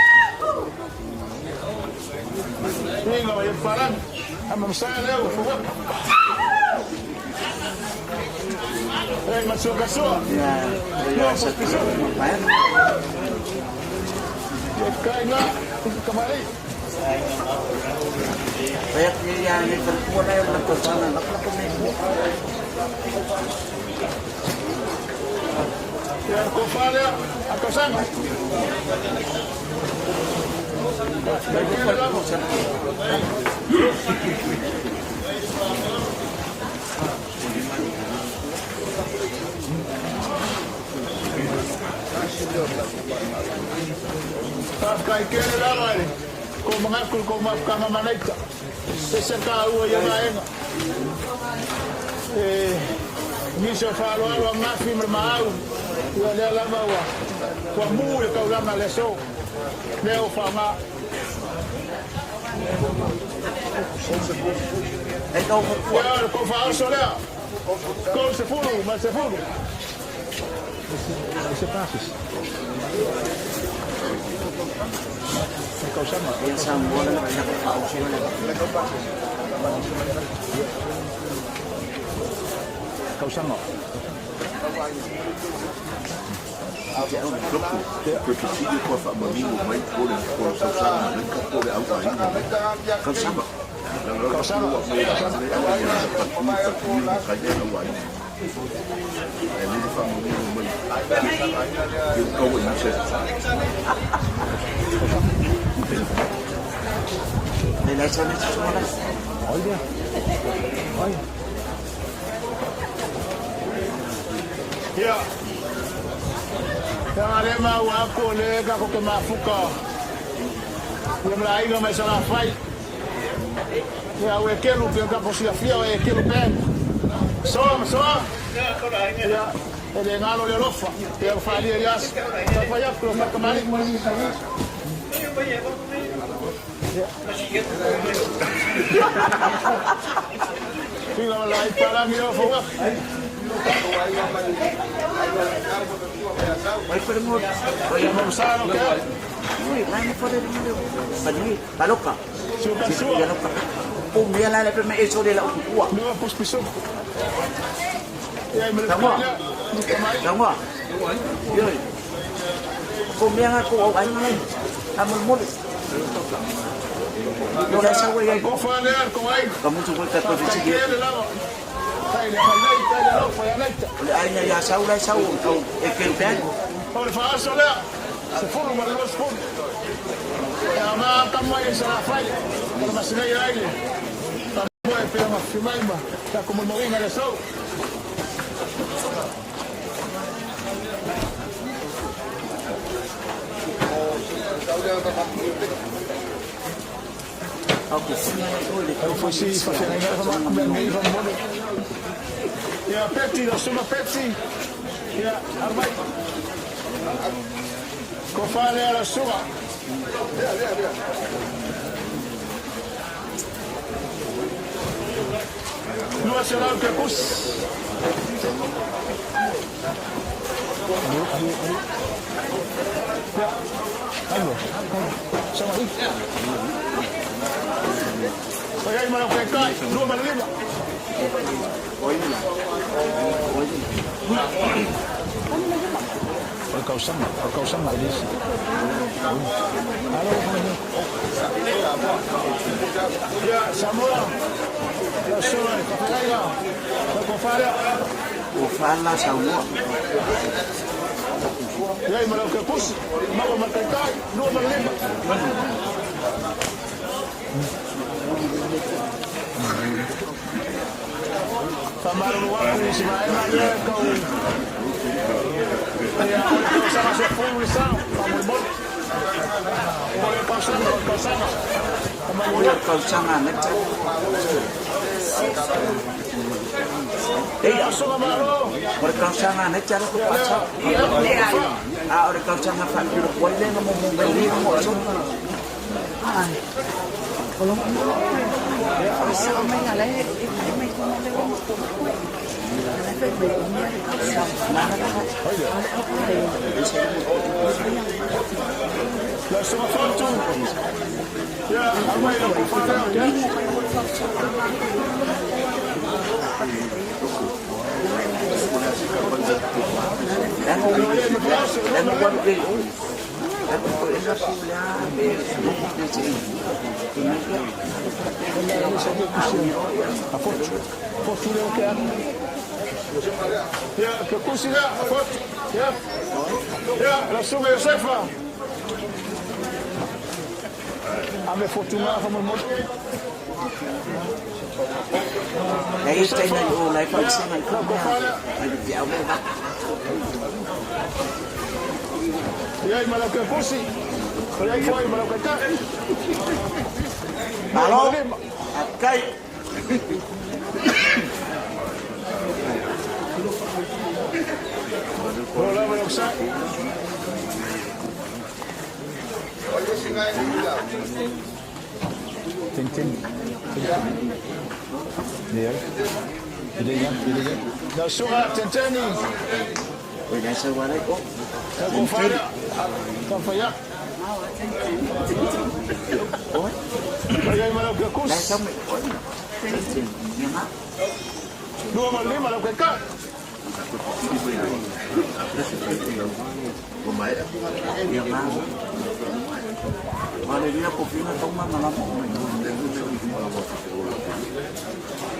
Inga o ia palagi. Ama masaya leo fuwa. Ei masua kasua. No puspisu. Ia kainga kamali. Ia ko fale a kasanga. Faafetai tele lava i ko manatu i ko mafutaga manaita. E se taua ia vaega. E nisi o faaaloalo a Gafi ma le Maau, ia lea lava ua ua mu le taulaga i le aso. Lea ua faaaoga. Ia o le tou faaoso lea. 30 ma le 10. Toe fesili koa faamanino mai po le po le tausaga malaika po le au aiga le tausaga. Leaga o le ua mai le au aiga le patu patu kai le au aiga. Ae le faamanino mai ke kau i se. Ia, leaga lea maua atu o lea tatou te mafuta ia ma le aiga mai Salafai. Ia au Ekelu pei ona tatou silafia o Ekelu Band. Soa ma soa. Ia, e le galo le alofa pei ona faaalia i le aso. Taumafai atu lau faatamalii. Fila ma lai palagi o fau atu. Ia ke atu. Suka sua. Lua puspisu. Ia i mele pele. Kamai. Kofa lea ko ai. Faafetai tele lava. Tai le falei, tai le alofa ia naita. O le faaso lea. 10 ma le 20. Ia ma tamai i Salafai. O le masinai ai le. Tamoe pe ma fimai ma. Ta ko mo le sau. Au foi si fa ma me ngai fa mo. Ia Peti, la suma Peti. Ia armai. Ko fale la suma. 200 ke kus. Ya. Ayo. Sama i. Oi ai mana ke kai, 2 ma 5. O le kausaga, o le kausaga e lisi. Alo, ia, Samoa, la susuga i le faafeagaiga, la kofalea. Ia i ma lau ke kusi, maua ma le taitai, 25. Faamalulu atu i si vaega lea e tau ia o le tausaga 10 le sao, faamolemole. O le tausaga o le tausaga. O le tausaga na te. Eia, o le tausaga na te ala ko pasa. A o le tausaga faapilo koe le na mo mo me ni mo so. Ia, ke kusi lea, fotu. Ia, ia, la suga Iosefa. Ame fotunga faamolemole. Nei taina i o lai whaisanga i kumea. Ai te au mea. Ia i ma lau ke kusi. Ia i foi ma lau kai. Malo. Kai. O lava lau sai. La suga Tenteni. Oi nai sa wale o. Ka kofara. Ka whaia. Oi. Ia i ma lau ke Nai kusi. sa me. Oi. Ia ma. 25 lau kai kai. Ia ma. Wale ria ko pina tau ma la mo.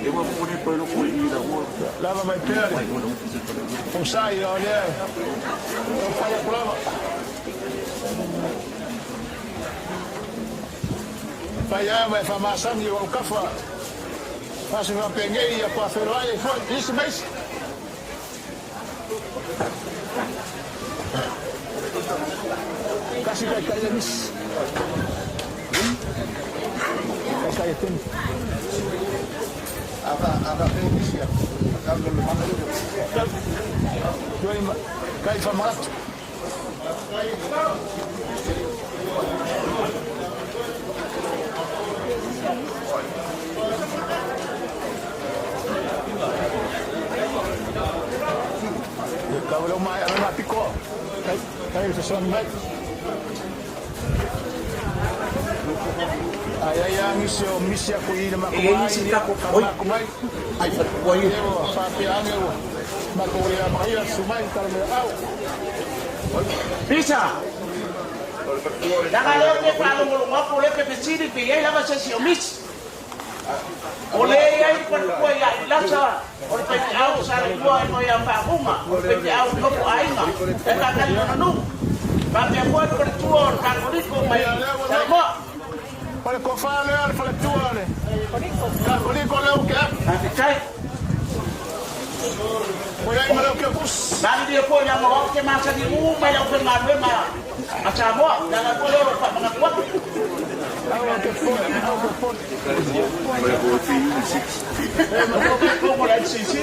E wa mo ne pelo ko i la o. Lava mai pea le. O sai o lea. O whaia kulava. Whaia mai whamasangi o kafa. Fasu whapengei ia kua wheroai e foi. Isi meisi. Kasi kai kai mis. Kai kai ten. Kai whamaratu. Ka wale mai ara ngā piko. Kai kai se son mai. Ai ai angi se o misi aku i le mako E mai. ni si tako. Ka Oi. mako mai. Ai fa oi. E o whape ange o. Mako ua mai a sumai tara me au. Pisa. Daga leo te whalongolongo ko le pepe siri pe iai lava se si o misi. O le iai patukua ia i lasa o le pete au sa le tua e mo ia whaahunga o le pete au nopo ainga e kakali ona nu. Papea koe ko le tua o le kakoliko mai Samoa. Pale kofa lea le fale tua le. Ka koliko leo ke aku. Kai. Ko iai ma leo ke kus. Nani dia po ia mo ke masa ni u mai au pe ngalwe ma a Samoa. Daga ko leo pa mga kuat. Au ke fone, au ke fone. Ko le sisi.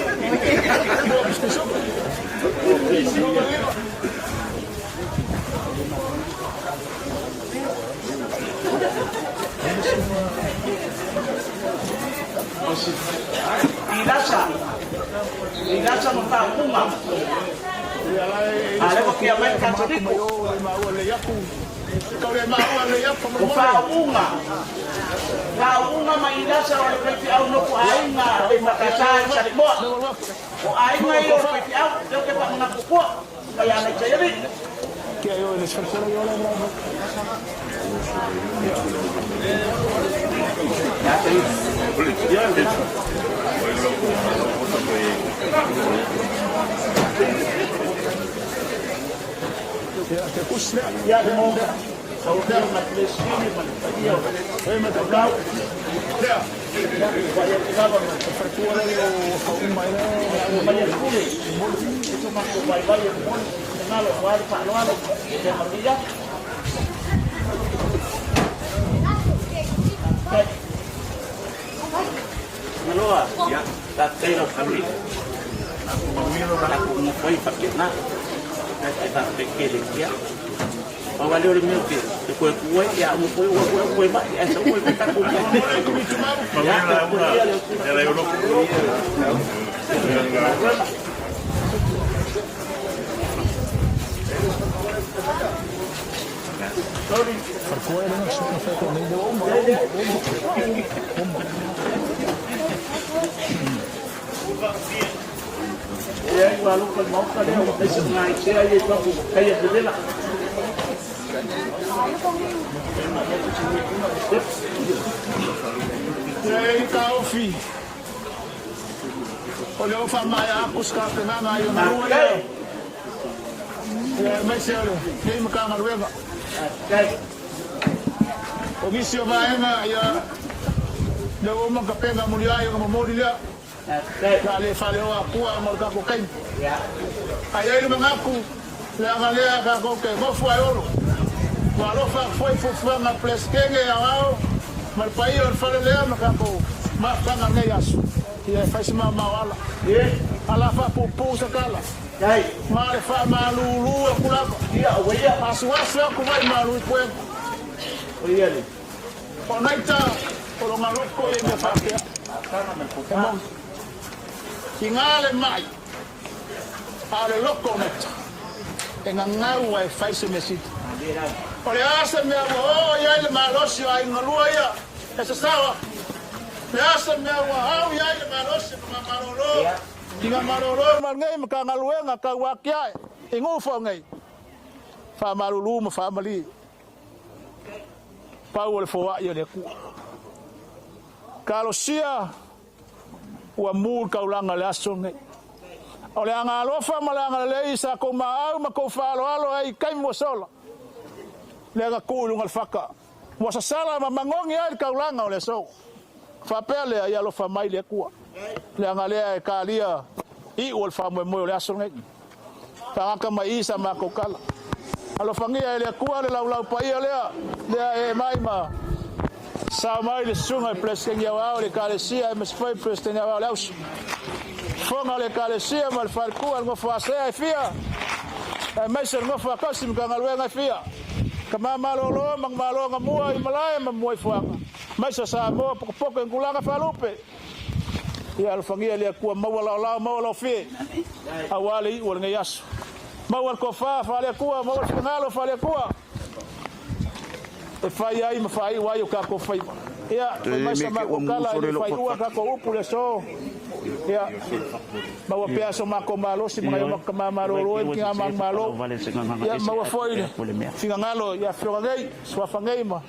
I lasa. I lasa ma whaahunga. A lewa kia mai katoliko. O whaahunga. Whaahunga ma i lasa o le pepe au noko ainga e makasa i Samoa. O ainga i o le pepe au, leo ke pa mga kukua. Kaya nai tayari. Kia yo le sfalsolo yo le bravo. Ia le mo sau ma Peresetene ma le paia o le taulau. Ia vaai atu lava ma le faletua lea o Maria Pule, e so matou vaivai e momoli finagalo aua le faaaloalo le manuia. Maloa, faafetai lau pule. Tatou nofo ai faapena. Ae faafetai tele. Ia, pau lava lea o le mea ou te toe tu ai, ia aua foi ua toe mai, ae sau toe mai tatou mea. Ia, Nei taofi o lea ua faamaea atu se tapenaga i ona lua ia, aemaise o lenei Matagaluega. O nisi o vaega ia, lea ua uma ona tapena muliai ona momoli lea, o le a le faaleoa atua ona o le tatou taimi. Ae i ai le manatu, leaga lea tatou te nofo ae olo. Ua alofa atu foi i fuafuaga a le Peresetene Aoao ma le paia o le fale lea ma tatou mafutaga i lenei aso. Ia e fai se maomao ala. Ala faapuupuu se tala. Ma le faamalulu atu lava. Asuasu atu mai malu i puega. O naita o lona loko ia i mea faapea. E moni. Tiga le mai, a o le loko o naita, e gagau a e fai se mea sili. O le a se mea ua oo i ai le malosi o aiga lua ia e sasao aku? O le a se mea ua au i ai le malosi o ka malolo i ngā malolo ma lenei Matagaluega tauatiae i Nuu nei? Faamalulu ma faamalie. Pau o le foai a le Atua. Talosia ua mu le taulaga i le aso lenei. O le agaalofa ma le agalelei sa tou maau ma tou faaaloalo ai i taimi ua sola, lea na tuu i luga o le fata, ua sasala ma magogi ai le taulaga o le aso. Faapea lea, ia alofa mai le Atua, leaga lea e talia iu o le faamoemoe o le aso lenei. Faagata mai i sa matou tala. Alofagia e le Atua le laulau paia lea, lea e ee mai ma sao mai le susuga i Peresetene Aoao o le Ekalesia aemaise foi Peresetene Aoao o le Auso. Fofoga o le Ekalesia ma le Faletua, le nofo asea e fia, aemaise le nofo a tausi Matagaluega e fia. Tama malolo ma malo na mua i malae ma mua i fuaga, aemaise o Samoa potopoto i tulaga faalupe. Ia alofagia e le Atua maua laolao maua laofie aua le iu o lenei aso. Maua le tofa faale-Atua, maua le finagalo faale-Atua e fai ai ma faaiu ai o tatou faiva. Ia, fai mai sa matou tala e le faaiua tatou upu i le aso. Ia, maua pea so matou malosi ma nai o matou tama malolo e ma tina manumalo. Ia, maua foi le finagalo i afioga nei, suafa nei ma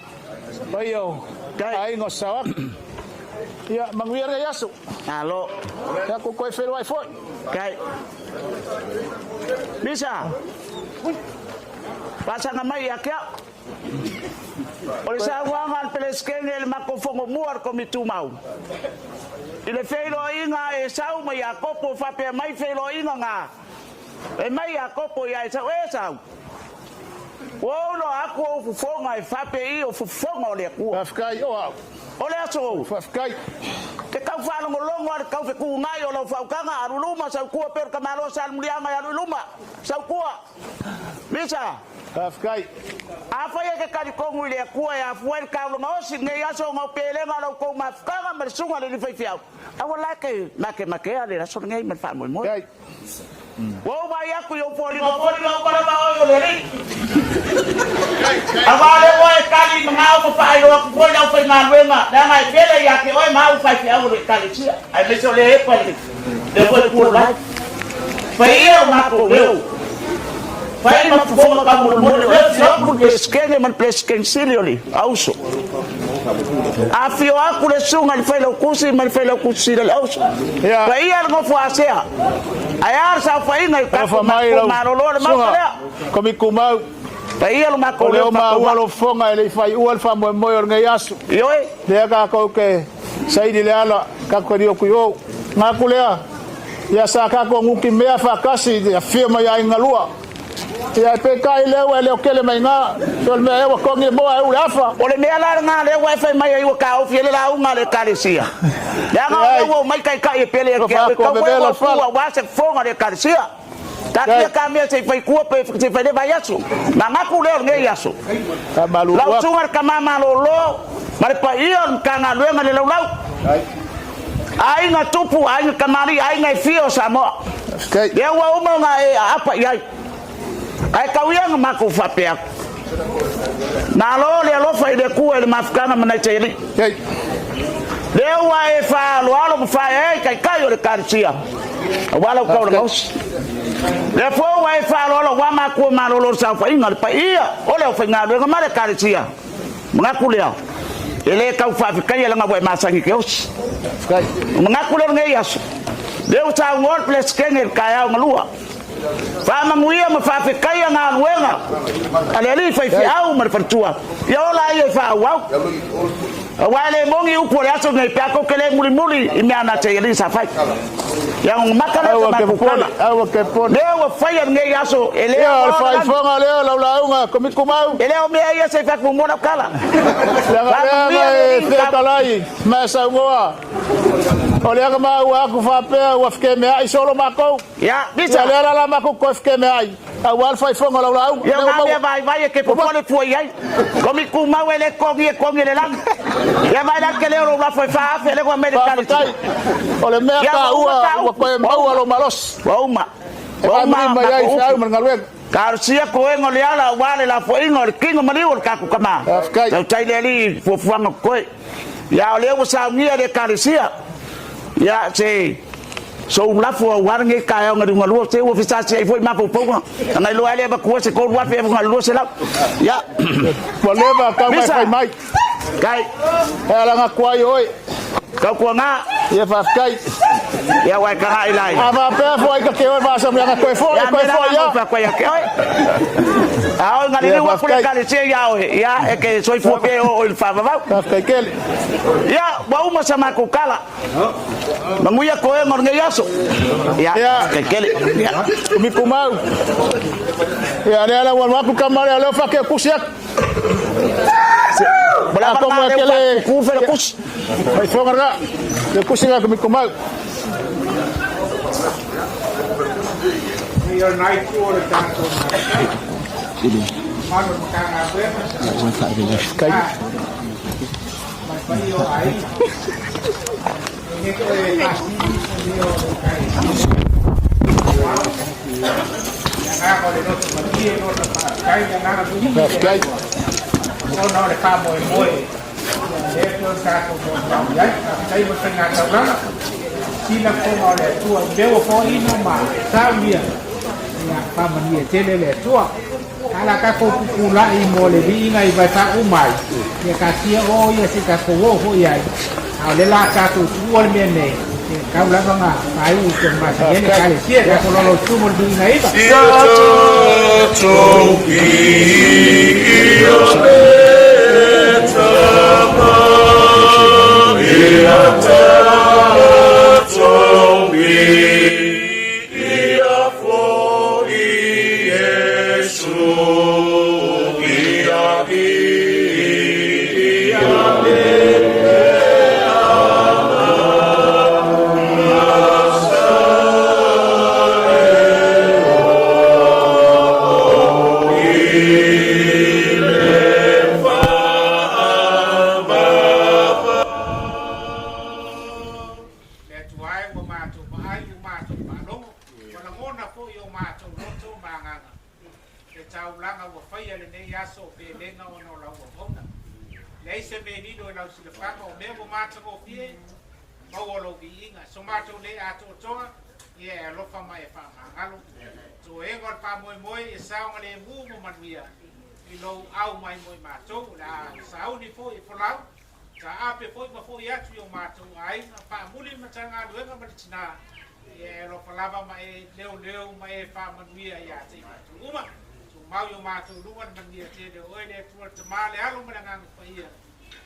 paia o aiga o Sarawak. Ia, manuia lenei aso. Malo. Ia, kou toe feiloai foi. Kai. Misa. Faasaga mai ia te au. O le saunoaga a le Peresetene i le matou fono mua a le Komiti Tumau, i le feiloaiga a Esau ma Iakopo, faapea mai feiloaiga na e mai Iakopo ia Esau, E Esau, ua ou iloa atu ou fofoga e faapei o fofoga o le Atua. Faafetai, o au. O le aso ou. Faafetai. Te tau faalogologo a le taufetuunai o lau faautaga, alu i luma, sau tua pei o le tamaloa sa Muliaga e alu i luma, sau tua. Misa. Faafetai. Afai e te talitonu i le Atua e afua ai le taulaga osi i lenei aso ona o pelega o la outou mafutaga ma le susuga i le Alii Faifeau, aua la e te matematea le aso lenei ma le faamoemoe. Faafetai. Ua ou vaai atu i ou foliga, o foliga uma lava oe o le Alii. Aua o lea ua e tali manao ma faailoa atu foi le aufaigaluega, leaga e pele ia te oe ma au faifeau o le Ekalesia, aemaise o lea epa i le foe puolai. Fai ia o matou leo, fai ma fofoga taumolemole, o lea afio atu le Peresetene ma le Peresetene Sili o le Auso. Afio atu le susuga i le Failautusi ma le Failautusi Sili o le Auso. Paia le nofo asea, ae a le saofaiga i tatou malolo o le Maota lea. Komikumau. Paia lo makou O lea leo ua maua faatauvaa. lou fofoga e le i faaiua le faamoemoe o lenei aso. Ioe. Lea tatou te saili le ala tatou te lio atu i o. Manatu lea, ia sa tatou nutimea faatasi i le afio mai aiga galua. Ia ae peitai lea ua e leo tele mai ina, se o le mea ea ua togi le moa e uu le afa. O le mea la lena lea ua e fai mai ai ua taofi ai le lauga a le Ekalesia. Leaga o lea ua omai taitai e pele ia te au e Ua tau e vevela ua le pu fala. aua se fofoga o le Ekalesia. Taatia ta mea se i fai tua pe se i fai le vaiaso. Manatu lea o lenei aso. Faamalulu Lau atu. susuga i le tama malolo ma le paia o le Matagaluega i le laulau. Aiga tupu, aiga tamalii, aiga e fia o Samoa. Lea ua uma ona e aapa i ai. Ae tau ia na matou faapea atu. Malo le alofa i le Atua i le mafutaga ma nai taialii. Lea ua e faaaloalo ma faaeaea i taitai o le Ekalesia aua lau taulaga osi. Lea foi ua e faaaloalo aua matua malolo o le saofaiga, le paia o le aufaigaluega ma le Ekalesia. Manatu lea, e le tau faafetaia leaga ua e masani i te osi. O manatu lea o lenei aso, lea ua saunoa le Peresetene i le taeao na lua, faamanuia ma faafetaia galuega a le alii faifeau ma le faletua, ia ola ai e faaauau. Aua e le moni upu o le aso lenei pe a tou te le mulimuli i mea na te alii sa fai. Ia ona mata lea o se matou tala. Lea ua faia lenei aso e le Ia, o le aoao le lagi. faaifoga lea o lau lauga, Komikumau. E le o mea ia se i fai atu muamua lau tala. Leaga lea Faamanuia na le e Alii i le fetalai ma e saunoa, o lea na maua atu faapea ua fekemeai solo matou. Ia, Ia Misa. lea la la matou toe fekemeai aua le faaifoga o lau lauga. Ia Lea ua o na mea maua. vaivai e te popole fua i ai. Komikumau e le togi e togi e le lagi. Ia vaai la le tele o lou lafo e 4,000 lea ua aumai i le tali. Faafetai. O le mea Ia ua uma taua ta ua upu. toe Ua maua uma. lou malosi. Ua uma. E Ua uma faamuli mai ai matou feau upu. ma le galuega. Talosia toega o le ala aua le lafoaiga o le tino maliu o le tatou tama. Faafetai. Tautai le Alii i fuafuaga totoe. Ia o lea ua saunia e le Ekalesia. Ia se sou lafo aua lenei taeao na liugalua se ua fesasiai foi mafaufauga. Ana iloa ai le avatua se 3,000 ea na 200. Ia. Ua leva tau mai Misa. fai mai. Kai. E alaga atu ai oe. Tautuana. Ia faafetai. Ia ua e tagai lai. A faapea foi ka te oe vaasamleaga toe foi, Ia toe mea la foi na ia. mau fai atu ai ia te oe. A oe na Ia liliu atu le faafetai. Ekalesia ia oe, ia e te soifua pea e oo i le faavavau. Faafetai tele. Ia, ua uma sa matou tala. Manuia toega o lenei aso. Ia, Ia. faafetai tele. Ia. Mikumau. Ia lea la ua alu atu tama lea, lea ua fake kusi atu. Ua lava Atonu lena e lea ua tele faakuku fai le kusi. Faifoga lena. Le kusi lena Mikumau. Ia o lena itu o le tatou mafutaga, mamalu o le Matagaluega sa ma le paia o aiga. E le toe faasili se leo o le Ekalesia aoao. Le agaga o le loto malie lona faafetai, le agaga viia i le Atua ona o le faamoemoe ia lea pei ona tatou molimau i ai. Faafetai mo le faiga taulaga, sila fofoga o le Atua i mea ua foaina ma saunia, ia faamanuia tele le Atua. A la tatou pupula'i mo le viiga i vaefaauma ai, ia taatia o ia se i tatou oo foi ai, a o lea la tatou tuua le mea nei, e tau lava na faaiu i tonu masani ai le Ekalesia, tatou laulautu mo le viiga iva. Ia tatou viia le Tama, ia tatou viia foi Iesu, ia viia le Le Atua e, ua matou vaai, ua matou faalogo, ua lagona foi o matou loto ma agaga le taulaga ua faia lenei aso o pelega ona o lau auauna. Leai se mea lilo i lau silafaga o mea ua matagofie, maua lou viiga. So matou le atoatoa, ia e alofa ma e faamagalo. Toega o le faamoemoe e saogalemu ma manuia i lou au mai mo i matou. O le a sauni foi e folau, taape foi ma foi atu i o matou aiga, faamuli le Matagaluega ma le tina, ia e alofa lava ma e leoleo ma e faamanuia ia te i matou uma. Tumau i o matou luga le manuia tele o Oe le Atua le Tama, le Alo ma le Agaga Paia,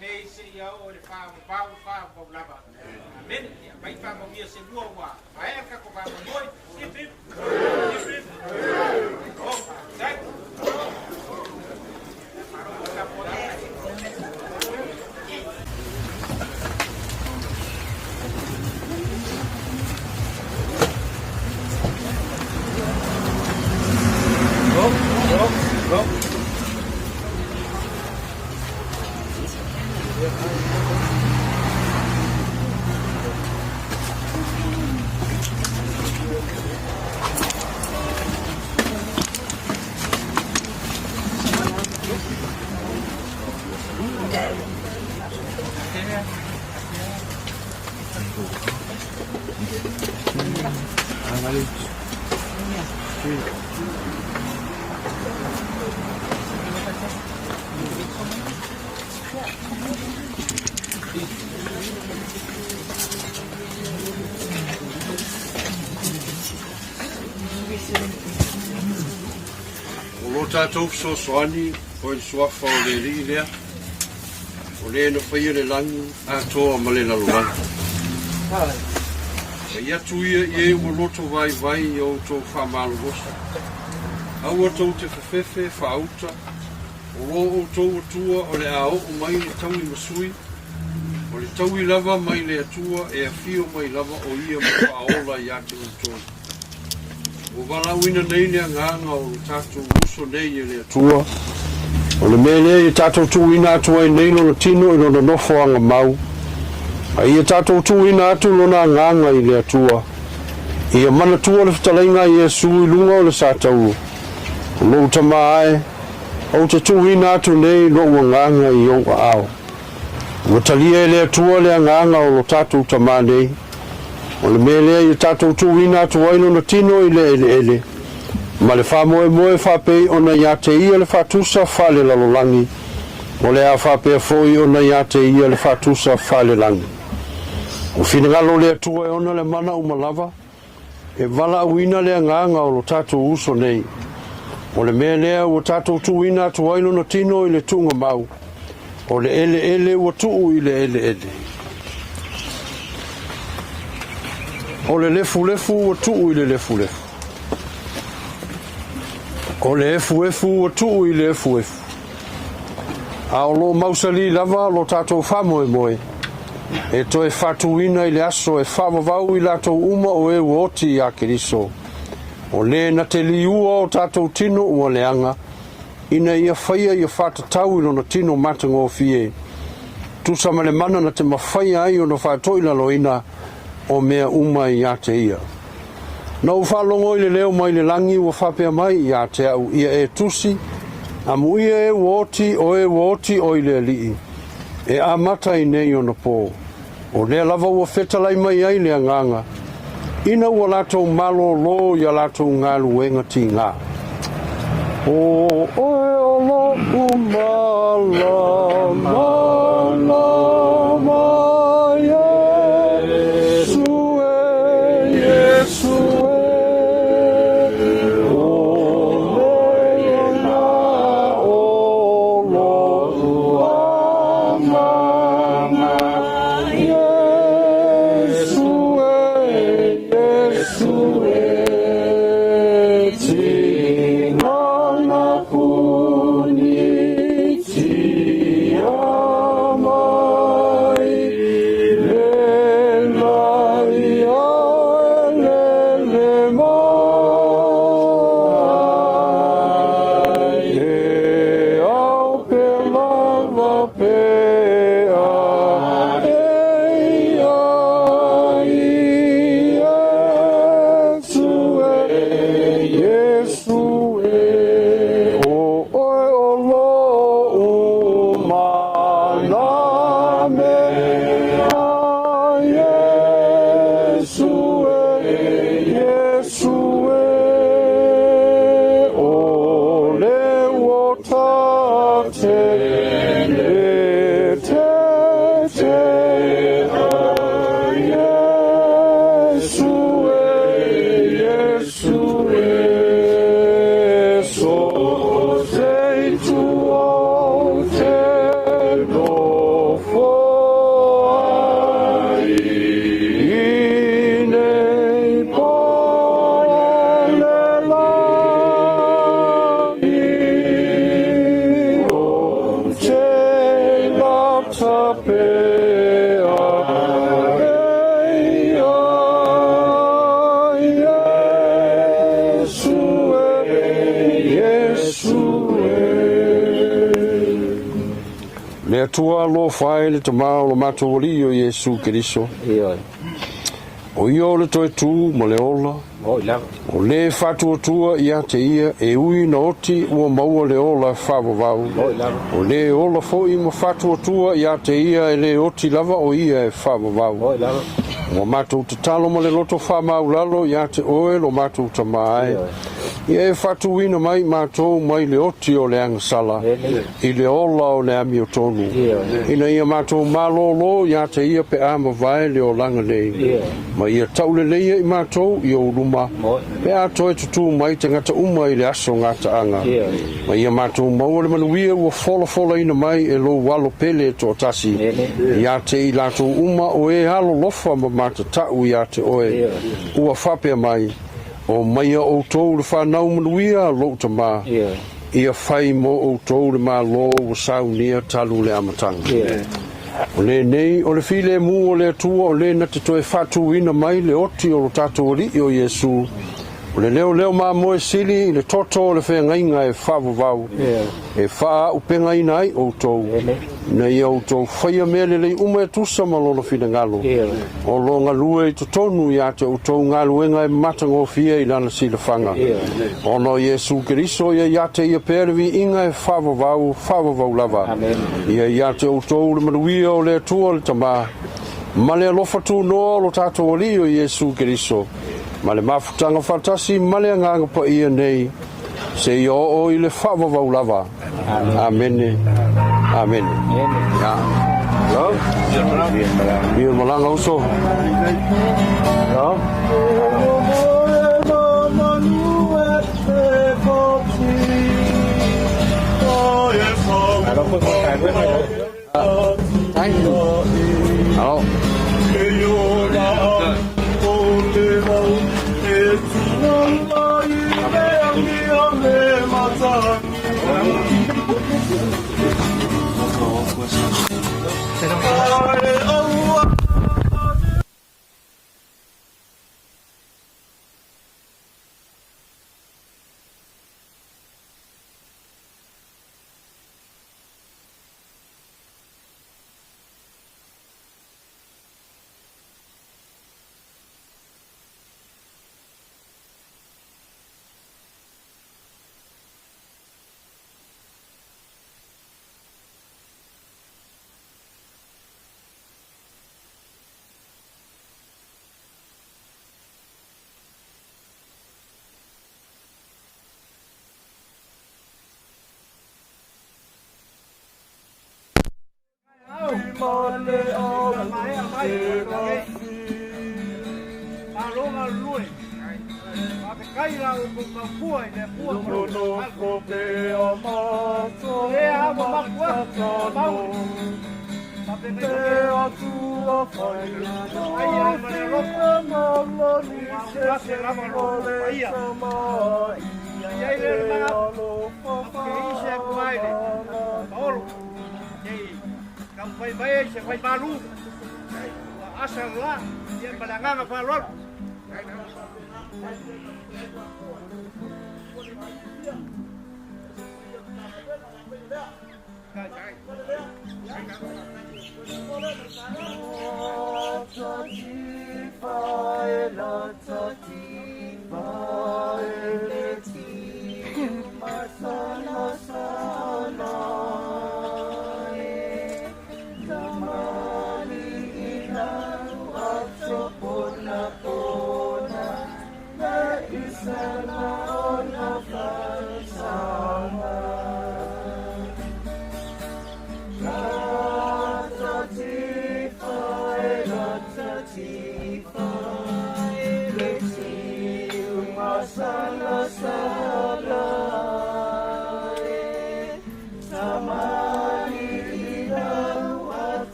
nei seia oo i le faavavau faavavau lava. Amene. Ia aumai faamanuia se lua ua maea le tatou faamoemoe. Hip hip. Hip hip. Oh, faafetai. Malo mo le tapuaiga. Go, go, go. O lo tatou fesoasoani o i le suafa o le Alii lea, o le na faia le lagi atoa ma le lalolagi. Fai atu ia i e ua loto vaivai i a outou faamalolosi, aua tou te fefefe faauta, o lo outou Atua o le a oo mai le taui masui, o le taui lava mai le Atua e afio mai lava o ia ma faaola ia te outou. Ua valaauina nei le agaga o lo tatou uso nei e le Atua, o le mea lea ia tatou tuuina atu ai nei lona tino i lona nofoaga mau, a ia tatou tuuina atu lona agaga i le Atua. Ia manatua le fetalaiga a Iesu i luga o le satauro, O lou tama ae, ou te tuuina atu nei lou agaga i ou aao. Ua talia e le Atua le agaga o lo tatou tama nei. O le mea lea ia tatou tuuina atu ai lona tino i le eleele, ma le faamoemoe faapei ona ia te ia le faatusa faalelalolagi, o le a faapea foi ona ia te ia le faatusa faalelagi. Ua finagalo le Atua e ona le mana uma lava, E valaauina le agaga o lo tatou uso nei. O le mea lea ua tatou tuuina atu ai lona tino i le tuugamau, o le eleele ua tuu i le eleele. O le lefulefu ua tuu i le lefulefu. O le efuefu ua tuu i le efuefu. A o lo o mausali lava lo tatou faamoemoe e toe faatuina i le aso e faavavau i latou uma o e ua oti iā Keriso, o le na te liua o tatou tino ua leaga, ina ia faia ia faatatau i lona tino matagofie, tusa ma le mana na te mafaia ai ona faatoilaloina o mea uma iā te ia. Na ou faalogo i le leo mai le lagi ua faapea mai ia te au, Ia e tusi, amuia e ua oti, o e ua oti o i le Alii, e amata i nei ona pō. O lea lava ua fetalai mai ai le Agaga, ina ua latou malōlō i a latou galuega tigā. O oe o loʻu malamalama Iesu e, Iesu e, O lena o loʻu agaga Iesu e, Iesu e. Atua alofa e le Tamā o lo matou Alii o Iesu Keriso. O ia o le toe tu ma le ola, o lē faatuatua ia te ia e ui na oti ua maua le ola faavavau, o lē ola foi ma faatuatua ia te ia e lē oti lava o ia e faavavau. Ua matou tatalo ma le loto faamaulalo ia te oe lo matou Tamā e, ia e faatuina mai matou mai le oti o le agasala i le ola o le amiotonu, ina ia matou malōlō ia te ia pe a mavae le olaga nei, ma ia tauleleia i matou i ou luma, pe a toe tutū mai tagata uma i le aso gataaga, ma ia matou maua le manuia ua folafolaina mai e lou Alo pele e toatasi, ia te i latou uma o e alolofa ma matatau ia te oe, ua faapea mai, O maia outou le fanau manuia a lou Tamā, ia fai mo outou le Malo ua saunia talu le amataga. O lenei o le filemu o le Atua o le na te toe faatuina mai le oti o lo tatou Alii o Iesu, o le leoleo mamoe sili i le toto o le feagaiga e faavavau, e faaaupegaina ai outou, ina ia outou faia mea lelei uma e tusa ma lona finagalo, o lo galue i totonu ia te outou galuega e matagofie i lana silafaga. Ona o Iesu Keriso ia ia te ia pea le viiga e faavavau, faavavau lava. Ia ia te outou le manuia o le Atua le Tamā, ma le alofa tunoa o lo tatou Alii o Iesu Keriso, ma le mafutaga faatasi ma le Agaga Paia nei, seia oo i le faavavau lava. Amene. Amene. Ya. Lo? Ia malaga uso. Lo? Thank you. Hello.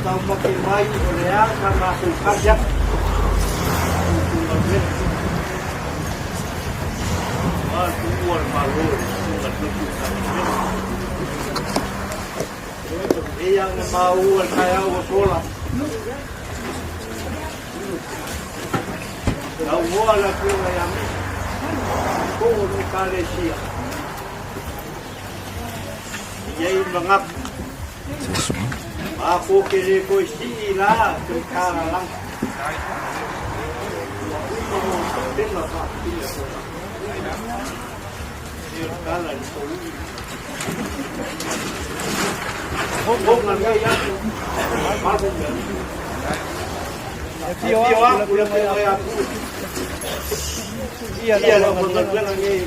Taumate mai o le a sa matou tali atu i tou galuega. Aua le tuua o le Malo e le Susuga i le Lotu Matagaluega. E ia na maua le taeao ua sola. Saunoa le Afioga ia Misi, po o le Ekalesia. E i ai manatu. Matou te le toe sii la se talalaga. Ua uma ona tapena faapipii atoa. E o le tala i le tauii. Fofoga nei atu, malu le alii. E afio atu le afioga ia Pule. Ia le aufaigaluega nei.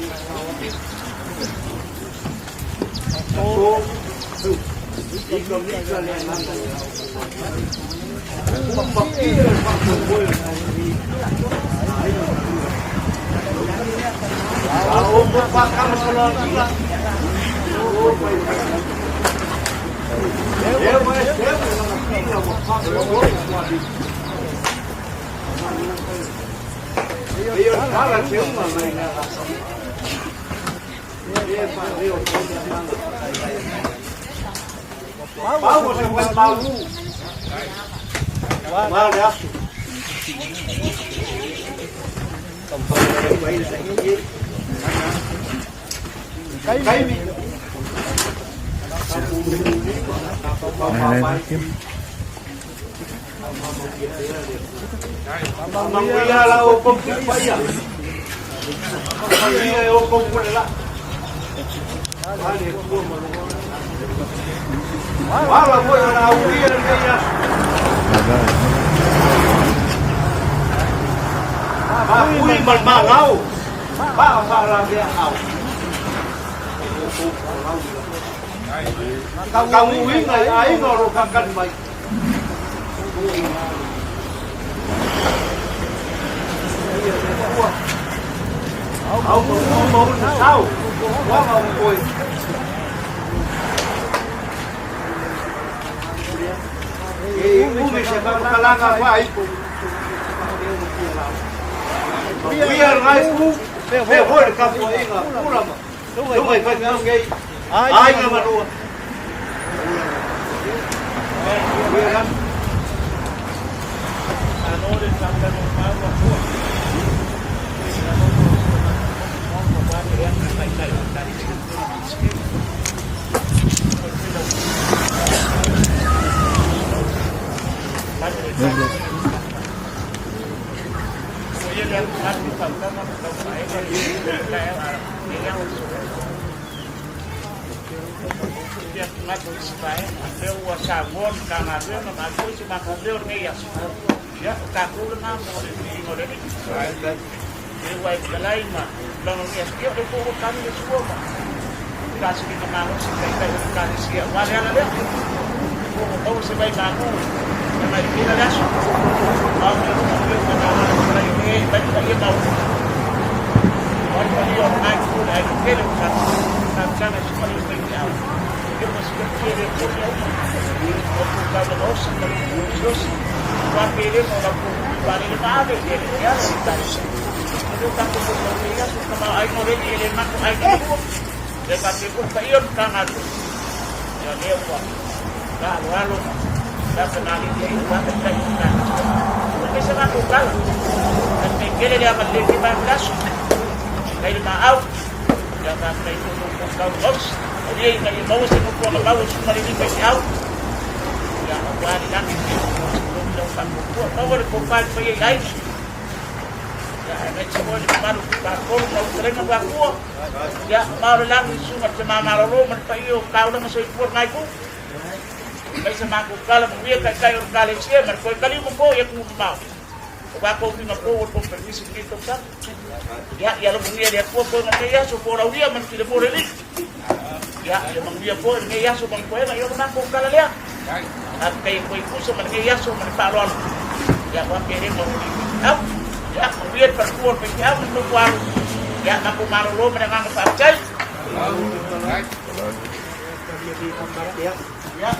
Ia, aemaise foi le mamalu o Patolu ma lau fetalaiga Vaakua. Ia, ma o le lagi i susuga i le Tama Malolo ma le paia o Taulaga Soifua i lena itu. Aemaise matou tala manuia taitai o le Ekalesia ma le toe taliu ma foi atunuu mamao. O matou uiga fou o le koneferenisi i lenei tausaga. Ia, ia alofagia e le Atua toega o lenei aso, folaulia ma le filemu o le Alii. Ia, ia manuia foi lenei aso ma toega, ia o le matou tala lea. Faafetai atu ai tusa ma lenei aso ma le faaaloalo. Ia, aua pelena o alii faifeau. Ia, manuia le faletua o le faifeau ma le nofoalu. Ia, matou malolo ma le agaga faafetai. Ia.